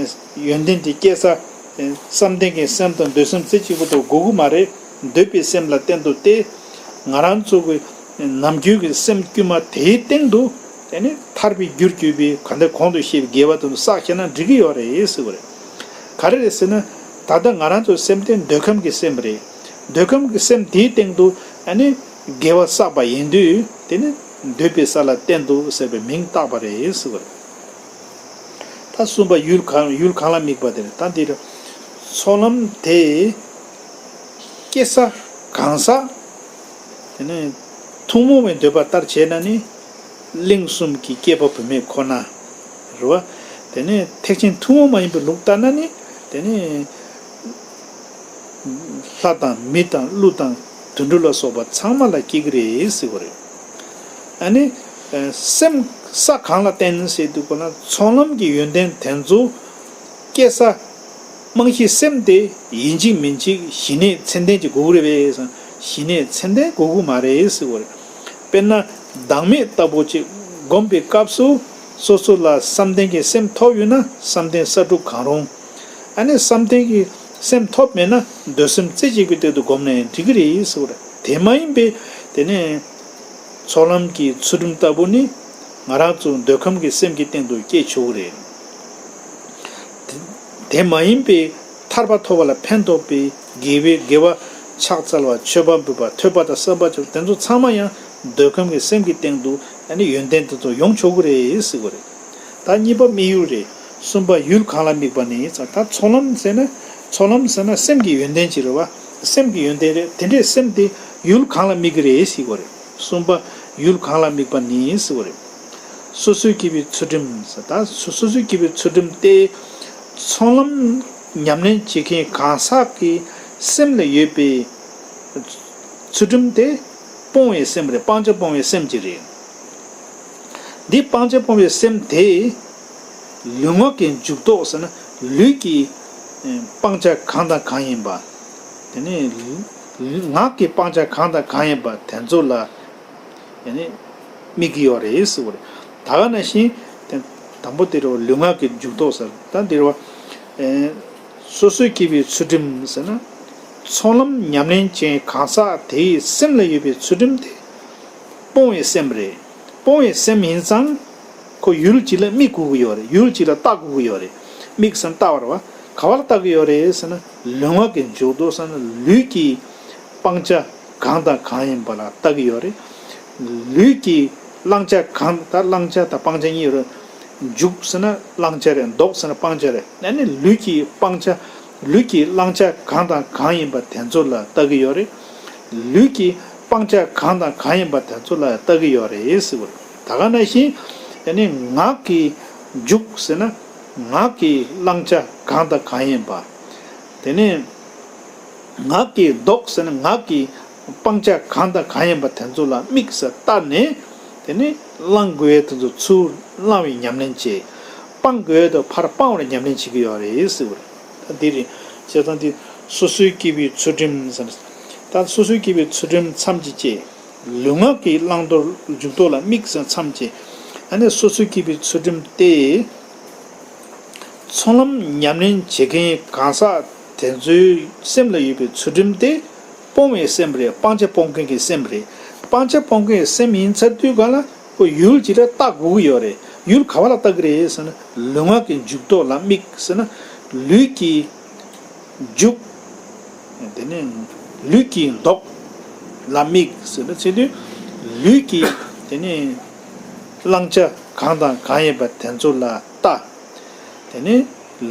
ཡོན་ཏན་དེ་སྐྱེ་ས། བསམ་གཏན་གྱི་སེམས་དང་འདོད་སེམས་རྩེ་གཅིག་པ་དེ་དགོས་ཀྱི་མ་རེད། འདོད་པའི་སེམས་ལ་བརྟེན་ཏོ་སྟེ། ང་རང་ཚོ་གི་ནམ་རྒྱུན་གྱི་སེམས་དཀྱུས་མ་དེའི་སྟེང་དུ་དེ་ནི་ཐར་པའི་རྒྱུར་གྱུར་པའི་ག་འདྲ་གོང་དུ་བཤད་པའི་དགེ་བ་དེ་ཚོ་བསགས་ཤེས་ན་འགྲིག་གི་ཡོད་རེད་ཟེར་བ་རེད། ག་རེ་རེད་ཟེར་ན། ད་ལྟ་ང་རང་ཚོའི་སེམས་དེ་འདོད་ཁམས་ཀྱི་སེམས་རེད། འདོད་ཁམས་ཀྱི་སེམས་དེའི་སྟེང་དུ་ཨ་ནི་དགེ་བ་བསགས་པ་ཡིན་དུས་དེ་ནི་འདོད་པའི་ས་ལ་བརྟེན་ཏོ་ཟེར་བའི་མིང་བཏགས་པ་རེད་ཟེར་བ་རེད། ད་གསུམ་པ་ཡུལ་གང་ཡུལ་གང་ལ་དམིགས་པ་དེ་རེད། ད་འདིར་ཚོགས་ལམ་དེ་སྐྱེ་ས་གང་ཟག་དེ་ནི་ཐུན་མོང་བའི་འདོད་པ་ལྟར་བྱས་ན་ནི་གླིང་གསུམ་གྱི་སྐྱེས་པ་བུད་མེད་ཁོ་ན་རེད་བ། དེ་ནི་ཐེག་ཆེན་ཐུན་མོང་མ་ཡིན་པའི་ལུགས་ལྟར་ན་ནི་དེ་ནི། ལྷ་དང་མི་དང་ཀླུ་དང་དུད་འགྲོ་ལ་སོགས་པ་ཚང་མ་ལ་སྐྱེ་གི་རེད་ཟེར་བ་རེད། ཨ་ནི། སེམས་ས་གང་ལ་བརྟེན་ཟེར་དུས་གོ་ན་ཚོགས་ལམ་གྱི་ཡོན་ཏན་དེ་ཚོ་སྐྱེ་ས། རྨང་གཞི་སེམས་དེ་ཡིན་གཅིག་མིན་གཅིག་ཞི་གནས་མཚན་ལྡན་གྱི་དགོས་ཀྱི་རེད་པས། ཞི་གནས་མཚན་ལྡན་དགོས་ཀྱི་མ་རེད་ཟེར་བ་རེད། དཔེར་ན་བདག་མེད་ལྟ་བུ་ཅིག་སྒོམ་པའི་སྐབས་སུ་སོ་སོ་ལ་བསམ་གཏན་གྱི་སེམས་ཐོབ་ཡོད་ན་བསམ་གཏན་ས་དྲུག་གང་རུང་། ཨ་ནི་བསམ་གཏན་གྱི་སེམས་ཐོབ་མེད་ན་འདོད་སེམས་རྩེ་གཅིག་པའི་སྟེང་དུ་སྒོམ་ནས་འགྲིག་གི་རེད་ཟེར་བ་རེད། དེ་མ་ཡིན་པའི་དེ་ནས་ཚོགས་ལམ་གྱི་ཚུལ་ཁྲིམས་ལྟ་བུ་ནི་ང་རང་ཚོ་འདོད་ཁམས་ཀྱི་སེམས་ཀྱི་སྟེང་དུ་སྐྱེ་ཆོག་གི་རེད། དེ་དེ་མ་ཡིན་པའི་ཐར་པ་ཐོབ་པ་ལ་ཕན་ཐོགས་པའི་དགེ་བའི་དགེ་བ་ཕྱག་འཚལ་བ་མཆོད་པ་འབུལ་བ་ཐོས་པ་དང་བསམ་པ་བྱེད་པ་དེ་ཚོ་ཚང་མ་ཡང་འདོད་ཁམས་ཀྱི་སེམས་ཀྱི་སྟེང་དུ་ཨ་ནི་ཡོན་ཏན་དེ་ཚོ་ཡོང་ཆོག་གི་རེད་ཟེར་གི་རེད། ད་གཉིས་པ་དམིགས་ཡུལ་རེད། གསུམ་པ་ཡུལ་གང་ལ་དམིགས་པ་ནི་ད་ཚོགས་ལམ་ཟེར་ན་ཚོགས་ལམ་ཟེར་ན་སེམས་ཀྱི་ཡོན་ཏན་ཅིག་རེད་བ། སེམས་ཀྱི་ཡོན་ཏན་རེད། དེ་འདྲའི་སེམས་དེ་ཡུལ་གང་ལ་དམིགས་ཀྱི་རེད་ཟེར་གི་རེད། གསུམ་པ་ཡུལ་གང་ལ་དམིགས་པ་ནི་ཟེར་གི་རེད། སོ་སོའི་སྐྱེས་བུའི་ཚུལ་ཁྲིམས་ཟེར་ད་སོ་སོ་སོའི་སྐྱེས་བུའི་ཚུལ་ཁྲིམས་དེ་ཚོགས་ལམ་ཉམས་ལེན་བྱེད་མཁན་གང་ཟག་གི་སེམས་ལ་ཡོད་པའི་ཚུལ་ཁྲིམས་དེ་སྤོང་བའི་སེམས་རེད། སྤང་བྱ་སྤོང་བའི་སེམས་ཀྱི་རེད། འདི་སྤང་བྱ་སྤོང་བའི་སེམས་དེ་ལུས་ངག་གི་འཇུག་ལྡོག་ཟེར་ན་ལུས་ཀྱི་སྤང་བྱ་གང་དང་གང་ཡིན་པ། དེ་ནས་ངག་གི་སྤང་བྱ་གང་དང་གང་ཡིན་པ་དེ་ཚོ་ལ་དེ་ནས་དམིགས་ཀྱི་ཡོད་རེད་ཟེར་བ་རེད། ད་ག་ནང་བཞིན་དེ་དང་པོ་དེ་རེད་བ། ལུས་ངག་གི་འཇུག་ལྡོག་ཟེར་ད་འདི་རེད་བ། སོ་སོའི་སྐྱེས་བུའི་ཚུལ་ཁྲིམས་ཟེར་ན་ཚོགས་ལམ་ཉམས་ལེན་ཅན་གང་ཟག་དེའི་སེམས་ལ་ཡོད་པའི་ཚུལ་ཁྲིམས་དེ་སྤོང་བའི་སེམས་རེད། སྤོང་བའི་སེམས་ཡིན་ཙང་ཁོ་ཡུལ་གཅིག་ལ་དམིགས་དགོས་ཀྱི་ཡོད་རེད། ཡུལ་གཅིག་ལ་ལྟ་དགོས་ཀྱི་ཡོད་རེད། དམིགས་ཟེར་ན་ལྟ་བ་རེད་བ། ག་བར་ལྟ་གི་ཡོད་རེད་ཟེར་ན་ལུས་ངག་གི་འཇུག་ལྡོག་ཟེར་ན་ལུས་ཀྱི་སྤང་བྱ་གང་དང་གང་ཡིན་པ་ལ་ལྟ་གི་ཡོད་རེད། ལུས་ཀྱི་བླང་བྱ་གང་ད་བླང་བྱ་དང་སྤང་བྱ་གཉིས་ཡོད་རེད། འཇུག་ཟེར་ན་བླང་བྱ་རེད། ལྡོག་ཟེར་ན་སྤང་བྱ་རེད། ཨ་ནི་ལུས་ཀྱི་སྤང་བྱ་ལུས་ཀྱི་བླང་བྱ་གང་དང་གང་ཡིན་པ་དེ་ཚོ་ལ་ལྟ་གི་ཡོད་རེད། ལུས་ཀྱི་སྤང་བྱ་གང་དང་གང་ཡིན་པ་དེ་ཚོ་ལ་ལྟ་གི་ཡོད་རེད་ཟེར་བ་རེད། ད་ག་ནང་བཞིན་ཨ་ནི་ངག་གི་འཇུག་ཟེར་ན་ངག་གི་བླང་བྱ་གང་དང་གང་ཡིན་པ། དེ་ནས་ངག་གི་ལྡོག་ཟེར་ན་ངག་གི་སྤང་བྱ་གང་དང་གང་ཡིན་པ་དེ་ཚོ་ལ་དམིགས་སུ་བལྟས་ནས་དེ་ནས་བླང་དགོས་ཡས་དེ་ཚོ་ཚུར་བླང་བའི་ཉམས་ལེན་བྱེད། སྤང་དགོས་ཡས་དེ་ཕར་སྤང་བར་ཉམས་ལེན་བྱེད་ཀྱི་ཡོད་རེད་ཟེར་བ་རེད། ད་འདི་རེད། བྱས་ཙང་འདི་སོ་སོའི་སྐྱེས་བུའི་ཚུལ་ཁྲིམས་ཟེར་ན། ད་སོ་སོའི་སྐྱེས་བུའི་ཚུལ་ཁྲིམས་མཚམས་ཀྱིས་བཅད། ལུས་ངག་གི་བླང་དོར་འཇུག་ལྡོག་ལ་དམིགས་ཟེར་མཚམས་བཅད། ཨ་ནི་སོ་སོའི་སྐྱེས་བུའི་ཚུལ་ཁྲིམས་དེ་ ཚོགས་ལམ་ཉམས་ལེན་བྱེད་མཁན་གང་ཟག་དེ་ཚོའི་སེམས་ལ་ཡོད་པའི་ཚུལ་ཁྲིམས་དེ་སྤོང་བའི་སེམས་རེད། སྤང་བྱ་སྤོང་མཁན་གྱི་སེམས་རེད། སྤང་བྱ་སྤོང་མཁན་གྱི་སེམས་ཡིན་ཚར་དུས་གང་ལ་ཁོ་ཡུལ་གཅིག་ལ་བལྟ་དགོས་ཀྱི་ཡོད་རེད། ཡུལ་ག་བ་ལ་བལྟ་གི་རེད་ཟེར་ན། ལུས་ངག་གི་འཇུག་ལྡོག་ལ་དམིགས་ཟེར་ན། ལུས་ཀྱི་འཇུག་དེ་ནས་ལུས་ཀྱི་ལྡོག་ལ་དམིགས་ཟེར་ན། ཚེ་དུས་ལུས་ཀྱི་དེ་ནས་བླང་བྱ་གང་དང་གང་ཡིན་པ་དེ་ཚོ་ལ་བལྟ། དེ་ནས་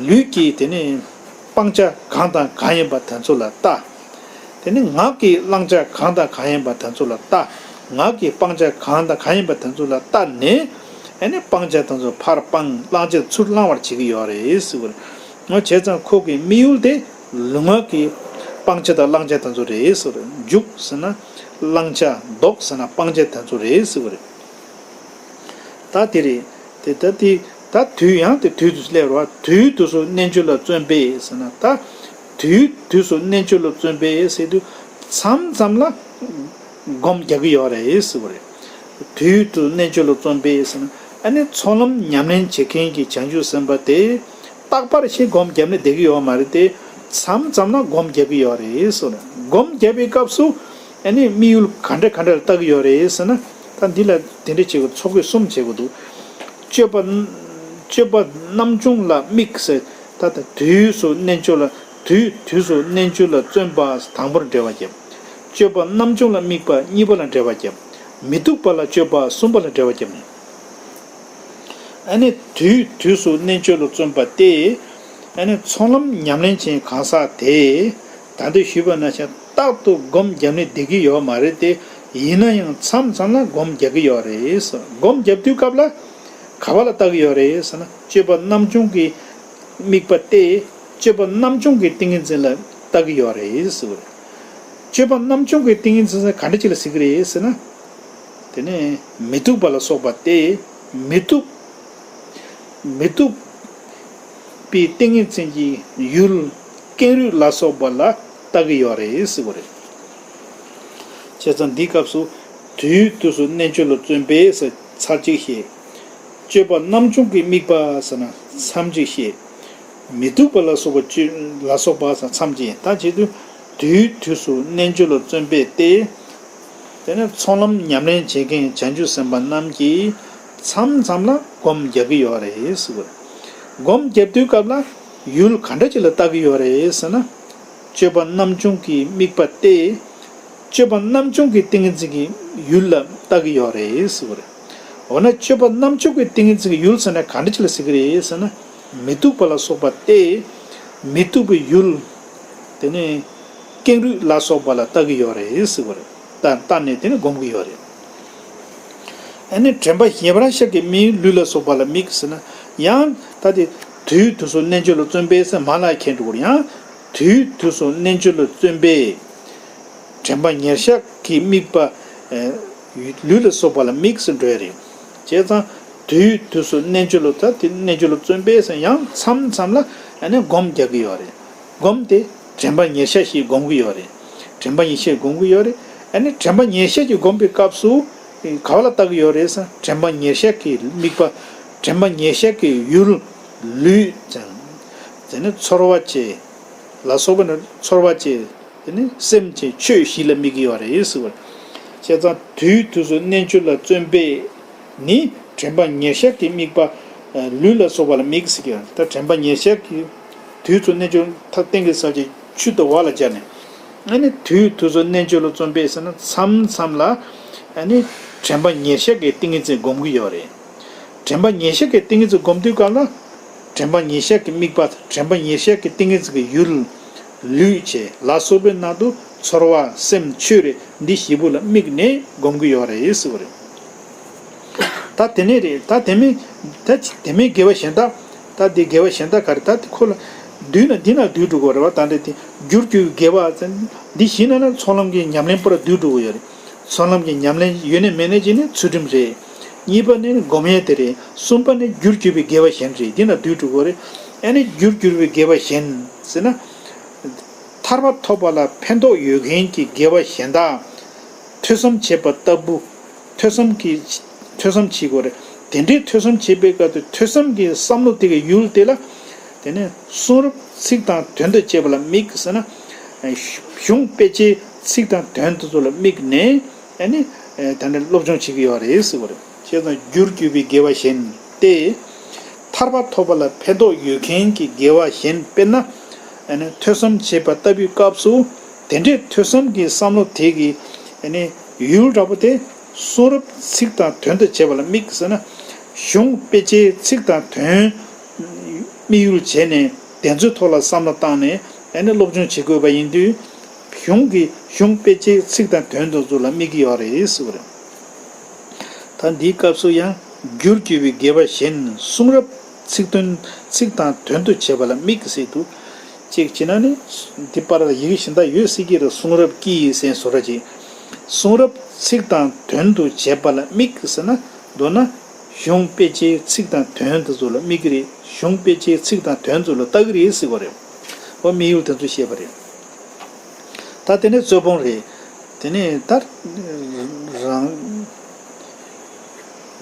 ལུས་ཀྱི་དེ་ནས་སྤང་བྱ་གང་དང་གང་ཡིན་པ་དེ་ཚོ་ལ་བལྟ། དེ་ནས་ངག་གི་བླང་བྱ་གང་དང་གང་ཡིན་པ་དེ་ཚོ་ལ་བལྟ། ངག་གི་སྤང་བྱ་གང་དང་གང་ཡིན་པ་དེ་ཚོ་ལ་བལྟ་ནས། ཨ་ནི་སྤང་བྱ་དེ་ཚོ་ཕར་སྤང་། བླང་བྱ་ཚུར་བླང་བར་བྱེད་ཀྱི་ཡོད་རེད་ཟེར་བ་རེད། ངོ་བྱས་ཙང་ཁོ་གི་དམིགས་ཡུལ་དེ་ལུས་ངག་གི་སྤང་བྱ་དང་བླང་བྱ་དེ་ཚོ་རེད་ཟེར་བ་རེད། འཇུག་ཟེར་ན་བླང་བྱ། ལྡོག་ཟེར་ན་སྤང་བྱ་དེ་ཚོ་རེད་ཟེར་བ་རེད། ད་དེ་རེད། དེ་ད་དེ་ད་དུས་ཡང་དེ་དུས་དུས་སུ་སླེབས་རོགས། དུས་དུས་སུ་རྣལ་འབྱོར་ལ་བརྩོན་པས་ཟེར་ན། ད་དུས་དུས་སུ་རྣལ་འབྱོར་ལ་བརྩོན་པས་ཟེར་དུས་མཚམས་མཚམས་ལ་སྒོམ་རྒྱག་གི་ཡོད་རེད་ཟེར་བ་རེད། དུས་དུས་སུ་རྣལ་འབྱོར་ལ་བརྩོན་པས་ཟེར་ན། ཨ་ནི་ཚོགས་ལམ་ཉམས་ལེན་བྱེད་མཁན་གྱི་བྱང་ཆུབ་སེམས་དཔའ་དེ་རྟག་པར་ཞིག་སྒོམ་བརྒྱབ་ནས་བསྡད་ཀྱི་ཡོད་མ་རེད་དེ། མཚམས་མཚམས་ལ་སྒོམ་རྒྱག་གི་ཡོད་རེད་ཟེར་བ་རེད། སྒོམ་བརྒྱབ་པའི་སྐབས་སུ། ཨ་ནི་དམིགས་ཡུལ་ག་འདྲ་ག་འདྲ་ལ་བལྟ་གི་ཡོད་རེད་ཟེར་ན། ད་འདི་ལ་དེ་འདྲ་བྱེད་དགོས། ཚོགས་ཀྱི་གསུམ་བྱེད་དགོས་འདུག་སྤྱོད་པ་སྤྱོད་པ་རྣམ་བྱུང་ལ་དམིགས་ཟེར། ད་ལྟ་དུས་སུ་རྣལ་འབྱོར་ལ། དུས་དུས་སུ་རྣལ་འབྱོར་ལ་བརྩོན་པ་དང་པོར་འགྲེལ་བ་བརྒྱབ། སྤྱོད་པ་རྣམ་བྱུང་ལ་དམིགས་པ་གཉིས་པ་ལ་འགྲེལ་བ་བརྒྱབ། མི་སྡུག་པ་ལ་སྤྱོད་པ་གསུམ་པ་ལ་འགྲེལ་བ་བརྒྱབ་ནས། ཨ་ནི་དུས་དུས་སུ་རྣལ་འབྱོར་ལ་བརྩོན་པ་སྟེ། ཨ་ནི་ཚོགས་ལམ་ཉམས་ལེན་བྱེད་གང་ཟག་དེས། ད་ལྟ་ཞུས་པ་ནང་བཞིན་རྟག་ཏུ་སྒོམ་བརྒྱབ་ནས་བསྡད་ཀྱི་ཡོད་མ་རེད་དེ། ཡིན་ན་ཡང་མཚམས་མཚམས་ལ་སྒོམ་རྒྱག་གི་ཡོད་རེད། སྒོམ་རྒྱབ་དུས་སྐབས་ལ་ག་བ་ལ་བལྟ་གི་ཡོད་རེད་ཟེར་ན། སྤྱོད་པ་རྣམ་བྱུང་གི་དམིགས་པ་སྟེ། སྤྱོད་པ་རྣམ་བྱུང་གི་ཏིང་ངེ་འཛིན་ལ་བལྟ་གི་ཡོད་རེད་ཟེར་བ་རེད། སྤྱོད་པ་རྣམ་བྱུང་གི་ཏིང་ངེ་འཛིན་ཟེར་ག་འདྲ་ཅིག་ལ་ཟེར་གི་རེད་ཟེར་ན། དེ་ནས་མི་སྡུག་པ་ལ་སོགས་པ་སྟེ། མི་སྡུག་མི་སྡུག་པའི་ཏིང་ངེ་འཛིན་གྱི་ཡུལ་ཀེང་རུས་ལ་སོགས་པ་ལ་བལྟ་གི་ཡོད་རེད་ཟེར་བ་རེད། བྱས་ཙང་འདིའི་སྐབས་སུ་དུས་དུས་སུ་རྣལ་འབྱོར་ལ་བརྩོན་པས་ཟེར་ཚར་གཅིག་བཤད། སྤྱོད་པ་རྣམ་བྱུང་གི་དམིགས་པ་ཟེར་ན་མཚམས་གཅིག་བཤད། མི་སྡུག་པ་ལ་སོགས་པ་སྤྱོད་ལ་སོགས་པ་ཟེར་མཚམས་གཅིག་ཡིན། ད་བྱེད་དུས་དུས་དུས་སུ་རྣལ་འབྱོར་ལ་བརྩོན་པས་ཏེ། དེ་ནས་ཚོགས་ལམ་ཉམས་ལེན་བྱེད་མཁན་བྱང་ཆུབ་སེམས་དཔའ་རྣམས་ཀྱིས་མཚམས་མཚམས་ལ་སྒོམ་རྒྱག་གི་ཡོད་རེད་ཟེར་བ་རེད། སྒོམ་རྒྱབ་དུས་སྐབས་ལ་ཡུལ་ག་འདྲ་ཅིག་ལ་བལྟ་གི་ཡོད་རེད་ཟེར་ན། སྤྱོད་པ་རྣམ་བྱུང་གི་དམིགས་པ་སྟེ། སྤྱོད་པ་རྣམ་བྱུང་གི་ཏིང་ངེ་འཛིན་གྱི་ཡུལ་ལ་བལྟ་གི་ཡོད་རེད་ཟེར་བ་རེད། འོ་ན་སྤྱོད་པ་རྣམ་བྱུང་གི་ཏིང་ངེ་འཛིན་གྱི་ཡུལ་ཟེར་ན་ག་འདྲ་ཅིག་ལ་ཟེར་གི་རེད་ཟེར་ན། མི་སྡུག་པ་ལ་སོགས་པ་སྟེ། མི་སྡུག་པའི་ཡུལ། དེ་ནས་ཀེང་རུས་ལ་སོགས་པ་ལ་བལྟ་གི་ཡོད་རེད་ཟེར་བ་རེད། ད་བལྟ་ནས་དེ་ནས་སྒོམ་གི་ཡོད་རེད། ཨ་ནི་དྲན་པ་ཉེར་ཞག་གི་དམིགས་ཡུལ་ལུས་ལ་སོགས་པ་ལ་དམིགས་ཟེར་ན། ཡང་ད་དེ་དུས་དུས་སུ་རྣལ་འབྱོར་ལ་བརྩོན་པས་ཟེར་མ་ལ་མཁྱེན་འགྲོ་གི་རེད། ཡང་དུས་དུས་སུ་རྣལ་འབྱོར་ལ་བརྩོན་པས། དྲན་པ་ཉེར་ཞག་གི་དམིགས་པ། ཨེ། ལུས་ལ་སོགས་པ་ལ་དམིགས་སུ་འགྲོ་ཡ་རེད། བྱས་ཙང་དུས་དུས་སུ་རྣལ་འབྱོར་ལ་ད་དེ་རྣལ་འབྱོར་ལ་བརྩོན་པས་ཟེར་ཡང་མཚམས་མཚམས་ལ་ཨ་ནི་སྒོམ་རྒྱག་གི་ཡོད་རེད། སྒོམ་དེ་དྲན་པ་ཉེར་ཞག་ཞིག་སྒོམ་གི་ཡོད་རེད། དྲན་པ་ཉེར་ཞག་སྒོམ་གི་ཡོད་རེད། ཨ་ནི་དྲན་པ་ཉེར་ཞག་ཅིག་སྒོམ་པའི་སྐབས་སུ་ག་བ་ལ་བལྟ་གི་ཡོད་རེད་ཟེར་ན། དྲན་པ་ཉེར་ཞག་གི་དམིགས་པ། དྲན་པ་ཉེར་ཞག་གི་ཡུལ་ལུས་ཀྱང་། དེ་ནི་ཚོར་བ་བཅས་ལ་སོགས་པ་ནི་ཚོར་བ་བཅས། དེ་ནི་སེམས་ཅན་ཆོས་བཞི་ལ་དམིགས་ཀྱི་ཡོད་རེད་ཟེར་བ། བྱས་ཙང་དུས་དུས་སུ་རྣལ་འབྱོར་ལ་བརྩོན་པས་ནི་དྲན་པ་ཉེར་ཞག་གི་དམིགས་པ། ལུས་ལ་སོགས་པ་ལ་དམིགས་ཟེར་གྱི་ཡོད། ད་དྲན་པ་ཉེར་ཞག་གི་དུས་སུ་རྣལ་འབྱོར་ཐ་སྟེང་གི་ས་བཅད་ཆུ་དང་བ་ལ་སྦྱར་ནས། ཨ་ནི་དུས་དུས་སུ་རྣལ་འབྱོར་ལ་བརྩོན་པས་ཟེར་ན་མཚམས་མཚམས་ལ་ཨ་ནི་དྲན་པ་ཉེར་ཞག་གི་ཏིང་ངེ་འཛིན་སྒོམ་གྱི་ཡོད་རེད། དྲན་པ་ཉེར་ཞག་གི་ཏིང་ངེ་འཛིན་སྒོམ་དུས་སྐབས་ལ། དྲན་པ་ཉེར་ཞག་གི་དམིགས་པ། དྲན་པ་ཉེར་ཞག་གི་ཏིང་ངེ་འཛིན་གྱི་ཡུལ། ལུས་བཅས་ལ་སོགས་པའི་ནང་དུ་ཚོར་བ་སེམས་ཆོས་རེད། འདི་བཞི་པོ་ལ་དམིགས་ནས་སྒོམ་གྱི་ཡོད་རེད་ཟེར་བ་རེད། ད་དེ་ནས་རེད། ད་དེ་མིན། ད་དེ་མིན་དགེ་བ་གཞན་དག་ད་དེ་དགེ་བ་གཞན་དག་ག་རེ། ད་དེ་ཁོ་ལ་བསྡུས་ན་འདི་ན་བསྡུས་འགྲོ་གི་རེད་བ། ད་འདི་དེ་རྒྱུར་གྱུར་པའི་དགེ་བ་ཟེར། འདི་བཞི་ན་ན་ཚོགས་ལམ་གྱི་ཉམས་ལེན་པོ་ལ་བསྡུས་འགྲོ་གི་ཡོད་རེད། ཚོགས་ལམ་གྱི་ཉམས་ལེན་ཡོད་ནས་མེད་ནས་ཅི་ནས་ཚུལ་ཁྲིམས་རེད། གཉིས་པ་ནི་སྒོམ་ཡས་དེ་རེད། གསུམ་པ་ནི་རྒྱུར་གྱུར་པའི་དགེ་བ་གཞན་རེད། འདི་ན་བསྡུས་འགྲོ་གི་རེད། ཨ་ནི་རྒྱུར་གྱུར་པའི་དགེ་བ་གཞན་ཟེར་ན། ཐར་པ་ཐོབ་པ་ལ་ཕན་ཐོགས་ཡོད་མཁན་གྱི་དགེ་བ་གཞན་དག་ཐོས་བསམ་བྱེད་པ་ལྟ་བུ། ཐོས་བསམ་གྱི། ཐོས་བསམ་བྱེད་དགོས་རེད། དེ་འདྲའི་ཐོས་བསམ་བྱེད་པའི་སྐབས་དུ་ཐོས་བསམ་གྱི་བསམ་བློ་དེ་གི་ཡུལ་དེ་ལ། དེ་ནས་གསུང་རབ་ཚིག་དང་དོན་དུ་བྱས་པ་ལ་དམིགས་ཟེར་ན། གཞུང་དཔེ་ཆའི་ཚིག་དང་དོན་དེ་ཚོ་ལ་དམིགས་ནས་ཨ་ནི་དེ་འདྲ་སློབ་སྦྱོང་བྱེད་ཀྱི་ཡོད་རེད་ཟེར་བ་རེད། བྱས་ཙང་རྒྱུར་གྱུར་པའི་དགེ་བ་གཞན་ཏེ། ཐར་པ་ཐོབ་པ་ལ་ཕན་ཐོགས་ཡོད་མཁན་གྱི་དགེ་བ་གཞན། དཔེར་ན་ཨ་ནི་ཐོས་བསམ་བྱེད་པ་ལྟ་བུའི་སྐབས་སུ་དེ་འདྲའི་ཐོས་བསམ་གྱི་བསམ་བློ་དེ་གི་ཨ་ནི་ཡུལ་འདྲ་པོ་དེ་གསུང་རབ་ཚིག་དང་དོན་དུ་བྱས་པ་ལ་དམིགས་ཟེར་ན། གཞུང་དཔེ་ཆའི་ཚིག་དང་དོན་དམིགས་ཡུལ་བྱས་ནས་དེ་ཚོའི་ཐོག་ལ་བསམ་བློ་བཏང་ནས་ཨ་ནི་སློབ་སྦྱོང་བྱེད་དགོས་པ་ཡིན་དུས། གཞུང་གི་གཞུང་དཔེ་ཆའི་ཚིག་དང་དོན་དེ་ཚོ་ལ་དམིགས་ཀྱི་ཡོད་རེད་ཟེར་བ་རེད། ད་འདིའི་སྐབས་སུ་ཡང་རྒྱུར་གྱུར་པའི་དགེ་བ་གཞན་གསུང་རབ་ཚིག་དོན་ཚིག་དང་དོན་དུ་བྱས་པ་ལ་དམིགས་ཟེར་འདུག་གཅིག་བྱས་ན་ནི་འདི་པར་ལ་ཡི་གེ་གཞན་དག་ཡོད་སྲིད་ཀྱི་རེད། གསུང་རབ་ཀྱིས་ཟེར་བཟོ་འདྲ་ཅིག་གསུང་རབ་ཚིག་དང་དོན་དུ་བྱས་པ་ལ་དམིགས་ཟེར་ན། མདོར་ན་གཞུང་དཔེ་ཆའི་ཚིག་དང་དོན་དེ་ཚོ་ལ་དམིགས་ཀྱི་རེད། གཞུང་དཔེ་ཆའི་ཚིག་དང་དོན་ཚོ་ལ་ལྟ་གི་རེད་ཟེར་བ་རེད། འོ་དམིགས་ཡུལ་དེ་ཚོ་བཤད་པ་རེད། ད་དེ་ནས་རྩོད་སྤོང་རེད། དེ་ནས་ད་རང་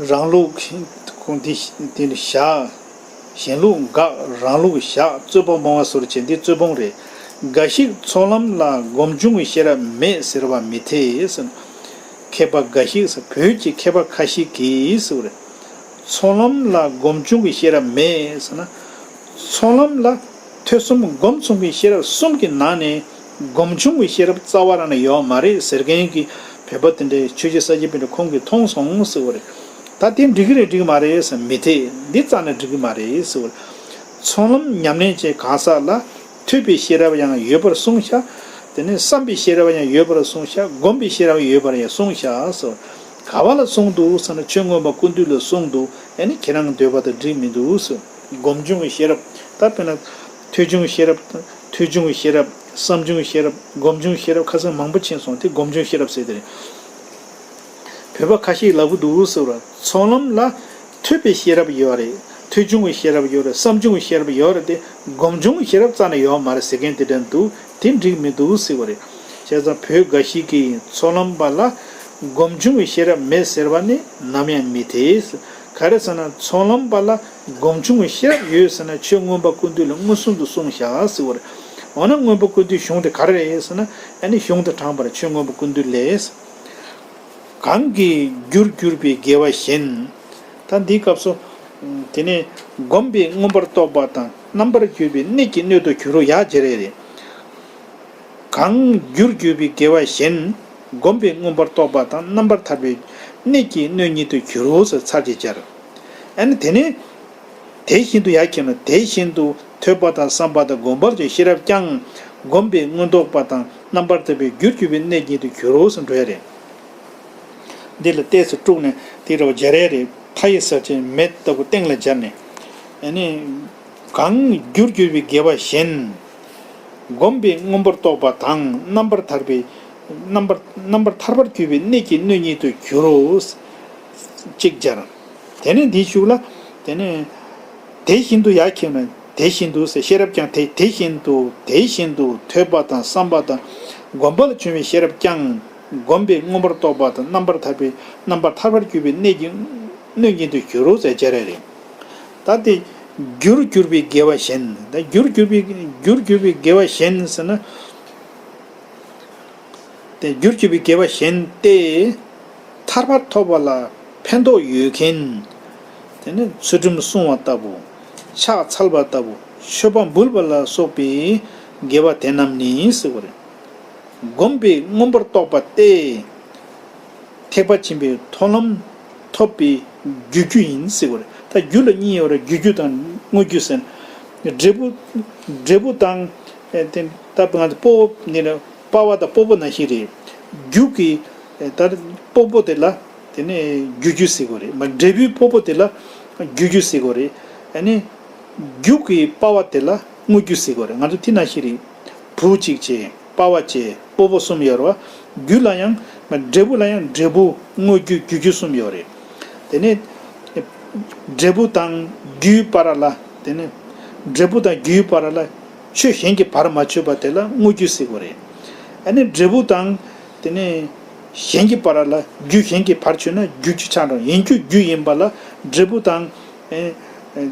རང་ལུགས་ཁོང་འདི་འདི་ནི་བཞག་གཞན་ལུགས་དགག་རང་ལུགས་བཞག་རྩོད་པ་སྤོང་བ་སོར་བྱེད་འདི་རྩོད་སྤོང་རེད། འགའ་ཞིག་ཚོགས་ལམ་ལ་སྒོམ་བྱུང་གི་ཤེས་རབ་མེད་ཟེར་བ་མི་འཐད་ཟེར། མཁས་པ་འགའ་ཞིག་བོད་ཀྱི་མཁས་པ་ཁ་ཤས་ཀྱིས་ཟེར་བ་རེད། ཚོགས་ལམ་ལ་སྒོམ་བྱུང་གི་ཤེས་རབ་མེད་ཟེར་ན། ཚོགས་ལམ་ལ་ཐོས་བསམ་སྒོམ་གསུམ་གྱི་ཤེས་རབ་གསུམ་གྱི་ནང་ནས་སྒོམ་བྱུང་གི་ཤེས་རབ་རྩ་བ་རང་ནས་ཡོད་མ་རེད་ཟེར་མཁན་གྱི་བོད་པ་དེ་འདྲའི་ཆོས་རྗེ་ས་སྐྱ་པཎྜི་ཏ་ཁོང་གིས་མཐོང་སོང་ཟེར་བ་རེད། ད་དེ་འགྲིག་གི་རེད་འགྲིག་གི་མ་རེད་ཟེར་མི་འཐད། འདི་རྩ་ནས་འགྲིག་གི་མ་རེད་ཟེར་བ་རེད། ཚོགས་ལམ་ཉམས་ལེན་བྱེད་གང་ཟག་ལ་ཐོས་པའི་ཤེས་རབ་ཡང་ཡོད་པར་གསུངས་ཤག་དེ་ནས་བསམ་པའི་ཤེས་རབ་ཡང་ཡོད་པར་གསུངས་ཤག་སྒོམ་པའི་ཤེས་རབ་ཡོད་པར་ཡང་གསུངས་ཤག་ཟེར། ག་བ་ལ་གསུངས་འདུག་ཟེར་ན་ཆོས་མངོན་པ་ཀུན་བཏུས་ལ་གསུངས་འདུག་ཨ་ནི་ཁྱེད་རང་འདོད་པ་དང་འགྲིག་མི་འདུག་ཟེར། སྒོམ་བྱུང་གི་ཤེས་རབ། ད་དཔེར་ན་ཐོས་བྱུང་གི་ཤེས་རབ། ཐོས་བྱུང་གི་ཤེས་རབ། བསམ་བྱུང་གི་ཤེས་རབ། སྒོམ་བྱུང་གི་ཤེས་རབ་ཁ་སང་མང་པོ་ཕྱིན་སོང་། དེ་སྒོམ་བྱུང་གི་ཤེས་རབ་ཟེར་དེ་རེད། བོད་པ་ཁ་ཤས་ལབ་ཀྱི་འདུག་ཟེར་བ། ཚོགས་ལམ་ལ་ཐོས་པའི་ཤེས་རབ་ཡོད་རེད། ཐོས་བྱུང་གི་ཤེས་རབ་ཡོད་རེད། བསམ་བྱུང་གི་ཤེས་རབ་ཡོད་རེད་དེ། སྒོམ་བྱུང་གི་ཤེས་རབ་རྩ་ནས་ཡོད་མ་རེད་ཟེར་མཁན་དེ་འདྲ་འདུག་དེ་འགྲིག་མི་འདུག་ཟེར་བ་རེད། བྱས་ཙང་བོད་འགའ་ཞིག་གིས་ཚོགས་ལམ་པ་ལ་སྒོམ་བྱུང་གི་ཤེས་རབ་མེད་ཟེར་བ་ནི་ནམ་ཡང་མི་འཐད། ག་རེ་ཟེར་ན་ཚོགས་ལམ་པ་ལ་སྒོམ་བྱུང་གི་ཤེས་རབ་ཡོད་ཟེར་ན་ཆོས་མངོན་པ་ཀུན་བཏུས་ལ་མངོན་སུམ་དུ་གསུངས་བཞག་ཟེར་བ་རེད། འོ་ན་མངོན་པ་ཀུན་བཏུས་གཞུང་དེ་ག་རེ་རེད་ཟེར་ན། ཨ་ནི་གཞུང་དང་དྲངས་པར་ཆོས་མངོན་པ་ཀུན་བཏུས་ལས། གང་གིས་རྒྱུར་གྱུར་པའི་དགེ་བ་གཞན། ད་འདིའི་སྐབས་སུ། དེ་ནས་བསྒོམས་པས་མངོན་པར་རྟོགས་པ་དང་རྣམ་པར་གྱུར་པའི་གནད་ཀྱི་སྣོད་དུ་གྱུར་རོ། ཡ་བྱེད་རེ་རེ། གང་རྒྱུར་གྱུར་པའི་དགེ་བ་གཞན། བསྒོམས་པས་མངོན་པར་རྟོགས་པ་དང་རྣམ་པར་ཐར་པའི་གནད་ཀྱི་སྣོད་ཉིད་དུ་གྱུར་རོ་ཟེར་ཚར་གཅིག་སྦྱར། ཨ་ནི་དེ་ནས། དེ་བཞིན་དུ་ཡར་ཁྱེར་ན་དེ་བཞིན་དུ་ཐོས་པ་དང་བསམ་པ་དང་སྒོམ་པར་བྱེད་ཤེས་རབ་ཀྱང་བསྒོམས་པས་མངོན་རྟོགས་པ་དང་རྣམ་པར་ཐར་པའི་རྒྱུར་གྱུར་པའི་གནད་ཉིད་དུ་གྱུར་རོ་ཟེར་འགྲོ་ཡ་རེད། འདི་ལ་ཏོག་ཙམ་དཀྲུགས་ནས་དེ་འདྲ་བ་སྦྱར་ཡ་རེད། མཐའ་ཡི་ས་ཆེན་མེ་ལྟ་བུ་སྟེང་ལ་སྦྱར་ནས། ཨ་ནི། གང་རྒྱུར་གྱུར་པའི་དགེ་བ་གཞན། བསྒོམས་པས་མངོན་པར་རྟོགས་པ་དང་རྣམ་པར་ཐར་པའི། རྣམ་པར་རྣམ་པར་ཐར་པར་གྱུར་པའི་གནད་ཀྱི་སྣོད་ཉིད་དུ་གྱུར་རོ། གཅིག་སྦྱར། དེ་ནས་འདིའི་གཞུག་ལ། དེ་ནས། དེ་བཞིན་དུ་ཡར་ཁྱེར་ན་དེ་བཞིན་དུ་ཟེར། ཤེས་རབ་ཀྱང་དེ་དེ་བཞིན་དུ་དེ་བཞིན་དུ་ཐོས་པ་དང་བསམ་པ་དང་སྒོམ་པ་ལ་བྱུང་བའི་ཤེས་རབ་ཀྱང་བསྒོམས་པས་མངོན་པར་རྟོགས་པ་དང་རྣམ་པར་ཐར་པའི་རྣམ་པར་ཐར་པར་གྱུར་པའི་གནད་ཀྱི་སྣོད་ཉིད་དུ་གྱུར་རོ་ཟེར་སྦྱར་ཡ་རེད། ད་དེ་རྒྱུར་གྱུར་པའི་དགེ་བ་གཞན། ད་རྒྱུར་གྱུར་པའི་རྒྱུར་གྱུར་པའི་དགེ་བ་གཞན་ཟེར་ན། དེ་རྒྱུར་གྱུར་པའི་དགེ་བ་གཞན་ཏེ། ཐར་པ་ཐོབ་པ་ལ་ཕན་ཐོགས་ཡོད་མཁན། དེ་ནི་ཚུལ་ཁྲིམས་བསྲུང་བ་ལྟ་བུ། ཕྱག་འཚལ་བ་ལྟ་བུ། མཆོད་པ་འབུལ་བ་ལ་སོགས་པའི་དགེ་བ་དེ་རྣམས་ནི་ཟེར་བ་རེད། བསྒོམས་པས་མངོན་པར་རྟོགས་པ་སྟེ། ཐེག་པ་ཆེན་པོའི་མཐོང་ལམ་ཐོབ་པའི་རྒྱུ་རྒྱུ་ཡིན་ཟེར་བ་རེད། ད་རྒྱུ་ལ་གཉིས་ཡོད་རེད། རྒྱུ་རྒྱུ་དང་དངོས་རྒྱུ་ཟེར། འབྲས་བུ། འབྲས་བུ་དང་། ཨེ་དེ་ད་ང་ཚོ་སྤོ་བོ་ནི་ལ་སྤ་བ་དང་སྤོ་བོ་ནང་བཞིན་རེད། རྒྱུ་གི་ཨེ་ད་སྤོ་བོ་དེ་ལ་དེ་ནས་རྒྱུ་རྒྱུ་ཟེར་དགོས་རེད། མ་འབྲས་བུའི་སྤོ་བོ་དེ་ལ་རྒྱུ་རྒྱུ་ཟེར་དགོས་རེད། ཨ་ནི། རྒྱུ་གི་སྤ་བ་དེ་ལ་དངོས་རྒྱུ་ཟེར་དགོས་རེད། ང་ཚོ་དེ་ནང་བཞིན་རེད། བུ་གཅིག་བྱས། སྤ་བ་བྱས། སྤོ་བོ་གསུམ་ཡོད་རེད་བ། རྒྱུ་ལ་ཡང་། འབྲས་བུ་ལ་ཡང་འབྲས་བུ། དངོས་རྒྱུ། རྒྱུ་རྒྱུ་གསུམ་ཡོད་རེད། དེ་ནས། འབྲས་བུ་དང་རྒྱུའི་བར་ལ། དེ་ནས། འབྲས་བུ་དང་རྒྱུའི་བར་ལ། ཆོས་གཞན་གྱིས་བར་མ་ཆོད་པ་དེ་ལ་དངོས་རྒྱུ་ཟེར་དགོས་རེད། ཨ་ནི་འབྲས་བུ་དང་། དེ་ནས། གཞན་གྱི་བར་ལ་རྒྱུ་གཞན་གྱིས་བར་ཆོད་ན་རྒྱུ་རྒྱུ་ཆགས་འགྲོ། ཡིན་རྒྱུ་རྒྱུ་ཡིན་པ་ལ་འབྲས་བུ་དང་། ཨེ། ཨེ།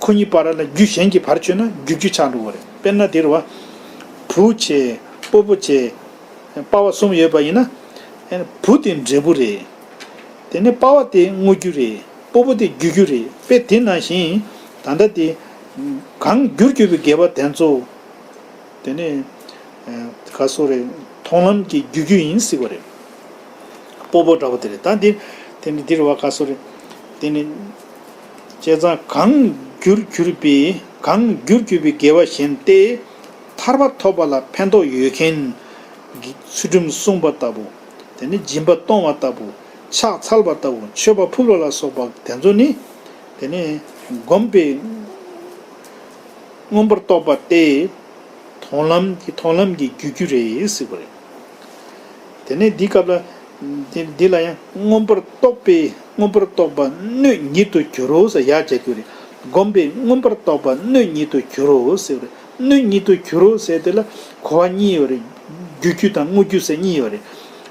ཁོ་གཉིས་བར་ལ་རྒྱུ་གཞན་གྱི་བར་ཆོད་ན་རྒྱུ་རྒྱུ་ཆགས་འགྲོ་གི་རེད། དཔེར་ན་འདིར་བ། བུ་བྱས། སྤོ་བོ་བྱས། པ་ཕ་གསུམ་ཡོད་པ་ཡིན་ན། བུ་དེ་འབྲས་བུ་རེད། དེ་ནས་པ་ཕ་དེ་དངོས་རྒྱུ་རེད། སྤོ་བོ་དེ་བརྒྱུད་རྒྱུ་རེད། དཔེ་དེ་ནང་བཞིན། ད་ལྟ་དེ། གང་རྒྱུར་གྱུར་པའི་དགེ་བ་དེ་ཚོ། དེ་ནས། ག་སོ་རེད། མཐོང་ལམ་གྱི་རྒྱུ་རྒྱུ་ཡིན་ཟེར་བ་རེད། སྤོ་བོ་འདྲ་བོ་དེ་རེད། ད་འདི། དེ་ནི་འདིར་བ་ག་སོ་རེད། དེ་ནི། བྱས་ཙང་གང་རྒྱུར་གྱུར་པའི་གང་རྒྱུར་གྱུར་པའི་དགེ་བ་གཞན་ཏེ། ཐར་པ་ཐོབ་པ་ལ་ཕན་ཐོགས་ཡོད་མཁན་གྱི་ཚུལ་ཁྲིམས་བསྲུངས་པ་ལྟ་བུ། དེ་ནི་སྦྱིན་པ་གཏོང་བ་ལྟ་བུ། ཕྱག་འཚལ་བ་ལྟ་བུ། མཆོད་པ་ཕུལ་བ་ལ་སོགས་པ་དེ་ཚོ་ནི། དེ་ནི་བསྒོམས་པས་མངོན་པར་རྟོགས་པ་སྟེ། མཐོང་ལམ་གྱི་མཐོང་ལམ་གྱི་རྒྱུ་རྒྱུ་རེད་ཟེར་བ་རེད། དེ་ནས་འདི་སྐབས་ལ། འདི་འདི་ལ་ཡང་མངོན་པར་རྟོགས་པའི་མངོན་པར་རྟོགས་པ་སྣོད་ཉིད་དུ་གྱུར་རོ་ཟེར་ཡར་བྱ་རྒྱུ་རེད། བསྒོམས་པས་མངོན་པར་རྟོགས་པ་སྣོད་ཉིད་དུ་གྱུར་རོ་ཟེར་བ་རེད། སྣོད་ཉིད་དུ་གྱུར་རོ་ཟེར་དེ་ལ་གོ་བ་གཉིས་ཡོད་རེད། རྒྱུ་རྒྱུ་དང་དངོས་རྒྱུ་ཟེར་གཉིས་ཡོད་རེད།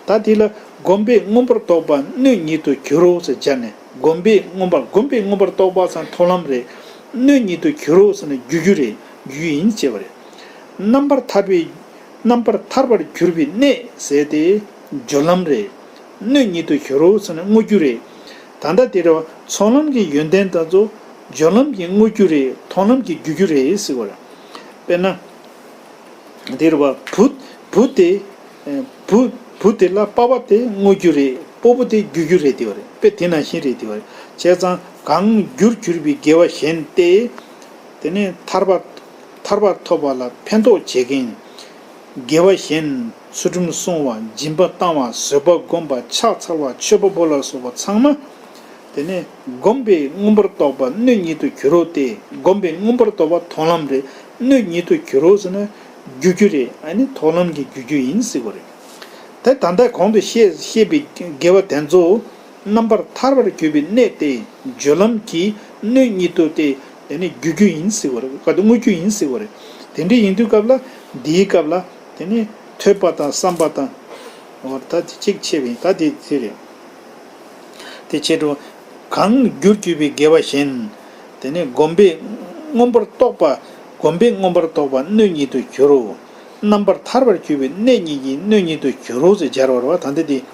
ད་དེ་ལ་བསྒོམས་པས་མངོན་པར་རྟོགས་པ་སྣོད་ཉིད་དུ་གྱུར་རོ་ཟེར་སྦྱར་ནས། བསྒོམས་པས་མངོན་པར་བསྒོམས་པས་མངོན་པར་རྟོགས་པ་ཟེར་མཐོང་ལམ་རེད། སྣོད་ཉིད་དུ་གྱུར་རོ་ཟེར་ན་རྒྱུ་རྒྱུ་རེད། རྒྱུ་ཡིན་ཅེས་པ་རེད། རྣམ་པར་ཐར་པའི། རྣམ་པར་ཐར་པར་གྱུར་པའི་གནས་ཟེར་ཏེ། སྦྱོར་ལམ་རེད། སྣོད་ཉིད་དུ་གྱུར་རོ་ཟེར་ན་དངོས་རྒྱུ་རེད། ད་ལྟ་དེ་རེད་བ། ཚོགས་ལམ་གྱི་ཡོན་ཏན་དེ་ཚོ་སྦྱོར་ལམ་གྱི་དངོས་རྒྱུ་རེད། མཐོང་ལམ་གྱི་རྒྱུ་རྒྱུ་རེད་ཟེར་བ་རེད། དཔེར་ན། འདིར་བ། བུ། བུ་དེ། བུ། བུ་དེ་ལ་པ་ཕ་དེ་དངོས་རྒྱུ་རེད། སྤོ་བོ་དེ་རྒྱུ་རྒྱུ་རེད་དེ་བ་རེད། དཔེ་དེ་ནང་བཞིན་རེད་དེ་བ་རེད། བྱས་ཙང་གང་རྒྱུར་གྱུར་པའི་དགེ་བ་གཞན་ཏེ། དེ་ནས་ཐར་པ། ཐར་པ་ཐོབ་པ་ལ་ཕན་ཐོགས་བྱེད་མཁན། དགེ་བ་གཞན། ཚུལ་ཁྲིམས་བསྲུང་བ། སྦྱིན་པ་བཏང་བ། བཟོད་པ་བསྒོམ་པ། ཕྱག་འཚལ་བ། མཆོད་པ་འབུལ་ལ་སོགས་པ་ཚང་མ། དེ་ནས་བསྒོམས་པས་མངོན་པར་རྟོགས་པ་སྣོད་ཉིད་དུ་གྱུར་རོ་སྟེ། བསྒོམས་པས་མངོན་པར་རྟོགས་པ་མཐོང་ལམ་རེད། སྣོད་ཉིད་དུ་གྱུར་རོ་ཟེར་ན་རྒྱུ་རྒྱུ་རེད། ཨ་ནི་མཐོང་ལམ་གྱི་རྒྱུ་རྒྱུ་ཡིན་ཟེར་བ་རེད། དེ་ད་ལྟ་གོང་དུ་བཤད་བཤད་པའི་དགེ་བ་དེ་ཚོ་རྣམ་པར་ཐར་པར་གྱུར་པའི་གནས་ཏེ། སྦྱོར་ལམ་གྱི་སྣོད་ཉིད་དུ་སྟེ། དེ་ནི་རྒྱུ་རྒྱུ་ཡིན་ཟེར་བ་རེད། ག་དུ་དངོས་རྒྱུ་ཡིན་ཟེར་བ་རེད། དེ་འདྲ་ཡིན་དུས་སྐབས་ལ་འདིའི་སྐབས་ལ་དེ་ནི་ཐོས་པ་དང་བསམ་པ་དང་། འོ་ད་དེ་གཅིག་ཆེ་བས་ད་དེ་དེ་རེད། དེ་ཕྱིར་རོ། གང་རྒྱུར་གྱུར་པའི་དགེ་བ་གཞན། དེ་ནས་བསྒོམས་པས་མངོན་པར་རྟོགས་པ། བསྒོམས་པས་མངོན་པར་རྟོགས་པ་སྣོད་ཉིད་དུ་གྱུར་རོ། རྣམ་པར་ཐར་པར་གྱུར་པའི་གནས་ཉིད་ཀྱི་སྣོད་ཉིད་དུ་གྱུར་རོ་ཟེར་སྦྱར་བ་རེད་བ། ད་འདི་དེ།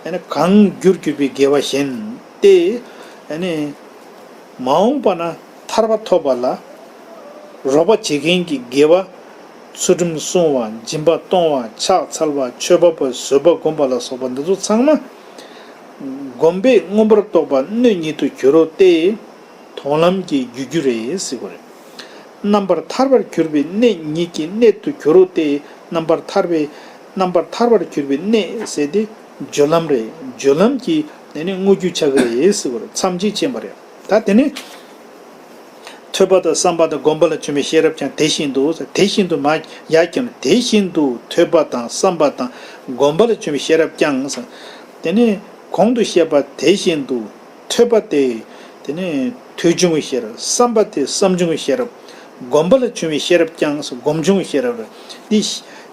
ཨ་ནི་གང་རྒྱུར་གྱུར་པའི་དགེ་བ་གཞན་ཏེ། ཨ་ནི། མ་འོངས་པ་ན་ཐར་པ་ཐོབ་པ་ལ་རོགས་པ་བྱེད་མཁན་གྱི་དགེ་བ། ཚུལ་ཁྲིམས་བསྲུང་བ། སྦྱིན་པ་གཏོང་བ། ཕྱག་འཚལ་བ། མཆོད་པ་པོ། བཟོད་པ་སྒོམ་པ་ལ་སོགས་པ་འདི་ཚོ་ཚང་མ། བསྒོམས་པས་མངོན་པར་རྟོགས་པ་སྣོད་ཉིད་དུ་གྱུར་རོ་སྟེ། མཐོང་ལམ་གྱི་རྒྱུ་རྒྱུ་རེད་ཟེར་བ་རེད། རྣམ་པར་ཐར་པར་གྱུར་པའི་གནས་ཉིད་ཀྱི་གནས་དུ་གྱུར་རོ་སྟེ། རྣམ་པར་ཐར་པའི། རྣམ་པར་ཐར་པར་གྱུར་པའི་གནས་ཟེར་ཏེ། སྦྱོར་ལམ་རེད། སྦྱོར་ལམ་གྱི་དེ་ནི་དངོས་རྒྱུ་ཆགས་ཀྱི་རེད་ཟེར་བ་རེད། མཚམས་གཅིག་ཕྱིན་པ་རེད། ད་དེ་ནི། ཐོས་པ་དང་བསམ་པ་དང་སྒོམ་པ་ལ་བྱུང་བའི་ཤེས་རབ་ཀྱང་དེ་བཞིན་དུ། དེ་བཞིན་དུ་མ་ཡར་ཀྱང་དེ་བཞིན་དུ་ཐོས་པ་དང་བསམ་པ་དང་སྒོམ་པ་ལ་བྱུང་བའི་ཤེས་རབ་ཀྱང་། དེ་ནི་གོང་དུ་བཤད་པ་དེ་བཞིན་དུ། ཐོས་པ་དེ། དེ་ནི་ཐོས་བྱུང་བའི་ཤེས་རབ། བསམ་པ་དེ་བསམ་བྱུང་བའི་ཤེས་རབ། སྒོམ་པ་ལ་བྱུང་བའི་ཤེས་རབ་ཀྱང་། སྒོམ་བྱུང་བའི་ཤེས་རབ་རེད། འདི།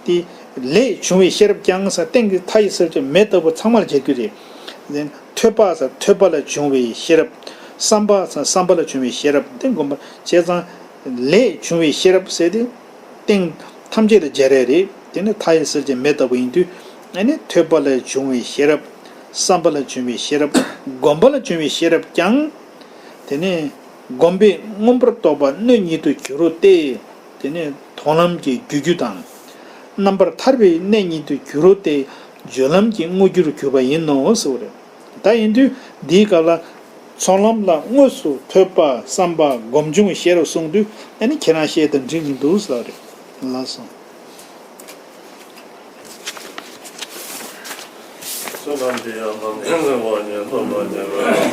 འདི། ལས་བྱུང་བའི་ཤེས་རབ་ཀྱང་ཟེར་སྟེང་གི་མཐའ་ཡི་གསལ་བྱེད་མེ་ལྟ་བུ་ཚང་མ་ལ་སྦྱར་རྒྱུ་རེད། ཐོས་པ་ཟེར་ཐོས་པ་ལ་བྱུང་བའི་ཤེས་རབ། བསམ་པ་ཟེར་བསམ་པ་ལ་བྱུང་བའི་ཤེས་རབ། དེ་སྒོམ་པ་བྱས་ཙང་ལས་བྱུང་བའི་ཤེས་རབ་ཟེར་ཏེ། སྟེང་ཐམས་ཅད་ལ་སྦྱར་ཡ་རེད། དེ་ནི་མཐའ་ཡི་གསལ་བྱེད་མེ་ལྟ་བུ་ཡིན་དུས། ཨ་ནི་ཐོས་པ་ལ་བྱུང་བའི་ཤེས་རབ། བསམ་པ་ལ་བྱུང་བའི་ཤེས་རབ། སྒོམ་པ་ལ་བྱུང་བའི་ཤེས་རབ་ཀྱང་། དེ་ནས་བསྒོམས་པས་མངོན་པར་རྟོགས་པ་སྣོད་ཉིད་དུ་གྱུར་རོ་སྟེ། དེ་ནས་མཐོང་ལམ་གྱི་རྒྱུ་རྒྱུ་དང་། རྣམ་པར་ཐར་པའི་གནས་ཉིད་དུ་གྱུར་རོ་སྟེ། སྦྱོར་ལམ་གྱི་དངོས་རྒྱུར་གྱུར་པ་ཡིན་ནོ་ཟེར་བ་རེད། ད་ཡིན་དུས་འདིའི་སྐབས་ལ། ཚོགས་ལམ་ལ་དངོས་སུ་ཐོས་པ་བསམ་པ་སྒོམ་བྱུང་ཤེས་རབ་གསུངས་དུས། ཨ་ནི་ཁྱེད་རང་བཤད་དང་འགྲིག་གི་འདུག་ཟེར་བ་རེད། ལགས་སོ། བསོད་ནམས་ཀྱི་ཡང་དག་ཉེར་འཛིན་པ་ཉིད་ཐོབ་པར་བྱེད་པའི།